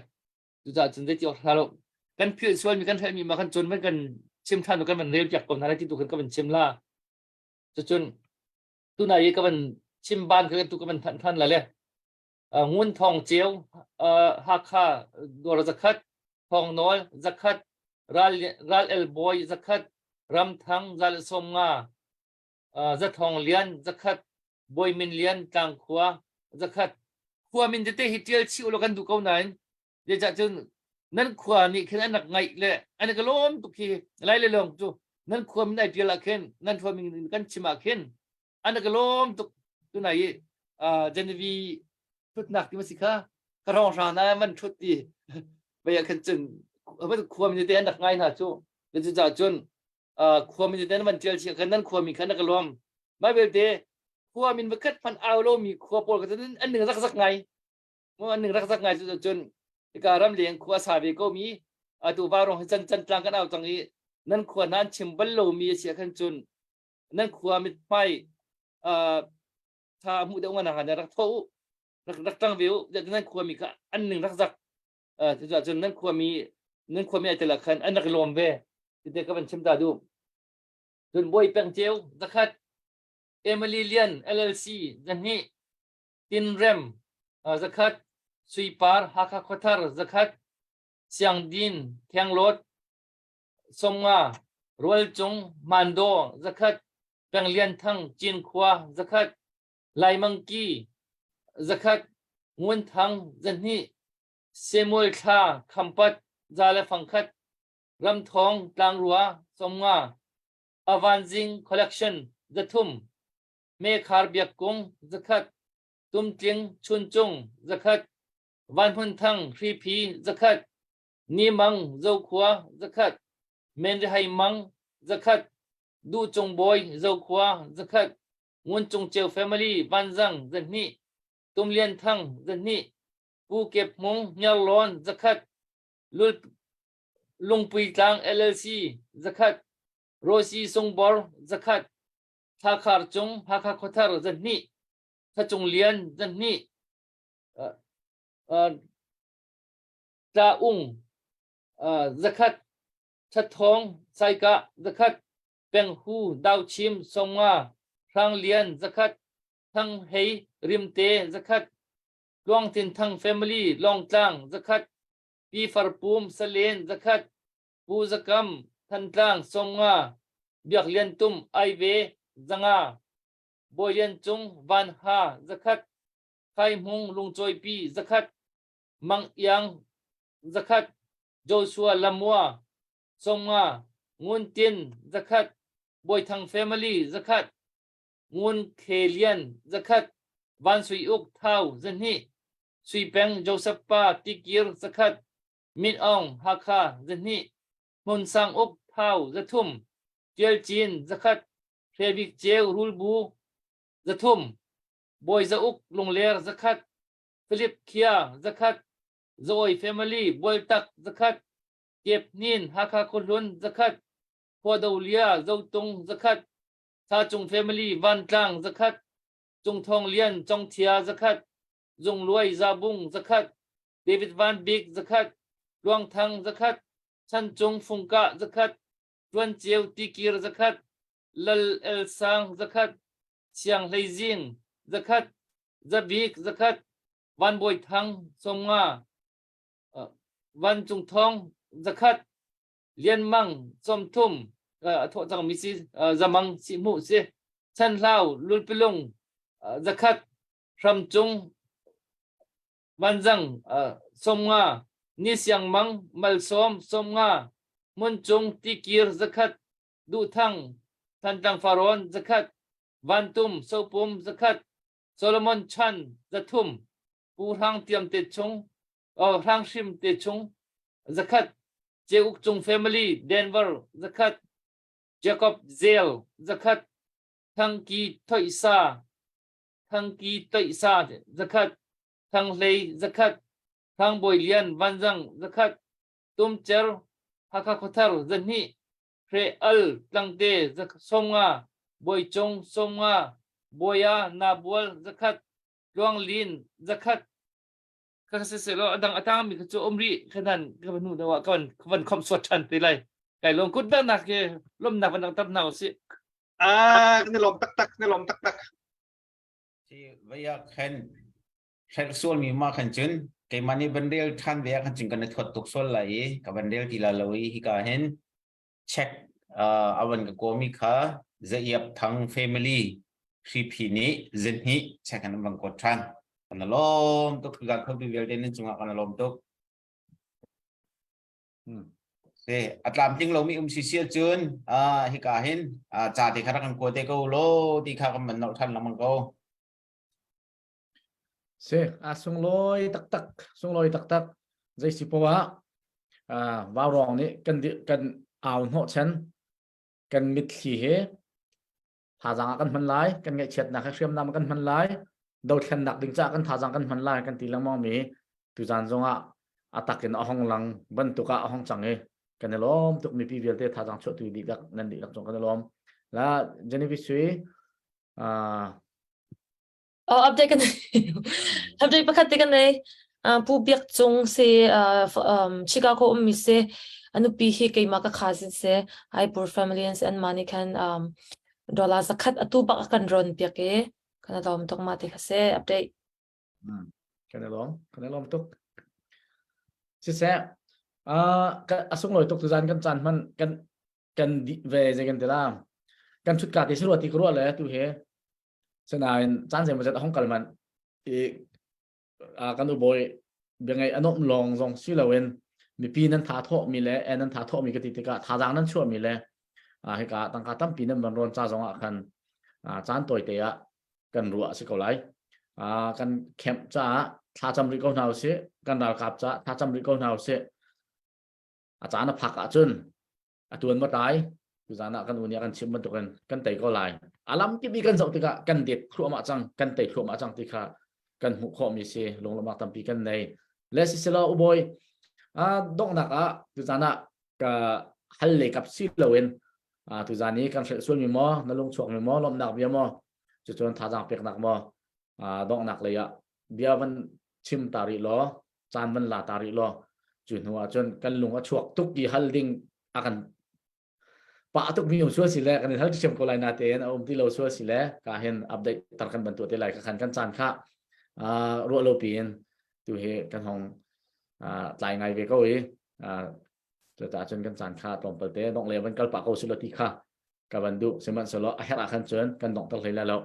Speaker 2: cucaah cun zeiti awk hla lo kan philh sual mi kan hrelh mi ma kan cun van kan chim than kan van rel piak ko hna lai ti tu khan ka van chim la cucun tunai i ka van chim ban kha tu ka van than than la le Ngun Thawng Ceu, Hakha Dawr zakhat, Thawng Nawl zakhat, Ral, Ral El Bawi zakhat, Ram Thang Zal 50, Zathawng Lian zakhat, Bawi Min Lian Tlangkhua zakhat. Khua min tete hi tial chih ulaw kan duh ko nain. Zeicah cun nan khua nih khin an rak ngaih le an ka lawm tuk hi lai le lawng cu nan khua min ai tial ah khin nan khua min kan chim ah khin an ka lawm tuk tunai i Genevieve thutnak ti ma si kha ka rong hrang na man thut ti vei ah khan cun khua mi te an rak ngai hna cu cucaah cun khua mi te man tial chi khan nan khua mi khan ka lawm mai belte khua min vakhat hman au lo mi khua pawl ka an ning rak zak ngai mu an ning rak zak ngai cu cun hika ram leng khua sa ve ko mi atu varong hi chan chan tlang kan au cang i nan khua nan chim bal lo mi a si khan cun nan khua mit hmai tha hmuh deuh ngan han rak tho u rak rak tang ve u nan khua mi kha an ning rak zak cucaah cun nan khua mi nan khua mi ai tel ah khan an rak lawm ve tite ka van chim ta du cun bawi peng ceu zakhat Emily Lian LLC zahnih Tinrem zakhat Suipar Hakha Khuathar zakhat Siangdin Khenglawt Somnga Rualcung Mandaw zakhat Penglian Thang Cinkhua zakhat, Laimangki zakhat, Ngun Thang zahnih, Samuel Thla Khampat za le fangkhat, Ramthawng Tlangrua 50, Avanzing Collection 300, Mekhar Biak Kung zakhat, Tumtling Chuncung zakhat, Vanhmun Thang Hriphi zakhat, Nimang Zokhua zakhat, Menrihai Mang zakhat, Duh Cung Bawi Zokhua zakhat, Ngun Cung Ceu family Vanzang 200, Tum Lian Thang 200, Pu Kep Hmung Hniarlawn zakhat, Lul Lungpui Tlang LLC zakhat, Rosi Sungbor zakhat, Thla Khar Cung Hakha Khuathar 200, Thla Cung Lian 200, Tla Ung zakhat, Thathawng, Saikah, zakhat, Penghu, Dauchim, Songa, Hranglian, zakhat, Thang Hei, Rimte, zakhat, Tluangtin Thang Family, Lawngtlang, zakhat, Pi Farpum, Salen, zakhat, Pu Zakam, Thantlang, Songa, Biak Lian Tum, Aive, 500, Bawi Lian Cung, Van Ha, zakhat, Khai Hmung, Lungcawipi, zakhat, Mang Iang, zakhat, Joshua Lamua, 50, Ngun Tin, 100, Bawithang family, 100, Ngun Khe Lian, 100, Van Sui Uk Thau, 200, Sui Peng Joseph Pa Tikir, 100, Min Aung Hakha, 200, Hmun Sang Uk Thau, 300, Tial Cin, 100, Hre Bik Ceu Rulbu, 300, Bawi Za Uk Lungler, 100, Philip Khia, 100, Zawi family Bualtak 100, Kepnin Hakha Khuahlun 100, Khuadolia Zotung 100, Thacung family Vantlang 100, Cungthawng Lian Congthia 100, Zungluai Zabung 100, David Van Bik 100, Luangthang 100, Chancung Fungkah 100, Tuanceu Tikir 100, Lal El Sang 100, Siang Hlei Zing 100, Zabik 100, Van Bawi Thang 50, Van Cung Thawng 100, Lian Mang 30, a thawh cangmi si Zamang Sihhmuh si, Chan Hlau Lulpilung 100, Hram Cung Vanzang 50, Ni Siang Mang Malsawm 50, Hmun Cung Tikir 100, Duh Thang Thantlang Farrawn 100, Van Tum Sopum 100, Solomon chan 300, Pu Hrang Tiam te chung, oh, Hrang Hrim te chung 100, Ceuk Cung family Denver 100, Jacob Zel 100, Thangki Thoisa, Thangki Toisa 100, Thang Hlei 100, Thang Bawi Lian Vanzang 100, Tum Cer Hakha Khuathar 200, Hre Al Tlangte 50, Bawi Cung 50, Bawia Nabual 100, Tluang Lin 100. Ka siselaw a dang a tangmi kha cu um rih khanan ka van hnu deuh ah ka van ka van khomh suat ṭhan te lai. Kai lawm kut nak ke lawmnak van langhter hna usih.
Speaker 5: Ah, kan i lawm taktak, kan i lawm taktak.
Speaker 7: Ci vaya khan hrelh sualmi ma khan cun keimah nih van rel ṭhan ve ah khan cun kan i thuat tuk sual lai i ka van rel ti la lo i hika hin check uh, a van ka kawmi kha Zaiap Thang family hriphi nih zinhnih check an van kuat ṭhan kan i lawm tuk kan khotu vialte nan cungah kan i lawm tuk. Se a tlamtling lomi um si si ahcun hika hin ca te kha rak kan kua te ko law ti kha kan van nolh than lengmang ko.
Speaker 4: Si, a sunglawi taktak, sunglawi taktak. Zei si poah ah vaurawng nih kan kan au hnawh chen kan mitthli he thazaang ah kan hman lai, kan ngaihchiatnak he hriamnam ah kan hman lai, dothlennak ding caah kan thazaang kan hman lai kan ti lengmang mi tuzan zongah a tak in a hong lang bantuk ah a hong cang i kan i lawm tuk mipi vialte thazaang chuahtu dihlak nan dihlak zong kan i lawm. La Genevieve Sui
Speaker 6: Oh, update kan update pakhat te kan nei. Pu Biak Cung si Chicago ummi si a nupi hi keimah ka cousin si Aipur family an si an mah nih khan dollar zakhat atu bak a kan ron piak i kan i lawm tuk mah ti kha si update.
Speaker 4: Kan i lawm kan i lawm tuk. Siseh a sunglawi tuk tuzan kan caan hman kan kan dih ve zei kan ti la kan thut ka te si rua ti ka ruah le tu he Sinain caan zeimawzat a hong kal manh i kan ubawi biangai a nuamh lawng zong si loin mipi nan tha thawhmi le nan tha thawhmi ka ti tikah thazaang nan chuahmi le hika tangka tampi nan van rawn ca zong ah khan caan tawite ah kan ruah a si ko lai. Kan camp caah thlacam rih ko hna usih, kan ralkap caah thlacam rih ko hna usih. A caan a phak ahcun a tuan ma tlai tuzan ah kan u nih a kan chimh bantukin kan tei ko lai a lam kip i kan zoh tikah kan det thluahmah cang kan tei thluahmah cang ti kha kan hmuh khawhmi si lunglawmhnak tampi kan nei le siselaw ubawi a donghnak ah tuzan ah ka hal le kap si loin tuzan i kan hrelh sualmi maw na lung chuakmi maw lawmhnak bia maw cucun thazaang peknak maw donghnak lei ah bia van chim ta rih law caan van la ta rih law cu hnu ah cun kan lung a chuak tuk i hal ding a kan pah tuk mi um sual si le kan in hal thiam ko lai na tein a um ti lo sual si le ka hin update tar kan bantu te lai ka khan kan caan kha ruah lo piin tu hi kan hong tlai ngai ve ko i cucaah cun kan caan kha tlawmpal te dong le van kal pah ko si lo ti kha ka van duh sihmanhsehlaw a herh ah khan cun kan donghter hlei lai lo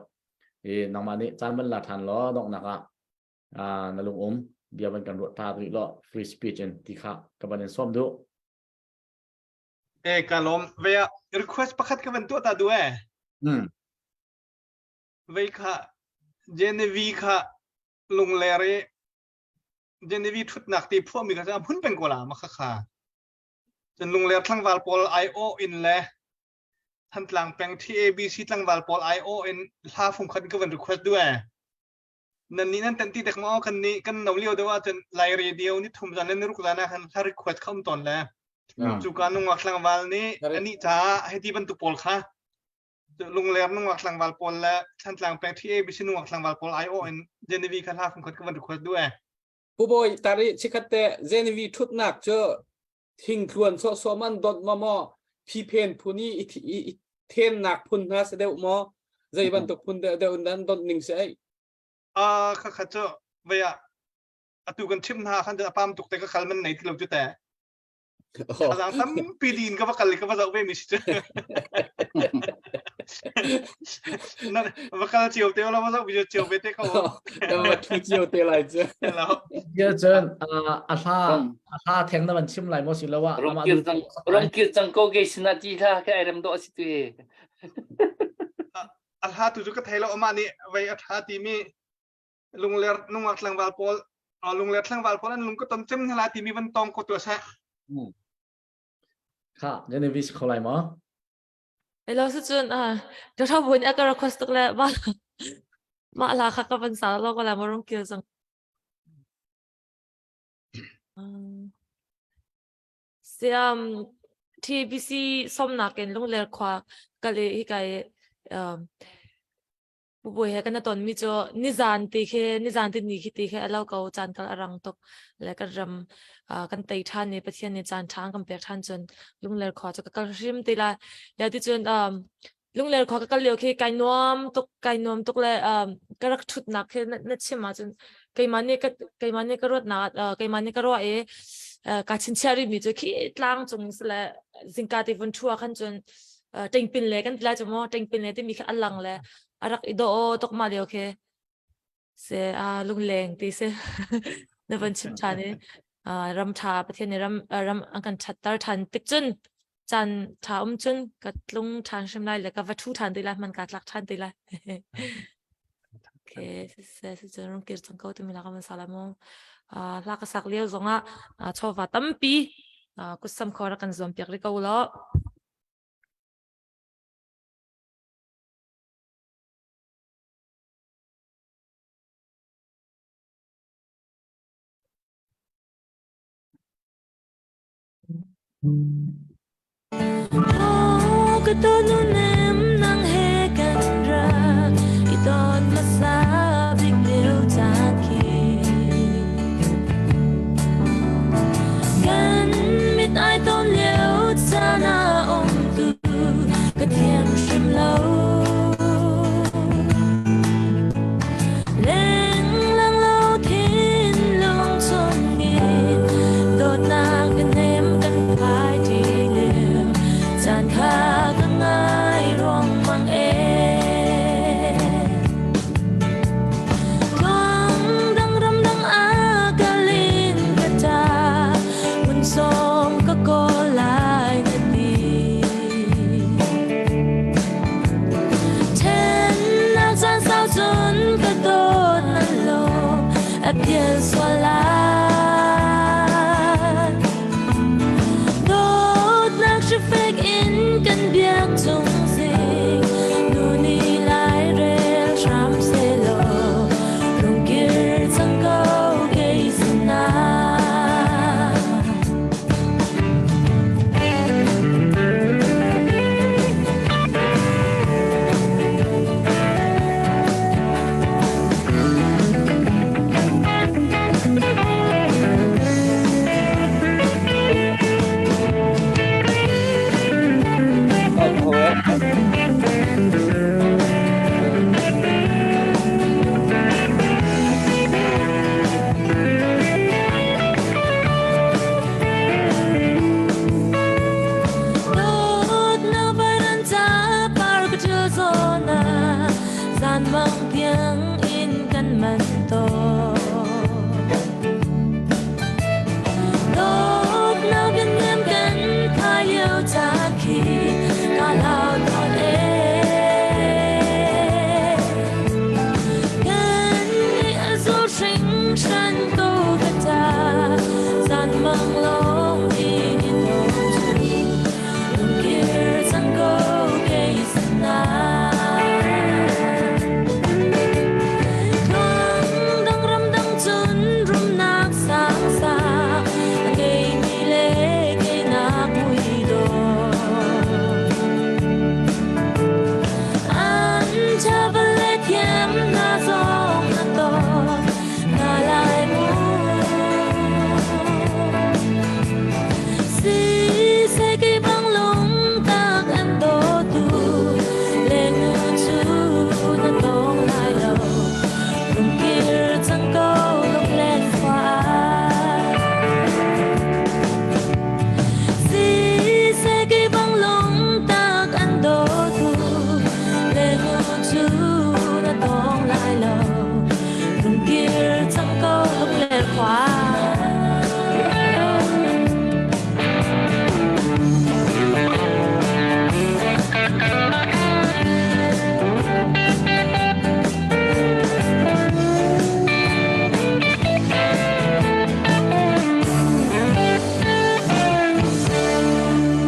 Speaker 4: i nangmah nih caan van la ṭhan law donghnak ah na lung um bia van kan ruah ta rih law free speech in ti kha ka van in sawm duh.
Speaker 5: E ka lawm ve request pakhat ka van tuah ta duh e. Vei kha Genevieve kha lungler i Genevieve thutnak ti phuahmi kha a phun peng ko la ma kha kha. Cun lungler tlangval pawl IO in le Thantlang peng TABC tlangval pawl IO in hla fungkhat ka van request duh e. Nan nih nan tan ti tek maw kan nih kan no lio deuh ahcun Lai radio ni thum zan le ni ruk zan ah khan hla request kha um tawn le cu ka nungak tlangval nih anih caah hiti bantuk pawl kha lungler nungak tlangval pawl le Thantlang peng TABC nungak tlangval pawl IO in Genevieve kha hla fungkhat ka van request duh e.
Speaker 9: Pu Bawi tari chikhat te Genevieve thutnak cu thingtluan sawhsawh man dot ma maw phiphen phun i i thennak phun hna si deuh maw zei bantuk phun deuh deuh nan dot ning si ei
Speaker 5: a kha kha cu vei ah atu kan chim hna khan a pam tuk te ka khal man nei ti lo cu te Thazang tampi din ka va kal ka va zoh ve mi si cu. Na va kal cio te la va zoh video cio ve te ko.
Speaker 9: Va thu cio te lai cu.
Speaker 4: Ya cun a hla a hla theng na van chim lai maw si lo ah
Speaker 2: Rong kir cang rong kir cang ko ke sina ti hla ke ai rem do si tu he.
Speaker 5: A hla tu cu ka thei lo amah nih vei a tha ti mi lungler nungak tlangval pawl lungler tlangval pawl an lung ka ton cem hna timi van tong ko tu seh.
Speaker 4: Kha Genevieve kho lai maw?
Speaker 6: Hello su cun ah ka tha buin a ka request tuk le ma ma la kha ka van sa lo ko la mo rong kil zang. Siam TBC somnak in lungler khwa kale hi kai um Bubuai he kan i tonmi cu nizan ti khi nizan ti ni khi ti khi a lo ko caan kal a rang tuk le kan ram kan tei ṭhan i Pathian nih caan ṭha an kan pek ṭhan cun Lungler khua cu ka kal hrim ti lai. Ya ti cun um, Lungler khua ka kal lio khi kai nuam tuk kai nuam tuk le um, ka rak ṭhutnak khi na, na chim ahcun keimah nih ka keimah nih ka ruatnak uh, keimah nih ka ruah i uh, kaa chinchiah rihmi cu khi tlang cung si le zingka te vun ṭhu ah khan cun ṭengpin le kan ti lai cu maw ṭengpin le timi kha a lang le a rak i dawh tuk ma lio khi se a lungleng ti si na van chim ṭhan i. Ram ṭha Pathian nih ram ram an kan ṭhatter ṭhan tik cun caan ṭha um cun ka tlung ṭhan hrim lai le ka va ṭhu ṭhan te lai hman kaa tlak ṭhan te lai. Okay, siseh sicun rung kir cang ko timi la ka van sa lai mu. Hla ka sak lio zongah chawva tampi kutsam kho rak kan zuam piak rih ko law. Ka tonu nem nang he kan rak i ton hmasa bik lio caan khi Kan mit ai ton lio caan ah um tu ka thiam hrim lo Lenglang lo thinlung chungin dawtnak ka nem kan phai ṭi lio caan kha ka ngai ruangmang ee. Tluang dang ram dang ah ka lin ka ṭa hmun sawm ka kawl lai na ti. Ṭhennak caan sau cun ka dawt na lawm a pial sual lai. Dawtnak hrifek in kan biak chung zing nu nih lairel hram sehlaw rungkir cang ko kei sinah. Dawtnak varan ca par ka ṭil zawn ah zanmang tiang in kan man tawn. Dawtnak bianem kan phai lio caan khi ka lau tawn ee. Kan nih a zul hringhran ko ka ta, zanmang lawng in i tawn cu lungkir cang ko kei sinah. Tluang dang ram dang cun rumnak sangsa a ngeimi le keinak mui dawh. An travel le thiam na zong na ton na lai mu. Si se kei bang lung tak an dawtu le nu cu na tong lai lo. Lungkir cang ko lunglen khua. Si se kei bang lung tak an dawtu le nu cu na tong lai lo. Lungkir cang ko lunglen khua.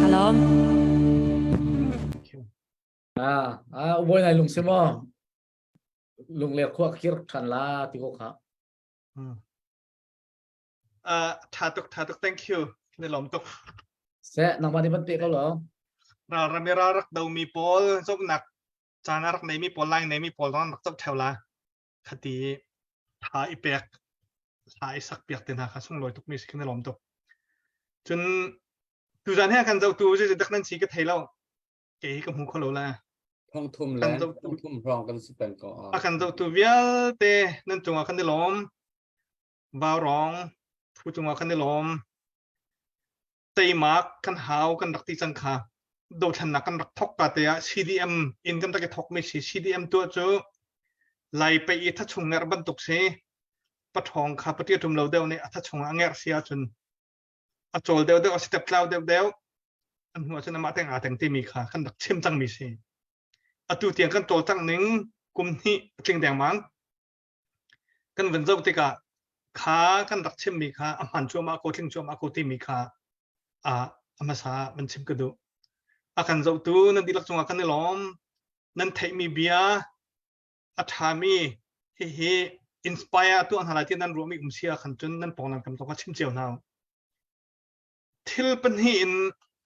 Speaker 6: Hello.
Speaker 4: Ah, ah, uboi nai lung si maw? Lungler khua khir than la ti ko kha.
Speaker 5: Tha tuk tha tuk thank you na lawm tuk.
Speaker 4: Se nangmah nih van pe ko lo.
Speaker 5: Ral rami ral rak do mi pawl zomnak caan a rak neimi pawl lai neimi pawl zong an rak zoh theo la khati tha i pek thla i sak piak te hna kha sunglawi tuk mi si khin lawm tuk cun tuzan he kan zohtu zei dak nan si ka thei lo ke hi ka hmu kho lo la
Speaker 9: Thong thum le thong thum hrawng kan si peng ko.
Speaker 5: A kan zohtu vialte nan cungah kan i lawm. Vaurong phu cungah kan i lawm. Teimak kan hau kan rak ti cang kha. Dothlennak kan rak thok ka te ah CDM in kan rak i thok mi si. CDM tuah cu Lai pei i thachung ngerh bantuk si. Paṭhawng kha paṭia ṭum lo deuh nih a tha chungah a ngerh si ahcun a cawl deuh deuh a step tlau deuh deuh an hnu ahcun amah teng aa teng timi kha kan rak chim cangmi si. Atu tiang kan cawlcangh ning kum hnih a tling dengmang. Kan van zoh tikah kha kan rak chimmi kha a hman cuahmah ko tling cuahmah ko timi kha a hmasa van chim ka duh. A kan zohtu nan dihlak cungah kan i lawm. Nan theihmi bia a ṭhami hihi inspire tuah hna lai ti nan ruahmi um si ah khan cun nan pawng nan kam tawk chim cio hna. Thil pahnih in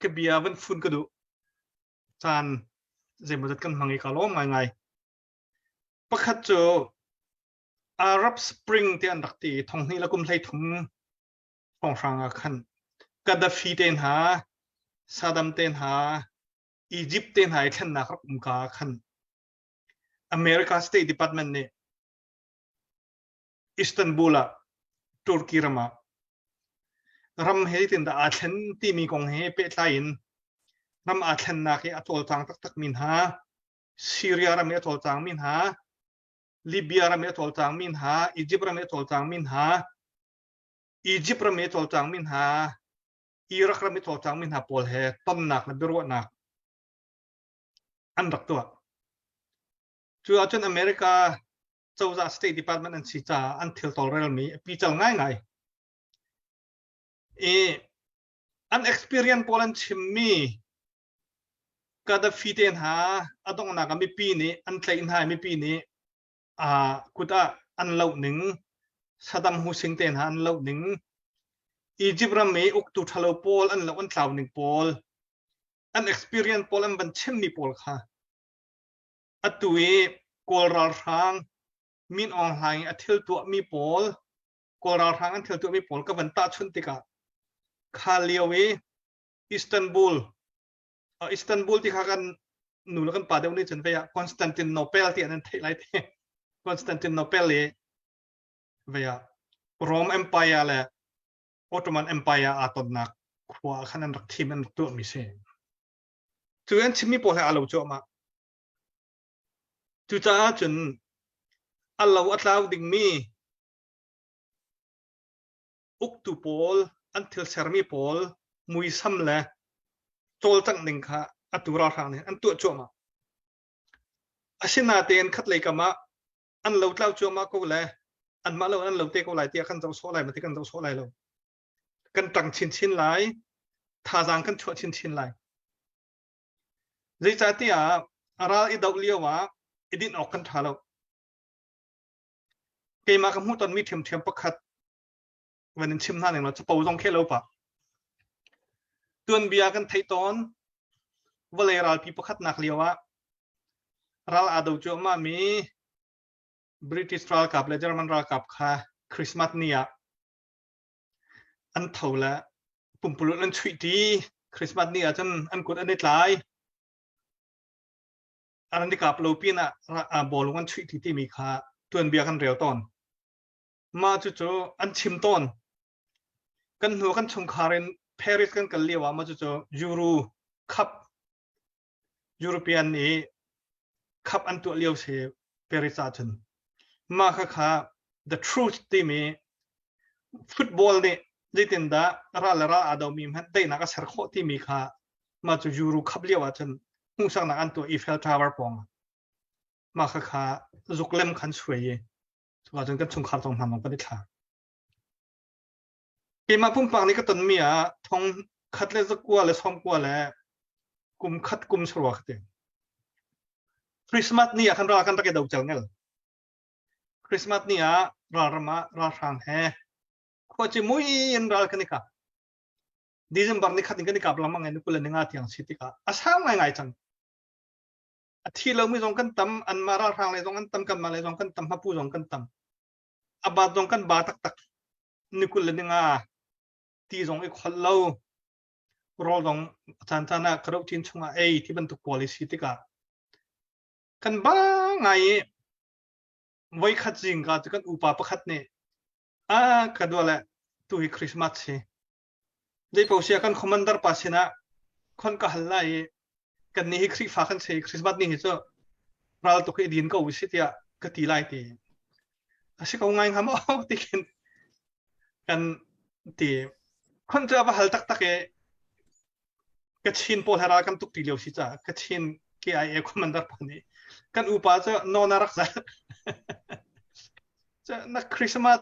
Speaker 5: ka bia van fun ka duh. Caan zeimawzat kan hmang i ka lawm ngaingai. Pakhat cu Arab Spring ti an rak ti thong hnih le kum 13 hrawnghrang ah khan Gaddafi te hna Saddam te hna Egypt te hna i thlennak rak um ka khan America State Department nih Istanbul ah Turkey ram ah ram he tin dah aa thlen timi kong he pehtlai in ram aa thlennak i a cawlcang taktak mi hna Syria ram i a cawlcang mi hna Libya ram i a cawlcang mi hna Egypt ram i a cawlcang mi hna Egypt ram i a cawlcang mi hna Iraq ram i a cawlcang mi hna pawl he tonnak le biaruahnak an rak tuah. Cu ahcun America cozah State Department an si caah an thil tawlrelmi a pical ngaingai. I an experience pawl an chimmi Gaddafi te hna a donghnak ah mipi nih an tlaih hna i mipi nih a kut ah an loh ning Saddam Hussein te hna an loh ning Egypt ram i uktu ṭhalo pawl an loh an tlau ning pawl an experience pawl an van chimmi pawl kha atu i Kawl ralhrang Min Aung Hlaing i a thil tuahmi pawl Kawl ralhrang an thil tuahmi pawl ka van tahchunh tikah kha lio i Istanbul Istanbul ti kha kan nu le kan pa deuh nih cun vei ah Constantinople ti an theih lai te Constantinople i vei ah Rome Empire le Ottoman Empire aa tonnak khua khan an rak thim an rak tuahmi si. Cu an chimmi pawl he aa lo cuahmah. Cucaah cun a lo a tlau dingmi uktu pawl an thil sermi pawl muisam le cawlcangh ning kha atu ralhrang nih an tuah cuahmah. Asinain khatlei kam ah an lo tlau cuahmah ko le anmah lo an lo te ko lai tiah kan zoh sawh lai ma ti kan zoh sawh lai lo. Kan ṭang chinchin lai, thazaang kan chuah chinchin lai. Zeicahtiah a ral i doh lio ah i dinh awk kan ṭha lo. Keimah ka hmuhtonmi ṭhiamṭhiam pakhat van in chim hna ning law capo zong khe lo pah. Tuanbia kan theih tawn vawlei ralpi pakhatnak lio ah ral aa do cuahmah mi British ralkap le German ralkap kha Christmas ni ah an tho le pumpululh an chuih ṭi. Christmas ni ah cun an kut an i tlai. An i kap lo pin ah bawlung an chuih ṭi timi kha tuanbia kan rel tawn. Mah cucu an chim tawn. Kan hnu kan chungkhar in Paris kan kal lio ah mah cucu Euro Cup European i cup an tuah lio si Paris ahcun. Mah kha kha the truth timi football nih zeitindah ral le ral aa domi hmanh teinak a ser khawh timi kha mah cu Euro Cup lio ahcun hmuhsaknak an tuah Eiffel Tower pawng ah. Mah kha kha zuklem khan suai i cuka cun kan chungkhar tong hna lawng kan i thla. Keimah pumpak nih ka tonmi ah thong khat le zakua le sawmkua le kum khat kum sarua ka ti. Christmas ni ah khan ral kan rak i do cel ngel. Christmas ni ah ralram ah ralhrang he khuaci mui in ral kan i kap. December ni khat in kan i kap lengmang i ni 20 ni nga tiang si tikah a sau ngaingai cang. A thi lomi zong kan tam, anmah ralhrang lei zong an tam, kanmah lei zong kan tam, hapu zong kan tam. A bat zong kan ba taktak. Ni 20 le ni nga ti zong i kholh lo. Rawl zong caan caan ah ka roh cin chungah ei ti bantuk pawl i si tikah kan ba ngai i voikhat zingka cu kan upa pakhat nih a ka dua le tu hi Christmas si Zeipaoh sia kan commander pa sinah khon ka hal lai i kan nih hi Khrihfa kan si Christmas ni hi cu ral tuk hi din ko si tiah ka ti lai ti. A si ko ngai hnga maw ti khin kan ti. Khon cu a va hal taktak i Kachin pawl he ral kan tuk ti lio si caah Kachin KIA commander pa nih kan upa cu nawn a rak zal. Na Christmas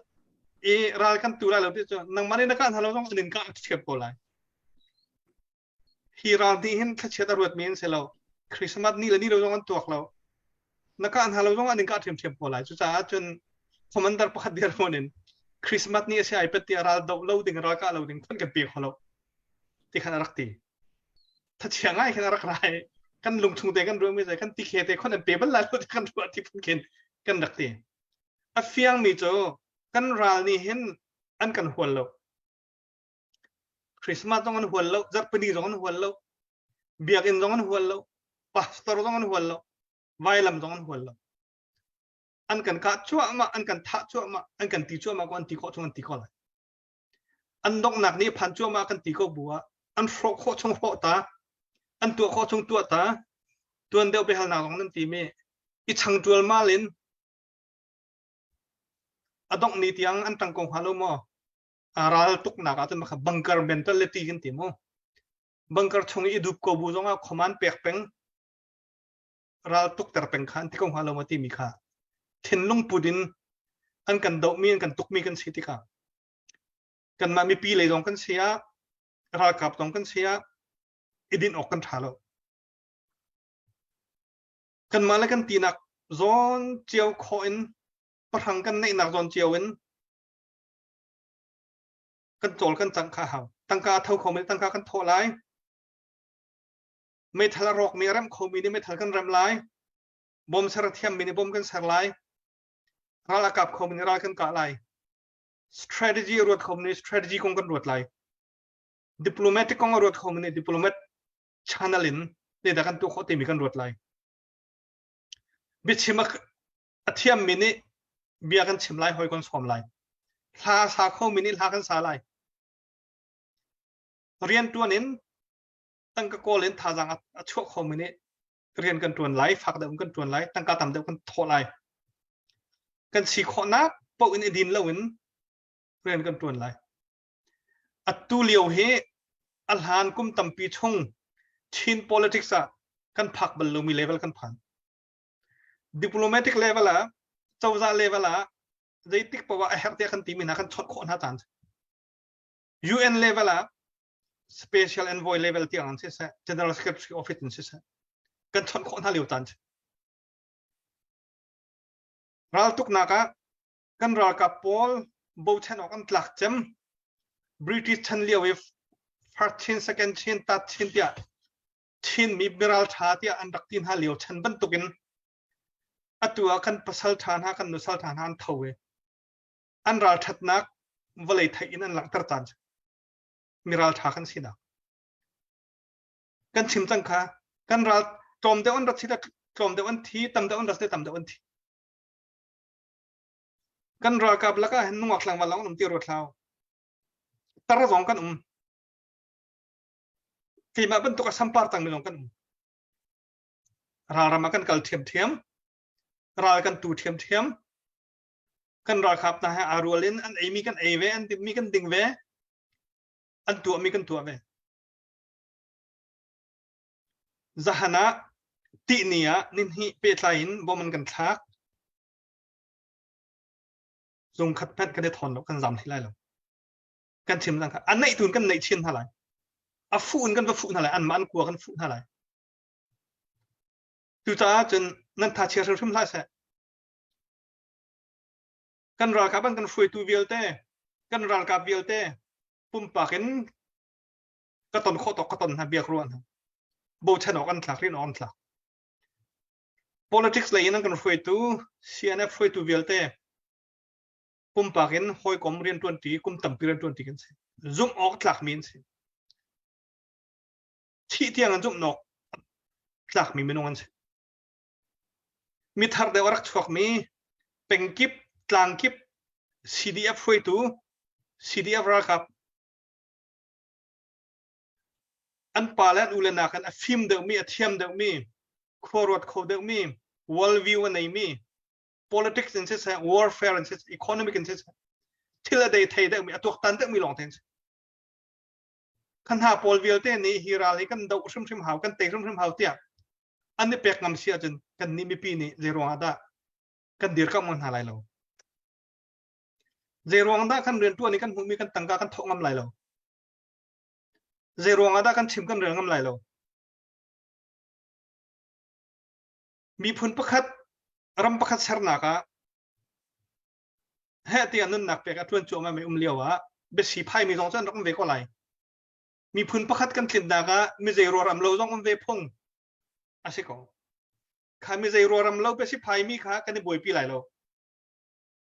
Speaker 5: i ral kan tu lai lo ti cu nangmah nih na kah hna lo zong an in kah thiam ko lai. Hi ral nih hin thlachiat a ruatmi an si lo. Christmas ni le ni lo zong an tuak lo. Na kah hna lo zong an in kah ṭhiamṭhiam ko lai. Cucaah cun commander pakhat dirhmun in Christmas ni a si ai pet tiah ral doh lo ding ral kah lo ding phun kan pe kho lo ti khan a rak ti. Thachia ngai khan a rak rai. Kan lungchung te kan ruahmi zai kan tikhe te khon an pe bal lai lo ti kan ruah ti phun khin kan rak ti. A fiangmi cu kan ral nih hin an kan hual lo. Christmas zong an hual lo, zarhpini zong an hual lo, biakinn zong an hual lo, pastor zong an hual lo, vailam zong an hual lo. An kan kah cuahmah, an kan thah cuahmah, an kan ti cuahmah ko an ti khawh chung an ti khawh lai. An donghnak nih phan cuahmah kan ti ko bu ah an hrawh khawh chung hrawh ta, an tuah khawh chung tuah ta, tuan deuh biahalnak zong nan ti mi i chang ṭualmal in a dongh ni tiang an ṭang ko hnga lo maw? Ral tuknak ah cun makha bunker mentality kan ti mu bunker chung i dup ko bu zongah command pek peng ral tuk ter peng kha an ti ko hnga lo ma timi kha thinlung put in an kan dohmi an kan tukmi kan si tikah kanmah mipi lei zong kan si ah ralkap zong kan si ah i din awk kan ṭha lo kanmah le kan tinak zawn cio khawh in pahrang kan neihnak zawn cio in Kan cawl kan cangh kha hau. Tangka a tho khomi tangka kan thawh lai. Meithal a rawkmi a remh khomi nih meithal kan remh lai. Bom ser a thiammi nih bom kan ser lai. Ral a kap khomi nih ral kan kah lai. Strategy a ruat khomi nih strategy kong kan ruat lai. Diplomatic kong a ruat khomi nih diplomat channel in zeidah kan tuah khawh timi kan ruat lai. Biachim a a thiammi nih bia kan chim lai hawi kan sawm lai hla sa khomi nih hla kan sa lai rian tuan in tangka kawl in thazaang a chuah khomi nih rian kan tuan lai fak deuh kan tuan lai tangka tam deuh kan thawh lai kan si khawhnak paoh in i din lo in rian kan tuan lai atu lio hi a hlan kum tampi chung Chin politics ah kan phak bal lomi level kan phan Diplomatic level ah cozah level ah zeitik poah a herh tiah kan timi hna kan chawnh khawh hna caan UN level ah special envoy level tiang an siseh general secretary office in siseh kan chawnh khawh hna lio caan raltuknak ah kan ralkap pawl bochan awk an tlak cem British chan lio i first chin second chin third chin tiah Chinmi miralṭha tiah an rak ti hna lio chan bantukin atu ah kan pasal ṭha hna kan nusal ṭha hna an tho i an ralṭhatnak vawlei theih in an langhter caan miralṭha kan sinak kan chim cang kha kan ral tlawm deuh an rat si tlawm deuh an thi tam deuh an rat si tam deuh an thi kan ralkap lakah hin nungak tlangval lawng um ti ruat hlau tar zong kan um Keimah bantuk a sampar cangmi lawng kan um. Ralram ah kan kal ṭhiamṭhiam. Ral kan tu ṭhiamṭhiam. Kan ralkap hna he aa rual in an eimi kan ei ve, an dinmi kan ding ve, an tuahmi kan tuah ve. Zahan ah tihni ah ninhnih pehtlai in bom an kan thlak. Zung khat hmanh kan i thawn lo, kan zam hlei lai lo. Kan chim cang kha a neih tun kan neih chin hna lai a fuh in kan va fuh hna lai anmah an kua kan fuh hna lai cucaah cun nan tha chia hrimhrim hlah seh kan ralkap an kan hruaitu vialte kan ralkap vialte pumpak in ka ton khawh tawk ka ton hna biak ruah hna bochan awk an thlak rin awk an thlak politics lei in an kan hruaitu CNF hruaitu vialte pumpak in hawikom rianṭuanṭi kum tampi rianṭuanṭi kan si zumh awk tlakmi an si thih tiang an zumh awk tlakmi minung an si mithar deuh a rak chuakmi pengkip tlangkip CDF hruaitu CDF ralkap an pa le an u le nakin a fim deuhmi a thiam deuhmi khua ruat kho deuhmi world view a neimi Politics in siseh, warfare in siseh, economic in siseh, thil a dei thei deuhmi, a tuaktan deuhmi lawng te an si. Khan hna pawl vialte nih hi ral hi kan doh hrimhrim hau, kan tei hrimhrim hau tiah an i pek ngam si ahcun kan nih mipi nih zei ruangah dah kan dirkamh ngam hna lai lo. Zei ruang dah kan riantuan i kan hmuhmi kan tangka kan thawh ngam lai lo. Zei ruangah dah kan chim kan rel ngam lai lo. Miphun pakhat ram pakhat sernak ah heh tiah nunnak pek a ṭuan cuahmah mi um lio ah biasi phaimi zong cu an rak um ve ko lai. Miphun pakhat kan tlinnak ah mi zei ruaram lo zong um ve phung a si ko. Kha mi zei ruaram lo biasi phaimi kha kan i buaipi lai lo.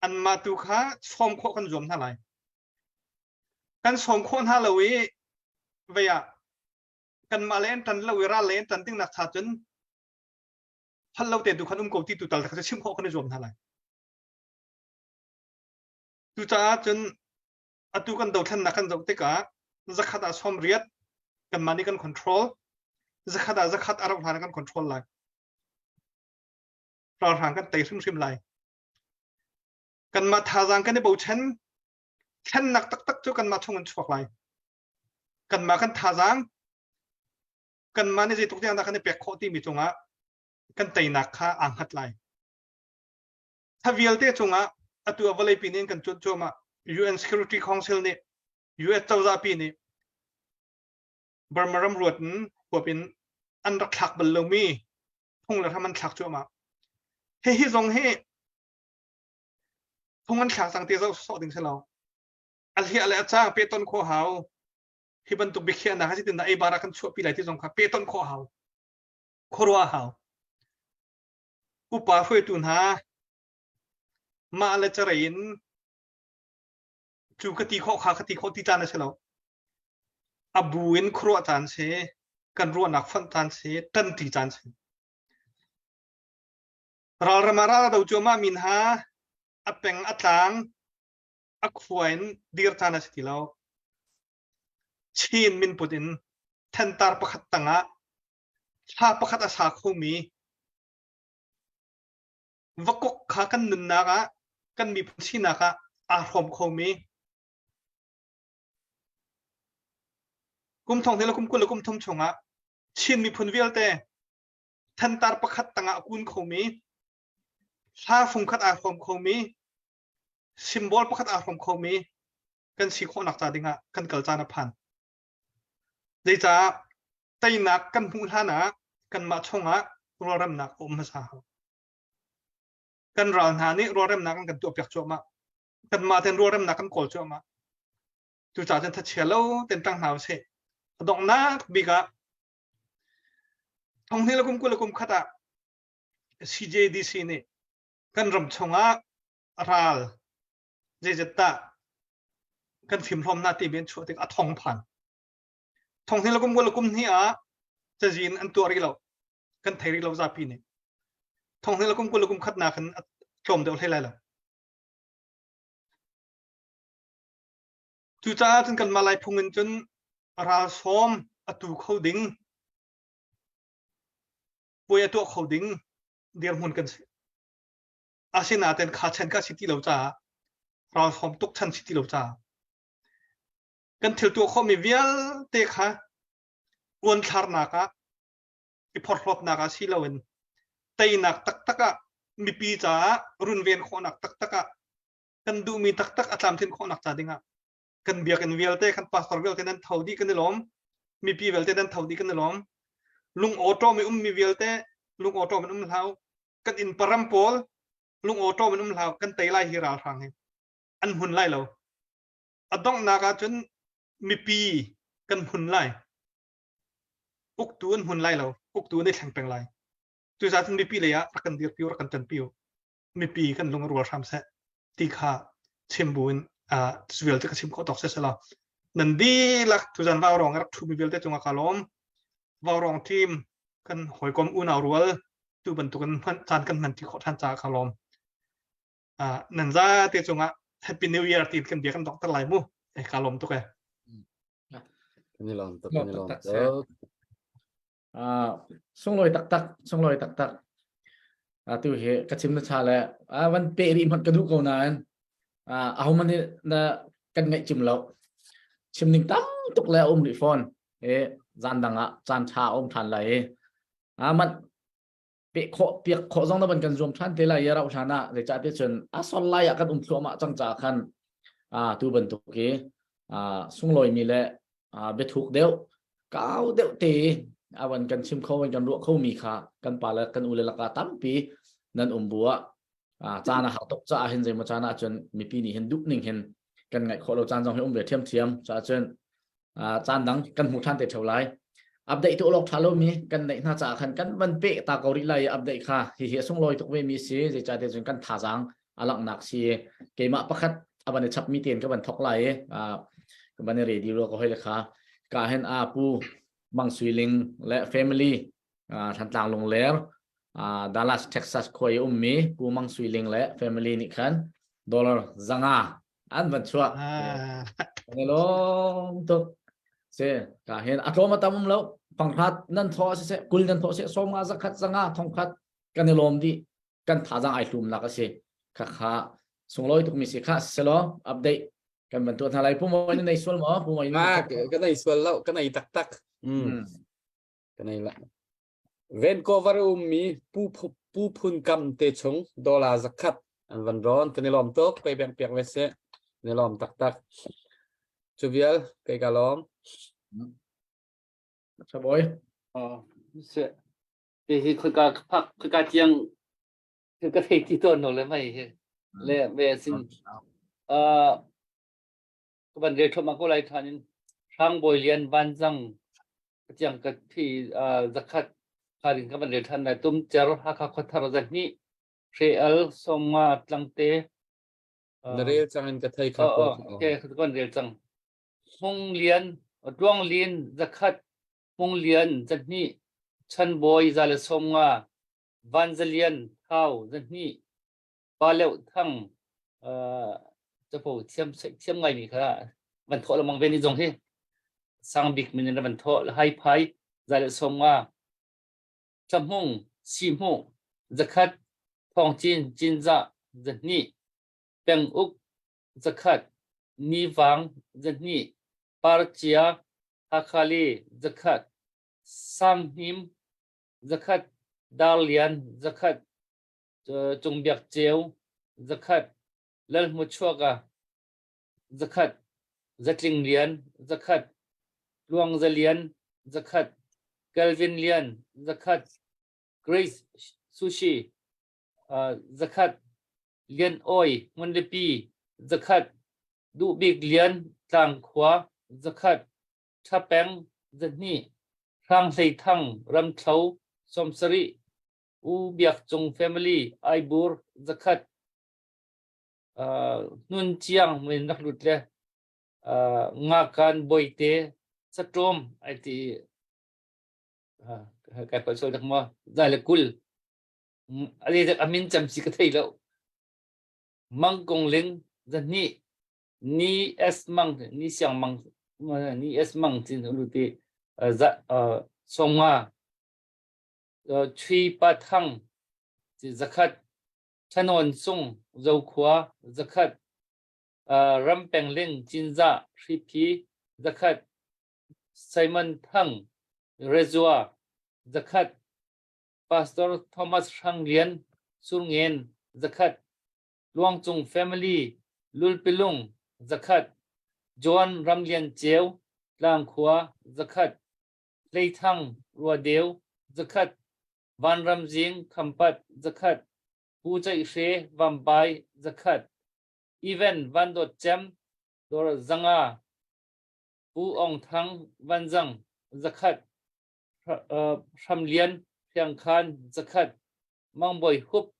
Speaker 5: Anmah tu kha sawm khawh kan zuam hna lai. Kan sawm khawh hna lo i vei ah kanmah le an ṭan lo i ral le an ṭan ding nak cha cun hal lo te tu khan um ko ti tu tal kha chim khawh kan i zuam hna lai. Cucaah cun atu kan dothlennak kan zoh tikah zakhat ah sawm riat kanmah nih kan control zakhat ah zakhat a rauh hlan kan control lai. Ralhrang kan tei hrimhrim lai. Kanmah thazaang kan i bochan thlennak taktak cu kanmah chung in chuak lai. Kanmah kan thazaang kanmah nih zeitluk tiang dah kan i pek khawh timi cungah kan teinak kha aa hngat lai. Tha vialte cungah atu a vawleipi nih kan cuanh cuahmah UN Security Council nih US cozah pi nih Burma ram ruat in huap in an rak thlak bal lomi phung le hram an thlak cuahmah. Hihi zong hi phung an thlak cang ti zoh sawh ding si lo. A hliah le a caang pehton khawh hau. Hi bantuk biakhiahnak hi zeitindah eibar ah kan chuahpi lai ti zong kha pehton khawh hau. Khuaruah hau. Upa hruaitu hna mah le carei in cu ka ti khawh kha ka ti khawh ti caan a si lo. A bu in khuaruah caan si, kan ruahnak fonh caan si, ṭanṭi caan si. Ralram ah ral a do cuahmah mi hna a peng a tlang a khua in dir caan a si ti lo. Chin minput in thentar pakhat tangah thla pakhat a sa khomi vakok kha kan nunnak ah kan miphun sinak ah aa hrawm khomi kum thong le kum 20 le kum thum chungah Chin miphun vialte thantar pakhat tangah a kun khomi hla fungkhat aa hrawm khomi symbol pakhat aa hrawm khomi kan si khawhnak ca dingah kan kal caan a phan. Zeicah teinak kan hmuh hlan ah kanmah chungah rualremnak a um hmasa hau. Kan ral hna nih rualremnak an kan tuahpiak cuahmah. Kanmah ten rualremnak kan kawl cuahmah. Cucaah cun thachia lo ten ṭang hna usih. A donghnak bik ah thong hnih le kum 20 le kum khat ah CJDC nih kan ram chungah ral zeizat dah kan fimhlawm hna timi an chuah tik a thong phan. Thong hnih le kum 20 le kum hnih ah cazin an tuah rih lo. Kan thei rih lo zapi nih. Thong hnih le kum 20 le kum khat nakin a tlawm deuh hlei lai lo. Cucaah cun kanmah Laiphung in cun ralsawm a tu kho ding, puai a tuah kho ding dirhmun kan si. Asinain kha chan kha si ti lo caah ralsawm tuk chan si ti lo caah kan thil tuah khawhmi vialte kha uanthlarnak ah i phorhlawtnak ah si loin teinak taktak ah mipi caah runven khawhnak taktak ah kan duhmi taktak a tlamtlin khawhnak ca dingah kan biakinn vialte kan pastor vialte nan tho dih kan i lawm mipi vialte nan tho dih kan i lawm lung awṭawm i ummi vialte lung awṭawm in um hlah u kan inn param pawl lung awṭawm in um hlah u kan tei lai hi ralhrang hi an hmun lai lo a donghnak ah cun mipi kan hmun lai uktu an hmun lai lo uktu an i thleng peng lai cucaah cun mipi lei ah rak kan dirpi u rak kan ṭanpi u mipi kan lung a rual hram seh ti kha chim bu in vialte ka chim khawh tawk se selaw nan dihlak tuzan vaurawng a rak ṭhumi vialte cungah ka lawm vaurawng team kan hawikom unau rual tu bantukin hman caan kan hman ti khawh ṭhan caah ka lawm nan za te cungah happy new year ti kan bia kan dok ter lai mu e ka lawm tuk e
Speaker 10: Kan i lawm tuk, kan i lawm tuk.
Speaker 4: Sunglawi taktak, sunglawi taktak. Atu hi ka chim na cha le a van pe rih hmanh ka duh ko nain aho man na kan ngaih cim lo. Chim ning tam tuk le um rih fawn. E zan dang ah caan tha um than lai i a man pe khawh piak khawh zong na van kan zuam than te lai i rauh hlan ah zeicah ti cun a sol lai ah kan um thluahmah cang ca khan a tu bantuk hi a sunglawi mi le biathuk deuh kau deuh te a van kan chim kho van kan ruah kho mi kha kan pa le kan u le laka tampi nan um bu ah caan a har tuk caah hin zeimaw caan ah cun mipi nih hin duh ning hin kan ngaih khawh lo caan zong hi um ve thiamthiam caah cun caan dang kan hmu ṭhan te ṭheo lai. Update tu awk ṭha lomi kan neih hna caah khan kan van peh ta ko rih lai i update kha hihi a sunglawi tuk ve mi si zeicahtiah cun kan thazaang a langhnak si keimah pakhat a van i chapmi tein ka van thok lai i ka van i ready rua ka hoi le kha ka hen a pu Mang Sui Ling le family Thantlang Lungler Dallas Texas khua i ummi pu Mang Sui Ling le family nih khan dollar 500 an van chuah kan i lawm tuk si ka hin a tlawm a tam um lo panghrat nan thaw si seh kul nan thaw seh 50 100 100 thongkhat kan i lawm dih kan thazang ai hlum nak a si kha kha sunglawi tuk mi si kha selaw update kan van tuah hna lai pu moi na nei sual maw pu moi
Speaker 9: ma ka nei sual lo ka nei taktak mm ka nei la Vancouver ummi Pu Pu Phun Kam te chung dollar 100 an van rawn kan i lawm tuk kei beng piak ve seh kan i lawm taktak cu vial kei ka lawm
Speaker 4: Saboy
Speaker 2: Oh, se te hi khoi ka phak khoi ka tiang ka thei ti ton no le mai hi le ve sin uh ka van rel thoma ko lai than in Hrang Bawi Lian Vanzang tiang ka thi 100 kharin ka van rel than lai tum cer Hakha khuathar 200 hre al 50 tlangte
Speaker 9: na rel cang in ka thei kha
Speaker 2: ko okay ka van rel cang Hmung Lian Tluang Lin 100 Hmung Lian 200 Chan Bawi 150 Van Za Lian Thau 200 Pa Leuh Thang capo thiam thiam ngai mi kha van thawh lengmang ve ni zong hi sang bik min in van thawh hai phai 150 Tlahmung Sihmuh 100 Thawng Cin Cinzah 200 Peng Uk 100 Ni Vang 200 Parcia Hakhali 100 Sang Hnim 100 Dar Lian 100 Cung Biak Ceu 100, Lal Hmu Chuaka 100, Zatling Lian 100, Tluang Za Lian 100, Calvin Lian 100, Grace Sushi 100, Lian Oi Hmunlipi 100, Duh Bik Lian Tlangkhua 100, Tha Peng 200, Hrang Hlei Thang Ramthlo 70, U Biak Cung family Aibur 100 Hnun Ciang min rak lut le Ngakan Boite Saṭawm ai ti kai palh sual dak maw 120 ali dak amin cam si ka thei lo Mang Kong Ling 200 Ni S Mang Ni Siang Mang Ni S Mang tin ulu ti za 50 Chui Pa Thang 100, Thanawn Sung Zokhua 100, Ram Peng Ling Cinzah Hriphi 100, Simon Thang Rezua 100, Pastor Thomas Hrang Lian Surngen 100, Luang Cung Family Lulpilung 100, John Ram Lian Ceu Tlangkhua 100, Hleithang Ruadeu 100, Vanram Zing Khampat 100, Pu Ceih Hre Vambai 100, Even Van Dawt Cem Dawr 500, Pu Ong Thang Vanzang 100, Hram Lian Hriangkhan 100, Mang Bawi Hup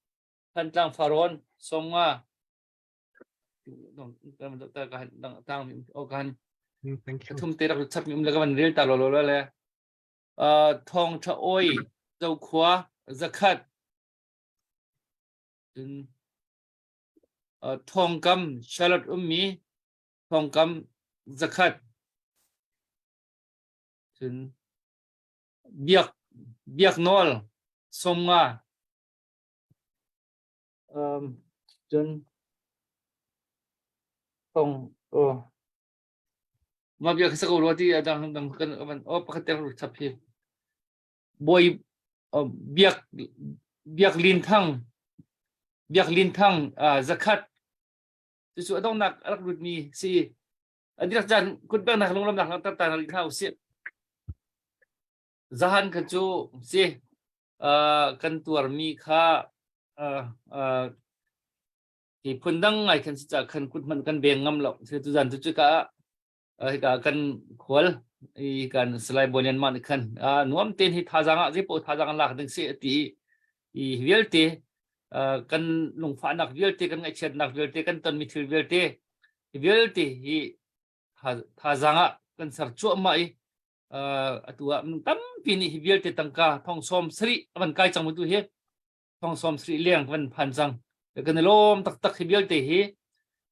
Speaker 2: Thantlang Farrawn 50.
Speaker 5: Thank you.
Speaker 2: Thum te rak chap mi um le ka van rel ta lo lo le thong tha oi zokhua 100 cun thongkam Charlotte ummi thongkam 100 cun biak biak nawl 50. Um, cun thong oh mah bia kha sa ko rua ti a dang dang kan van oh pakhat te ru chap hi Bawi Biak Biak Lin Thang Biak Lin Thang zakhat cucu a donghnak a rak lutmi si a dirak caan kutbengnak lunglamnak langhter ta rih hna usih zahan kha cu si kan tuarmi kha hi phundang ngai khan si ca khan kut hmanh kan beng ngam lo tu zan tu cu ka hika kan khual i kan Salai Bawi Lian Mah nih khan nuam tein hi thazaang ah zeipaoh thazaang an lak ding si a ti i vialte kan lungfahnak vialte kan ngaihchiatnak vialte kan tonmi thil vialte vialte hi thazaang ah kan ser cuahmah i atu ah tampi nih hi vialte tangka thong sawm sarih a van kai cang mu tu hi thong sawm sarih leng van phan cang kan i lawm taktak hi vialte hi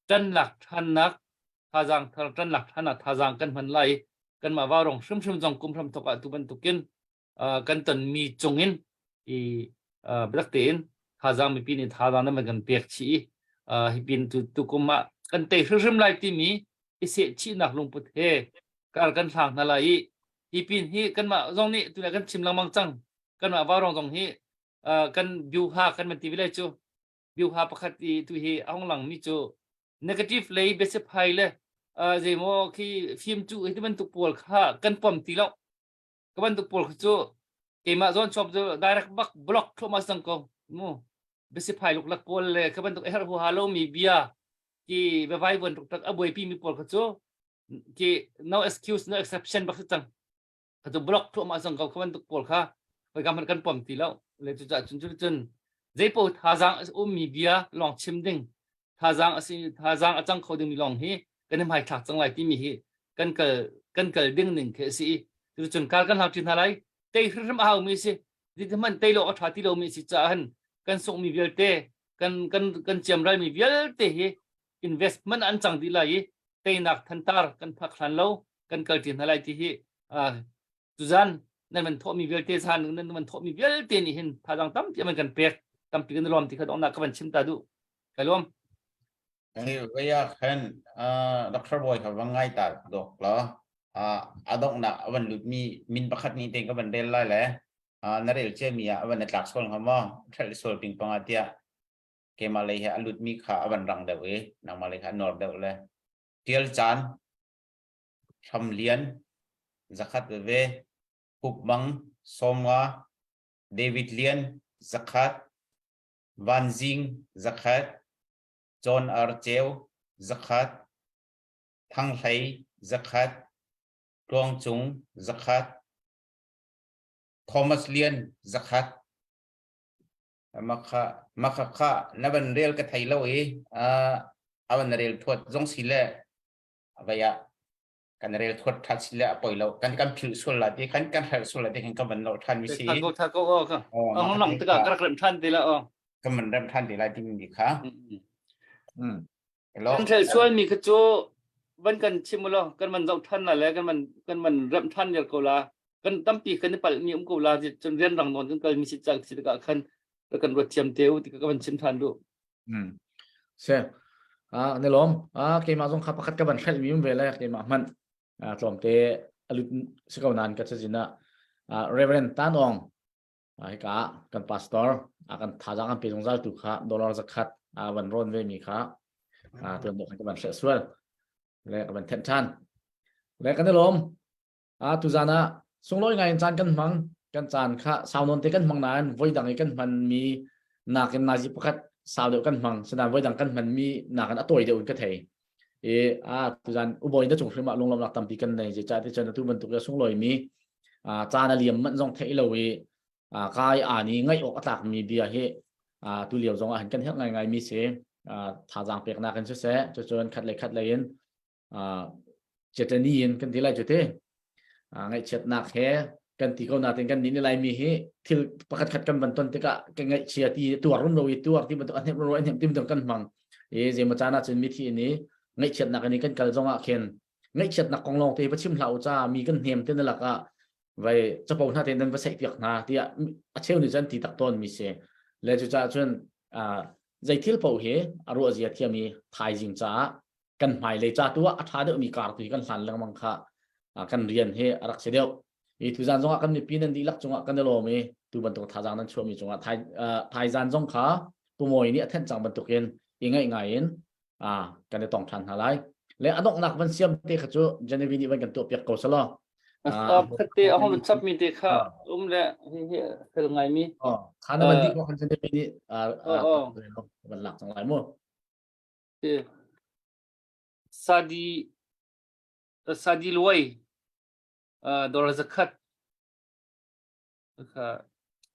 Speaker 2: ṭan lak ṭhannak thazaang thar ṭan lak ṭhan ah thazaang kan hman lai kanmah vaurong hrimhrim zong kum hram thok ah tu bantukin kan tonmi cungin i biatak tein thazaang mipi nih thazaang nan kan pek chih i hi pin tu tukum ah kan tei hrimhrim lai timi i sehchihnak lungput he kar kan hlang hna lai i hi pin hi kanmah zong nih tu kan chim lengmang cang kanmah vaurong zong hi kan biuha kan man ti lai cu biuha pakhat i tu hi a hong lang mi cu negative lei biasiphai le zeimaw khi film cu hi bantuk pawl kha kan pom ti lo ka bantuk pawl kha cu keimah zawn chop cu direct bak block thluahmah cang ko mu biasiphai luklak pawl le ka bantuk a herh huaha lo mi bia ki biavai vuan tuk tak a buaipi mi pawl kha cu ki no excuse no exception bak si cang kha cu block thluahmah cang ko kha bantuk pawl kha hoi ka hmanh kan pom ti lo le cu cah cun cun zeipo thazaang a ummi bia lawng chim ding thazaang a si thazaang a cang kho ding mi lawng hi kan i hmai thlak cang lai timi hi kan kal kan kal ding ning khi a si i cucun kal kan hlang ṭi hna lai tei hrimhrim a hau mi si hman tei lo a ṭha ti lo mi si caah hin kan sungmi vialte kan kan kan ciamral mi vialte hi investment an cang dih lai i teinak thantar kan phak hlan lo kan kal ṭi hna lai ti hi tuzan nan man thawhmi vialte zan nan man thawhmi vialte nih hin thazaang tampi an kan pek tampi kan lawm ti kha donghnak ka van chim ta duh ka lawm
Speaker 7: Hey, vaya khan Dr. Boy kha van ngai ta dok la a donghnak a van lut mi min pakhat ni te ka van rel lai le na rel che mi ah a van na tlak sol hnga maw hrelh sol ping panga tiah keimah lei he a lut mi kha a van rang deuh i nangmah lei kha a nor deuh le tial caan Hram Lian, zakhat veve, Hup Mang, 50, David Lian, zakhat, Van Zing, zakhat, John R. Ceu, zakhat, Thang Hlei, zakhat, Tluang Cung, zakhat, Thomas Lian, zakhat. Makha makha kha na van rel ka thei lo i a van rel thuat zong si le vai ah kan rel thuat ṭhan si le a poi lo kan kan philh sual la ti kan kan herh sual la ti kan kan van lo ṭhan mi si
Speaker 2: Tha ko tha ko o ka ang lang tikah ka rak rem ṭhan te la o
Speaker 7: kan van rem ṭhan te lai ti mi kha
Speaker 2: hello kan thel sual mi kha cu van kan chim lo kan man zoh ṭhan la le kan man kan man rem ṭhan yer ko la kan tampi kan i palh mi um ko la cun rian rang nawn kan kal mi si cang si tikah khan kan ruat thiam te u ti ka van chim ṭhan duh
Speaker 4: Mm. Se. Ah, ne lom. Ah, keimah zong kha pakhat ka van hrelh mi um ve le keimah hmanh. Ah, tlawmte alut si ko nan ka cazin ah. Ah, Reverend Tan Ong ah, hika kan pastor ah kan thazaang kan pe zungzal tu kha dollar zakhat ah van rawn ve mi kha ah tuan dok ka van hrelh sual le ka van thenh than le kan i lawm Ah tuzan ah sunglawi ngai in caan kan hmang. Kan caan kha sau nawn te kan hmang nain voi dang i kan hmanmi nakin nazi pakhat sau deuh kan hmang. Sinain voi dang kan hmanmi nakin a tawi deuh in ka thei. I ah tuzan ubawi na cung hrim ah lunglawmhnak tampi kan nei. Zeicah ti cun atu bantuk i a sunglawi mi ah caan a liam manh zong theih lo i ah kai aa ni ngaih awk a tlakmi bia hi ah tu lio zong ah hin kan herh ngaingai mi si. Ah thazaang peknak in siseh, cucun khat le khat lei in Cetani in kan ti lai cu te ngaihchiatnak he kan ti ko natin kan nih ni laimi hi thil pakhat khat kan van ton tikah kan ngaihchia ti tuar rum lo i tuar ti bantuk a hnem ro hnem ti bantuk kan hmang i zeimaw caan ah cun mithi in i ngaihchiatnak in kan kal zong ah khin ngaihchiatnak kong lawng te va chim hlah u ca mi kan hnem te na lakah vai capo hna te nan va seih piak hna tiah a cheu nih cun ti tak tawn mi si le cucaah cun. Zei thil paoh hi a ruah zia thiam i thaizing caah kan hmailei ca tu ah a ṭha deuhmi kar tu hi kan hlan lengmang kha kan rian hi a rak si deuh. I tuzan zongah kan mipi nan dihlak cungah kan i lawm i tu bantuk thazaang nan chuahmi cungah thai thaizan zong kha Pumawi nih a thenh cang bantukin i ngaih ngai in kan i tong ṭhan hna lai. Le a donghnak van siam te kha cu Genevieve nih van kan tuah piak ko selaw.
Speaker 2: Khat te a hong chap mi te kha um le hi hi fel ngai mi.
Speaker 4: Kha na van di ko khan Genevieve nih van lak cang lai mu.
Speaker 2: Sadi Sadi Luai dollar zakhat kha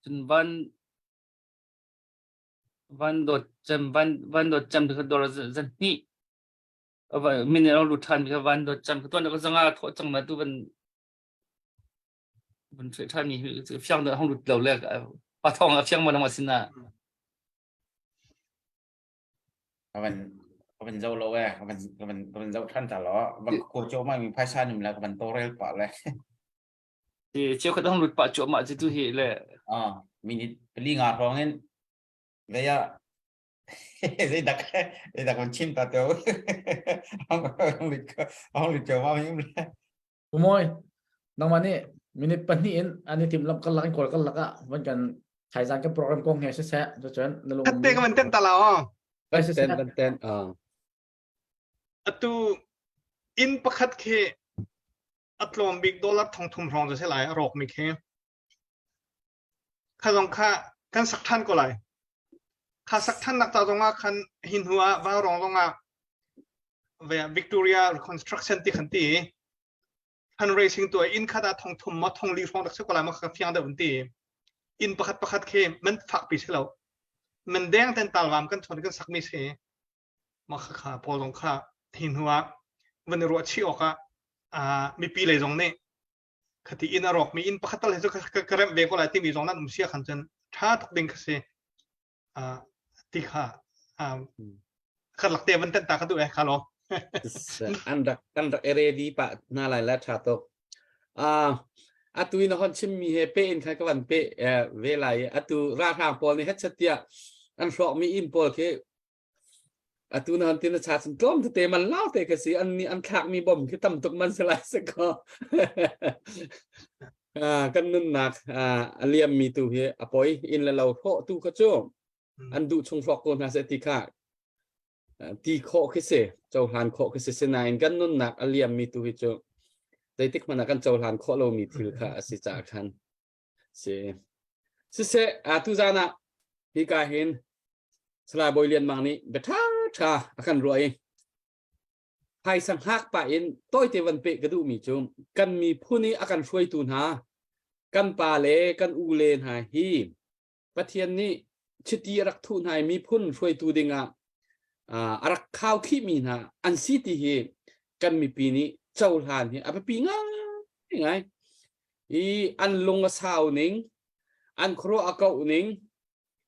Speaker 2: cun van van dawt cem van van dawt cem kha dollar zan hnih min ro lu than kha van dawt cem tuan ka zanga thawh cang na tu van van thwe than mi fiang da hong lut lo le pa thong a fiang ma nang asina
Speaker 7: Ka van ka van zoh lo eh ka van ka van ka van zoh than ta lo van ko cho mai mi phaisa nim la ka van tawrel pah le
Speaker 2: cheu khat hong lut pah cuahmah cu tu hi le
Speaker 7: ah minute pali nga hrawng in zei ah zei dak zei dak van chim ta teo hong lut hong lut cho ma mi um le
Speaker 4: Umawi, nangmah nih minute pahnih in an i timhlamh karlak in kawl karlak ah van kan thaizang kan program kong he siseh cucun na lung
Speaker 5: Te ka van ten ta la o.
Speaker 10: Van ten van ten ah.
Speaker 5: Atu inn pakhat khi a tlawm bik dollar thong thum hrawng cu si lai a rawk mi khi. Kha zong kha kan sak than ko lai. Kha sak than nak ta zong ah khan hin hnu ah Vaurawng zong ah Victoria Reconstruction ti khan ti fundraising tuah inn khat ah thong thum ma thong li hrawng dak si ko lai ma kha fiang deuh an ti. Inn pakhat pakhat khi man fak pi si lo. Man deng ten talwam kan chon kan sak mi si. Ma kha kha pawl zong kha hi hnu ah van i ruah chih awk ah mipi lei zong nih khati inn a rawkmi inn pakhat tal he cu ka remh ve ko lai timi zong nan um sia khan cun ṭha tuk ding kha si ti kha khat te van ten ta ka duh eh kha lo
Speaker 10: an rak kan rak ready pa na lai la ṭha tuk atu in hon chim mi he pe in kha ka van pe ve lai atu ra hrang pawl nih het chatia an hrawk mi inn pawl khi Atu na tin na cha cun tlawm tete man lau te ka si an nih an thlak mi bom khi tam tuk man si lai si ko. kan nunnak a liam mi tu hi a poi inn le lo hrawh tu kha cu an duh chung hrawk ko hna seh ti kha ti khawh khi si cohlan khawh khi si sinain kan nunnak a liam mi tu hi cu zeitik hmanh ah kan cohlan khawh lomi thil kha a si caah khan si siseh atu zan ah hika hin Salai Bawi Lian Mang nih bia ṭha a kan ruah i phaisa hngak pah in tawite van peh ka duhmi cu kan miphun i a kan hruaitu hna kan pa le kan u le hna hi Pathian nih chiti a rak thuh hna i miphun hruaitu dingah a rak khaukhihmi hna an si ti hi kan mipi nih cohlan hi a biapi ngaingai i an lung a sau ning an khuaruah a kauh ning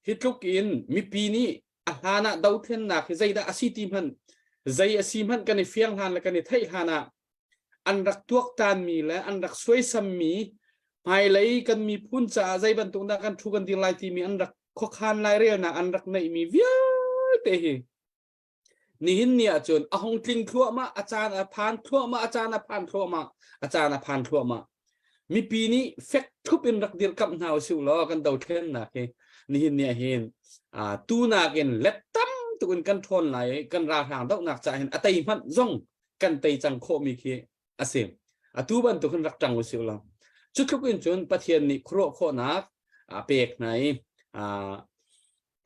Speaker 10: Hi tluk in mipi nih a hlan ah dothlennak hi zeidah a si ti hmanh zei a si hmanh kan i fiang hlan le kan i theih hlan ah an rak tuaktanmi le an rak suaisammi hmailei kan miphun caah zei bantuk dah kan thu kan dir lai timi an rak khuakhan lairelnak an rak neihmi vialte hi Nihin ni ahcun a hung tling thluahmah, a caan a phan thluahmah, a caan a phan thluahmah, a caan a phan thluahmah. Mipi nih fek thup in rak dirkamh hna usih law kan dothlennak hi nihin ni ah hin tu nakin let tam tuk in kan ṭhawn lai i kan ralhrang dohnak caah hin a tei hmanh zong kan tei cang khawhmi khi a si. Atu bantuk hin rak ṭang usih law. Cu tluk in cun Pathian nih khuaruah khawhnak a pek hna i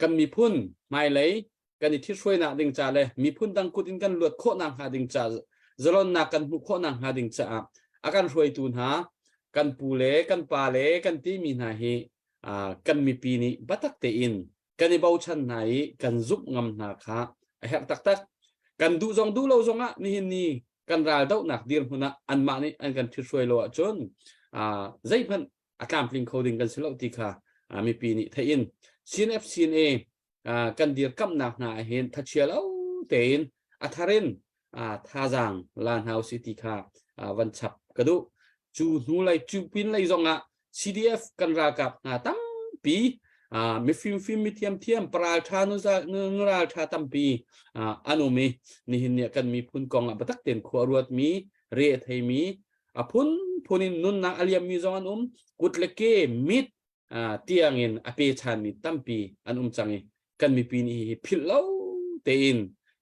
Speaker 10: kan miphun hmailei kan i ṭhithruainak ding ca le miphun dang kut in kan luat khawhnak hnga ding ca zalonnak kan hmuh khawhnak hnga ding caah a kan hruaitu hna kan pu le kan pa le kan timi hna hi kan mipi nih biatak tein kan i bochan hna i kan zumh ngam hna kha a herh taktak. Kan duh zong duh lo zongah nihin ni kan ral dohnak dirhmun ah anmah nih an kan ṭhithruai lo ahcun zeihmanh a tlamtling kho ding kan si lo ti kha mipi nih theih in CNF CNA kan dirkamhnak hna ahhin thachia lo tein a thar in thazaang la hna usih ti kha van chap ka duh. Cu hnu lei cu pin lei zongah CDF kan ralkap hna tampi Mifim fim mi thiam thiam paral tha nu nu ral tha tampi an um i nihin ni kan miphun kong ah biatak tein khua ruat mi re a thei mi a phun phun in nunnak a liam mi zong an um kut le ke mit tiang in a pe chan mi tampi an um cang i kan mipi nih hi philh lo tein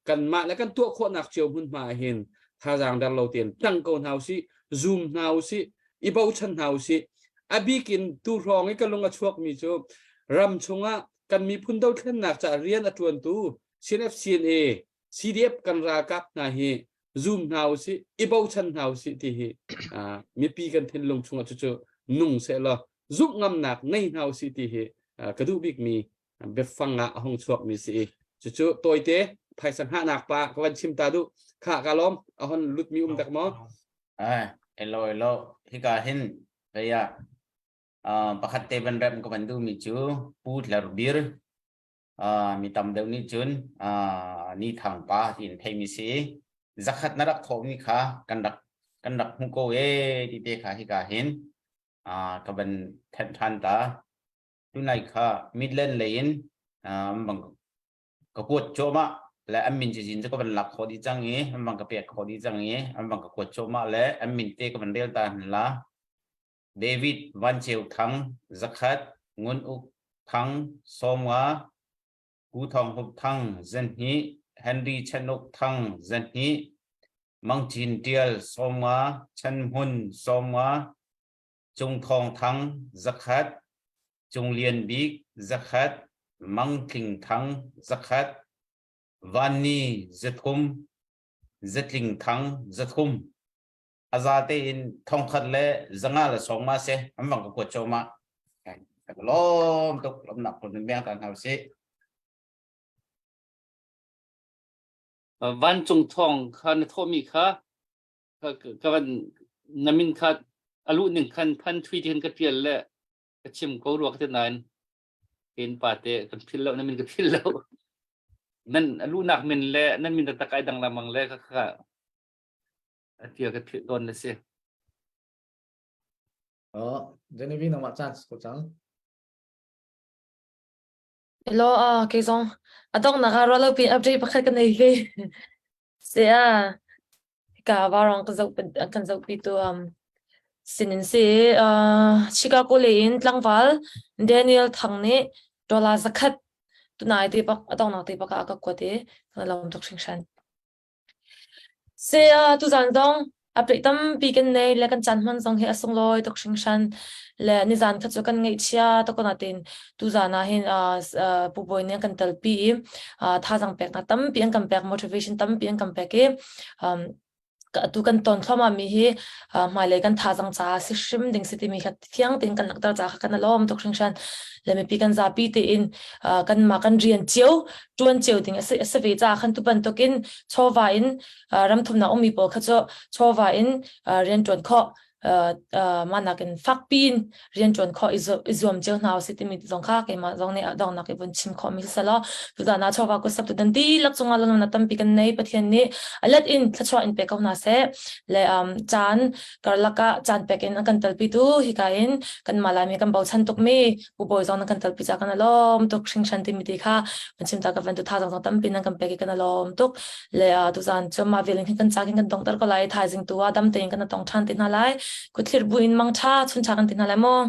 Speaker 10: kanmah le kan tuah khawhnak cio hmunhma ah hin thazaang der lo tein tang ko hna usih zoom hna usih i bochan hna usih a bik in tu hrawng i ka lung a chuakmi cu ram chungah kan miphun dothlennak caah rian a ṭuantu CNF CNA CDF kan ralkap hna hi zoom hna usih i bochan hna usih ti hi mipi kan thinlung chungah cucu nung sehlaw zumh ngamnak ngei hna usih ti hi ka duh bikmi biafang ah a hung chuakmi si i cucu tawite phaisa hngahnak pa ka van chim ta duh kha ka lawm a hon lutmi um dak maw
Speaker 7: Eh, elo elo hika hin kaya pakhat te van rem ka van duh mi cu Pu Tler Bir mi tam deuh nih cun ni thang pa tiin theimi si zakhat na rak thawhmi kha kan rak kan rak hmu ko e ti te kha hika hin ka van thenh than ta tunai kha Midland lei in bang ka kuat cuahmah le an min cazin cu ka van lak khawh dih cang i an bang ka pek khawh dih cang i an bang ka kuat cuahmah le an min te ka van rel ta hin la David Van Ceu Thang zakhat Ngun Uk Thang Sawmnga Pu Thawng Hup Thang zanhnih Henry Chan Uk Thang zanhnih Mang Cin Tial Sawmnga Chan Hmun Sawmnga Cung Thawng Thang zakhat Cung Lian Bik zakhat Mang Tling Thang zakhat Vanni 300 Zatling Thang 300 a za tein 1000 le 550 se an vang ka kuat choma ka lawm tuk lawmnak kun beng ta hna usih
Speaker 2: Vancung thawng kha na thawhmi kha ka van na min kha a luh ning khan phan thui ti khan ka tial le ka chim ko rua ka ti nain ken pa te kan phil lo na min ka phil lo nan a luhnak min le nan min taktak ai dang lamang le ka kha a tia ka philh tawn na si
Speaker 4: Oh, Genevieve nangmah chance ko cang.
Speaker 6: Hello, ah kei zong a donghnak ah ruah lo pin update pakhat ka nei ve. Sia Hika varang ka zoh kan zohpitu um, sinin si. Uh, Chicago lei in tlangval Daniel Thang nih dollar 100 tunai te bak a donghnak te bak ah a ka kuat i kan lawm tuk hringhran. Se uh, tuzan zong update tampi kan nei le kan caan hman zong hi a sunglawi tuk hringhran le nizan kha cu kan ngaihchia tuk ko natin tuzan ah hin uh, uh, Pu Bawi nih an kan telpi i uh, thazaang peknak tampi an kan pek motivation tampi an kan pek i um, atu kan ton thluahmah mi hi uh, hmailei kan thazaang caah si hrim ding si timi kha fiang tein kan langhter caah kha kan lawm tuk hringhran le mipi kan zapi tein uh, kanmah kan rian cio tuan cio ding a si a si ve caah khan tu bantukin chawva in uh, ramthumnak ummi pawl kha cu chawva in uh, rian tuan khawh mah nakin fakpi in rianṭuan khawh i zuam cio hna usih timi zong kha keimah zong nih donghnak i vun chim khawhmi si selaw tuzaan ah chawva kut sak tu dan dihlak cungah lawmhnak tampi kan nei Pathian nih a let in thluachuah in pe ko hna seh le caan karlak ah caan pek in an kan telpi tu hika in kanmah Laimi kan bochan tukmi Pu Bawi zong nan kan telpi ca kan i lawm tuk hringhran timi ti kha kan chim ta ka van tu tha zong tampi nan kan pek i kan i lawm tuk le tuzaan cu mah vel in kan ca kin kan dongter ko lai thaizing tu ah dam tein kan tong ṭhan te hna lai kuthlir bu in mang ṭha chun ṭha kan ti hna lai maw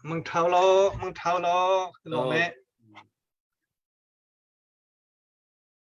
Speaker 5: Mang ṭhau lo mang ṭhau lo lawm e.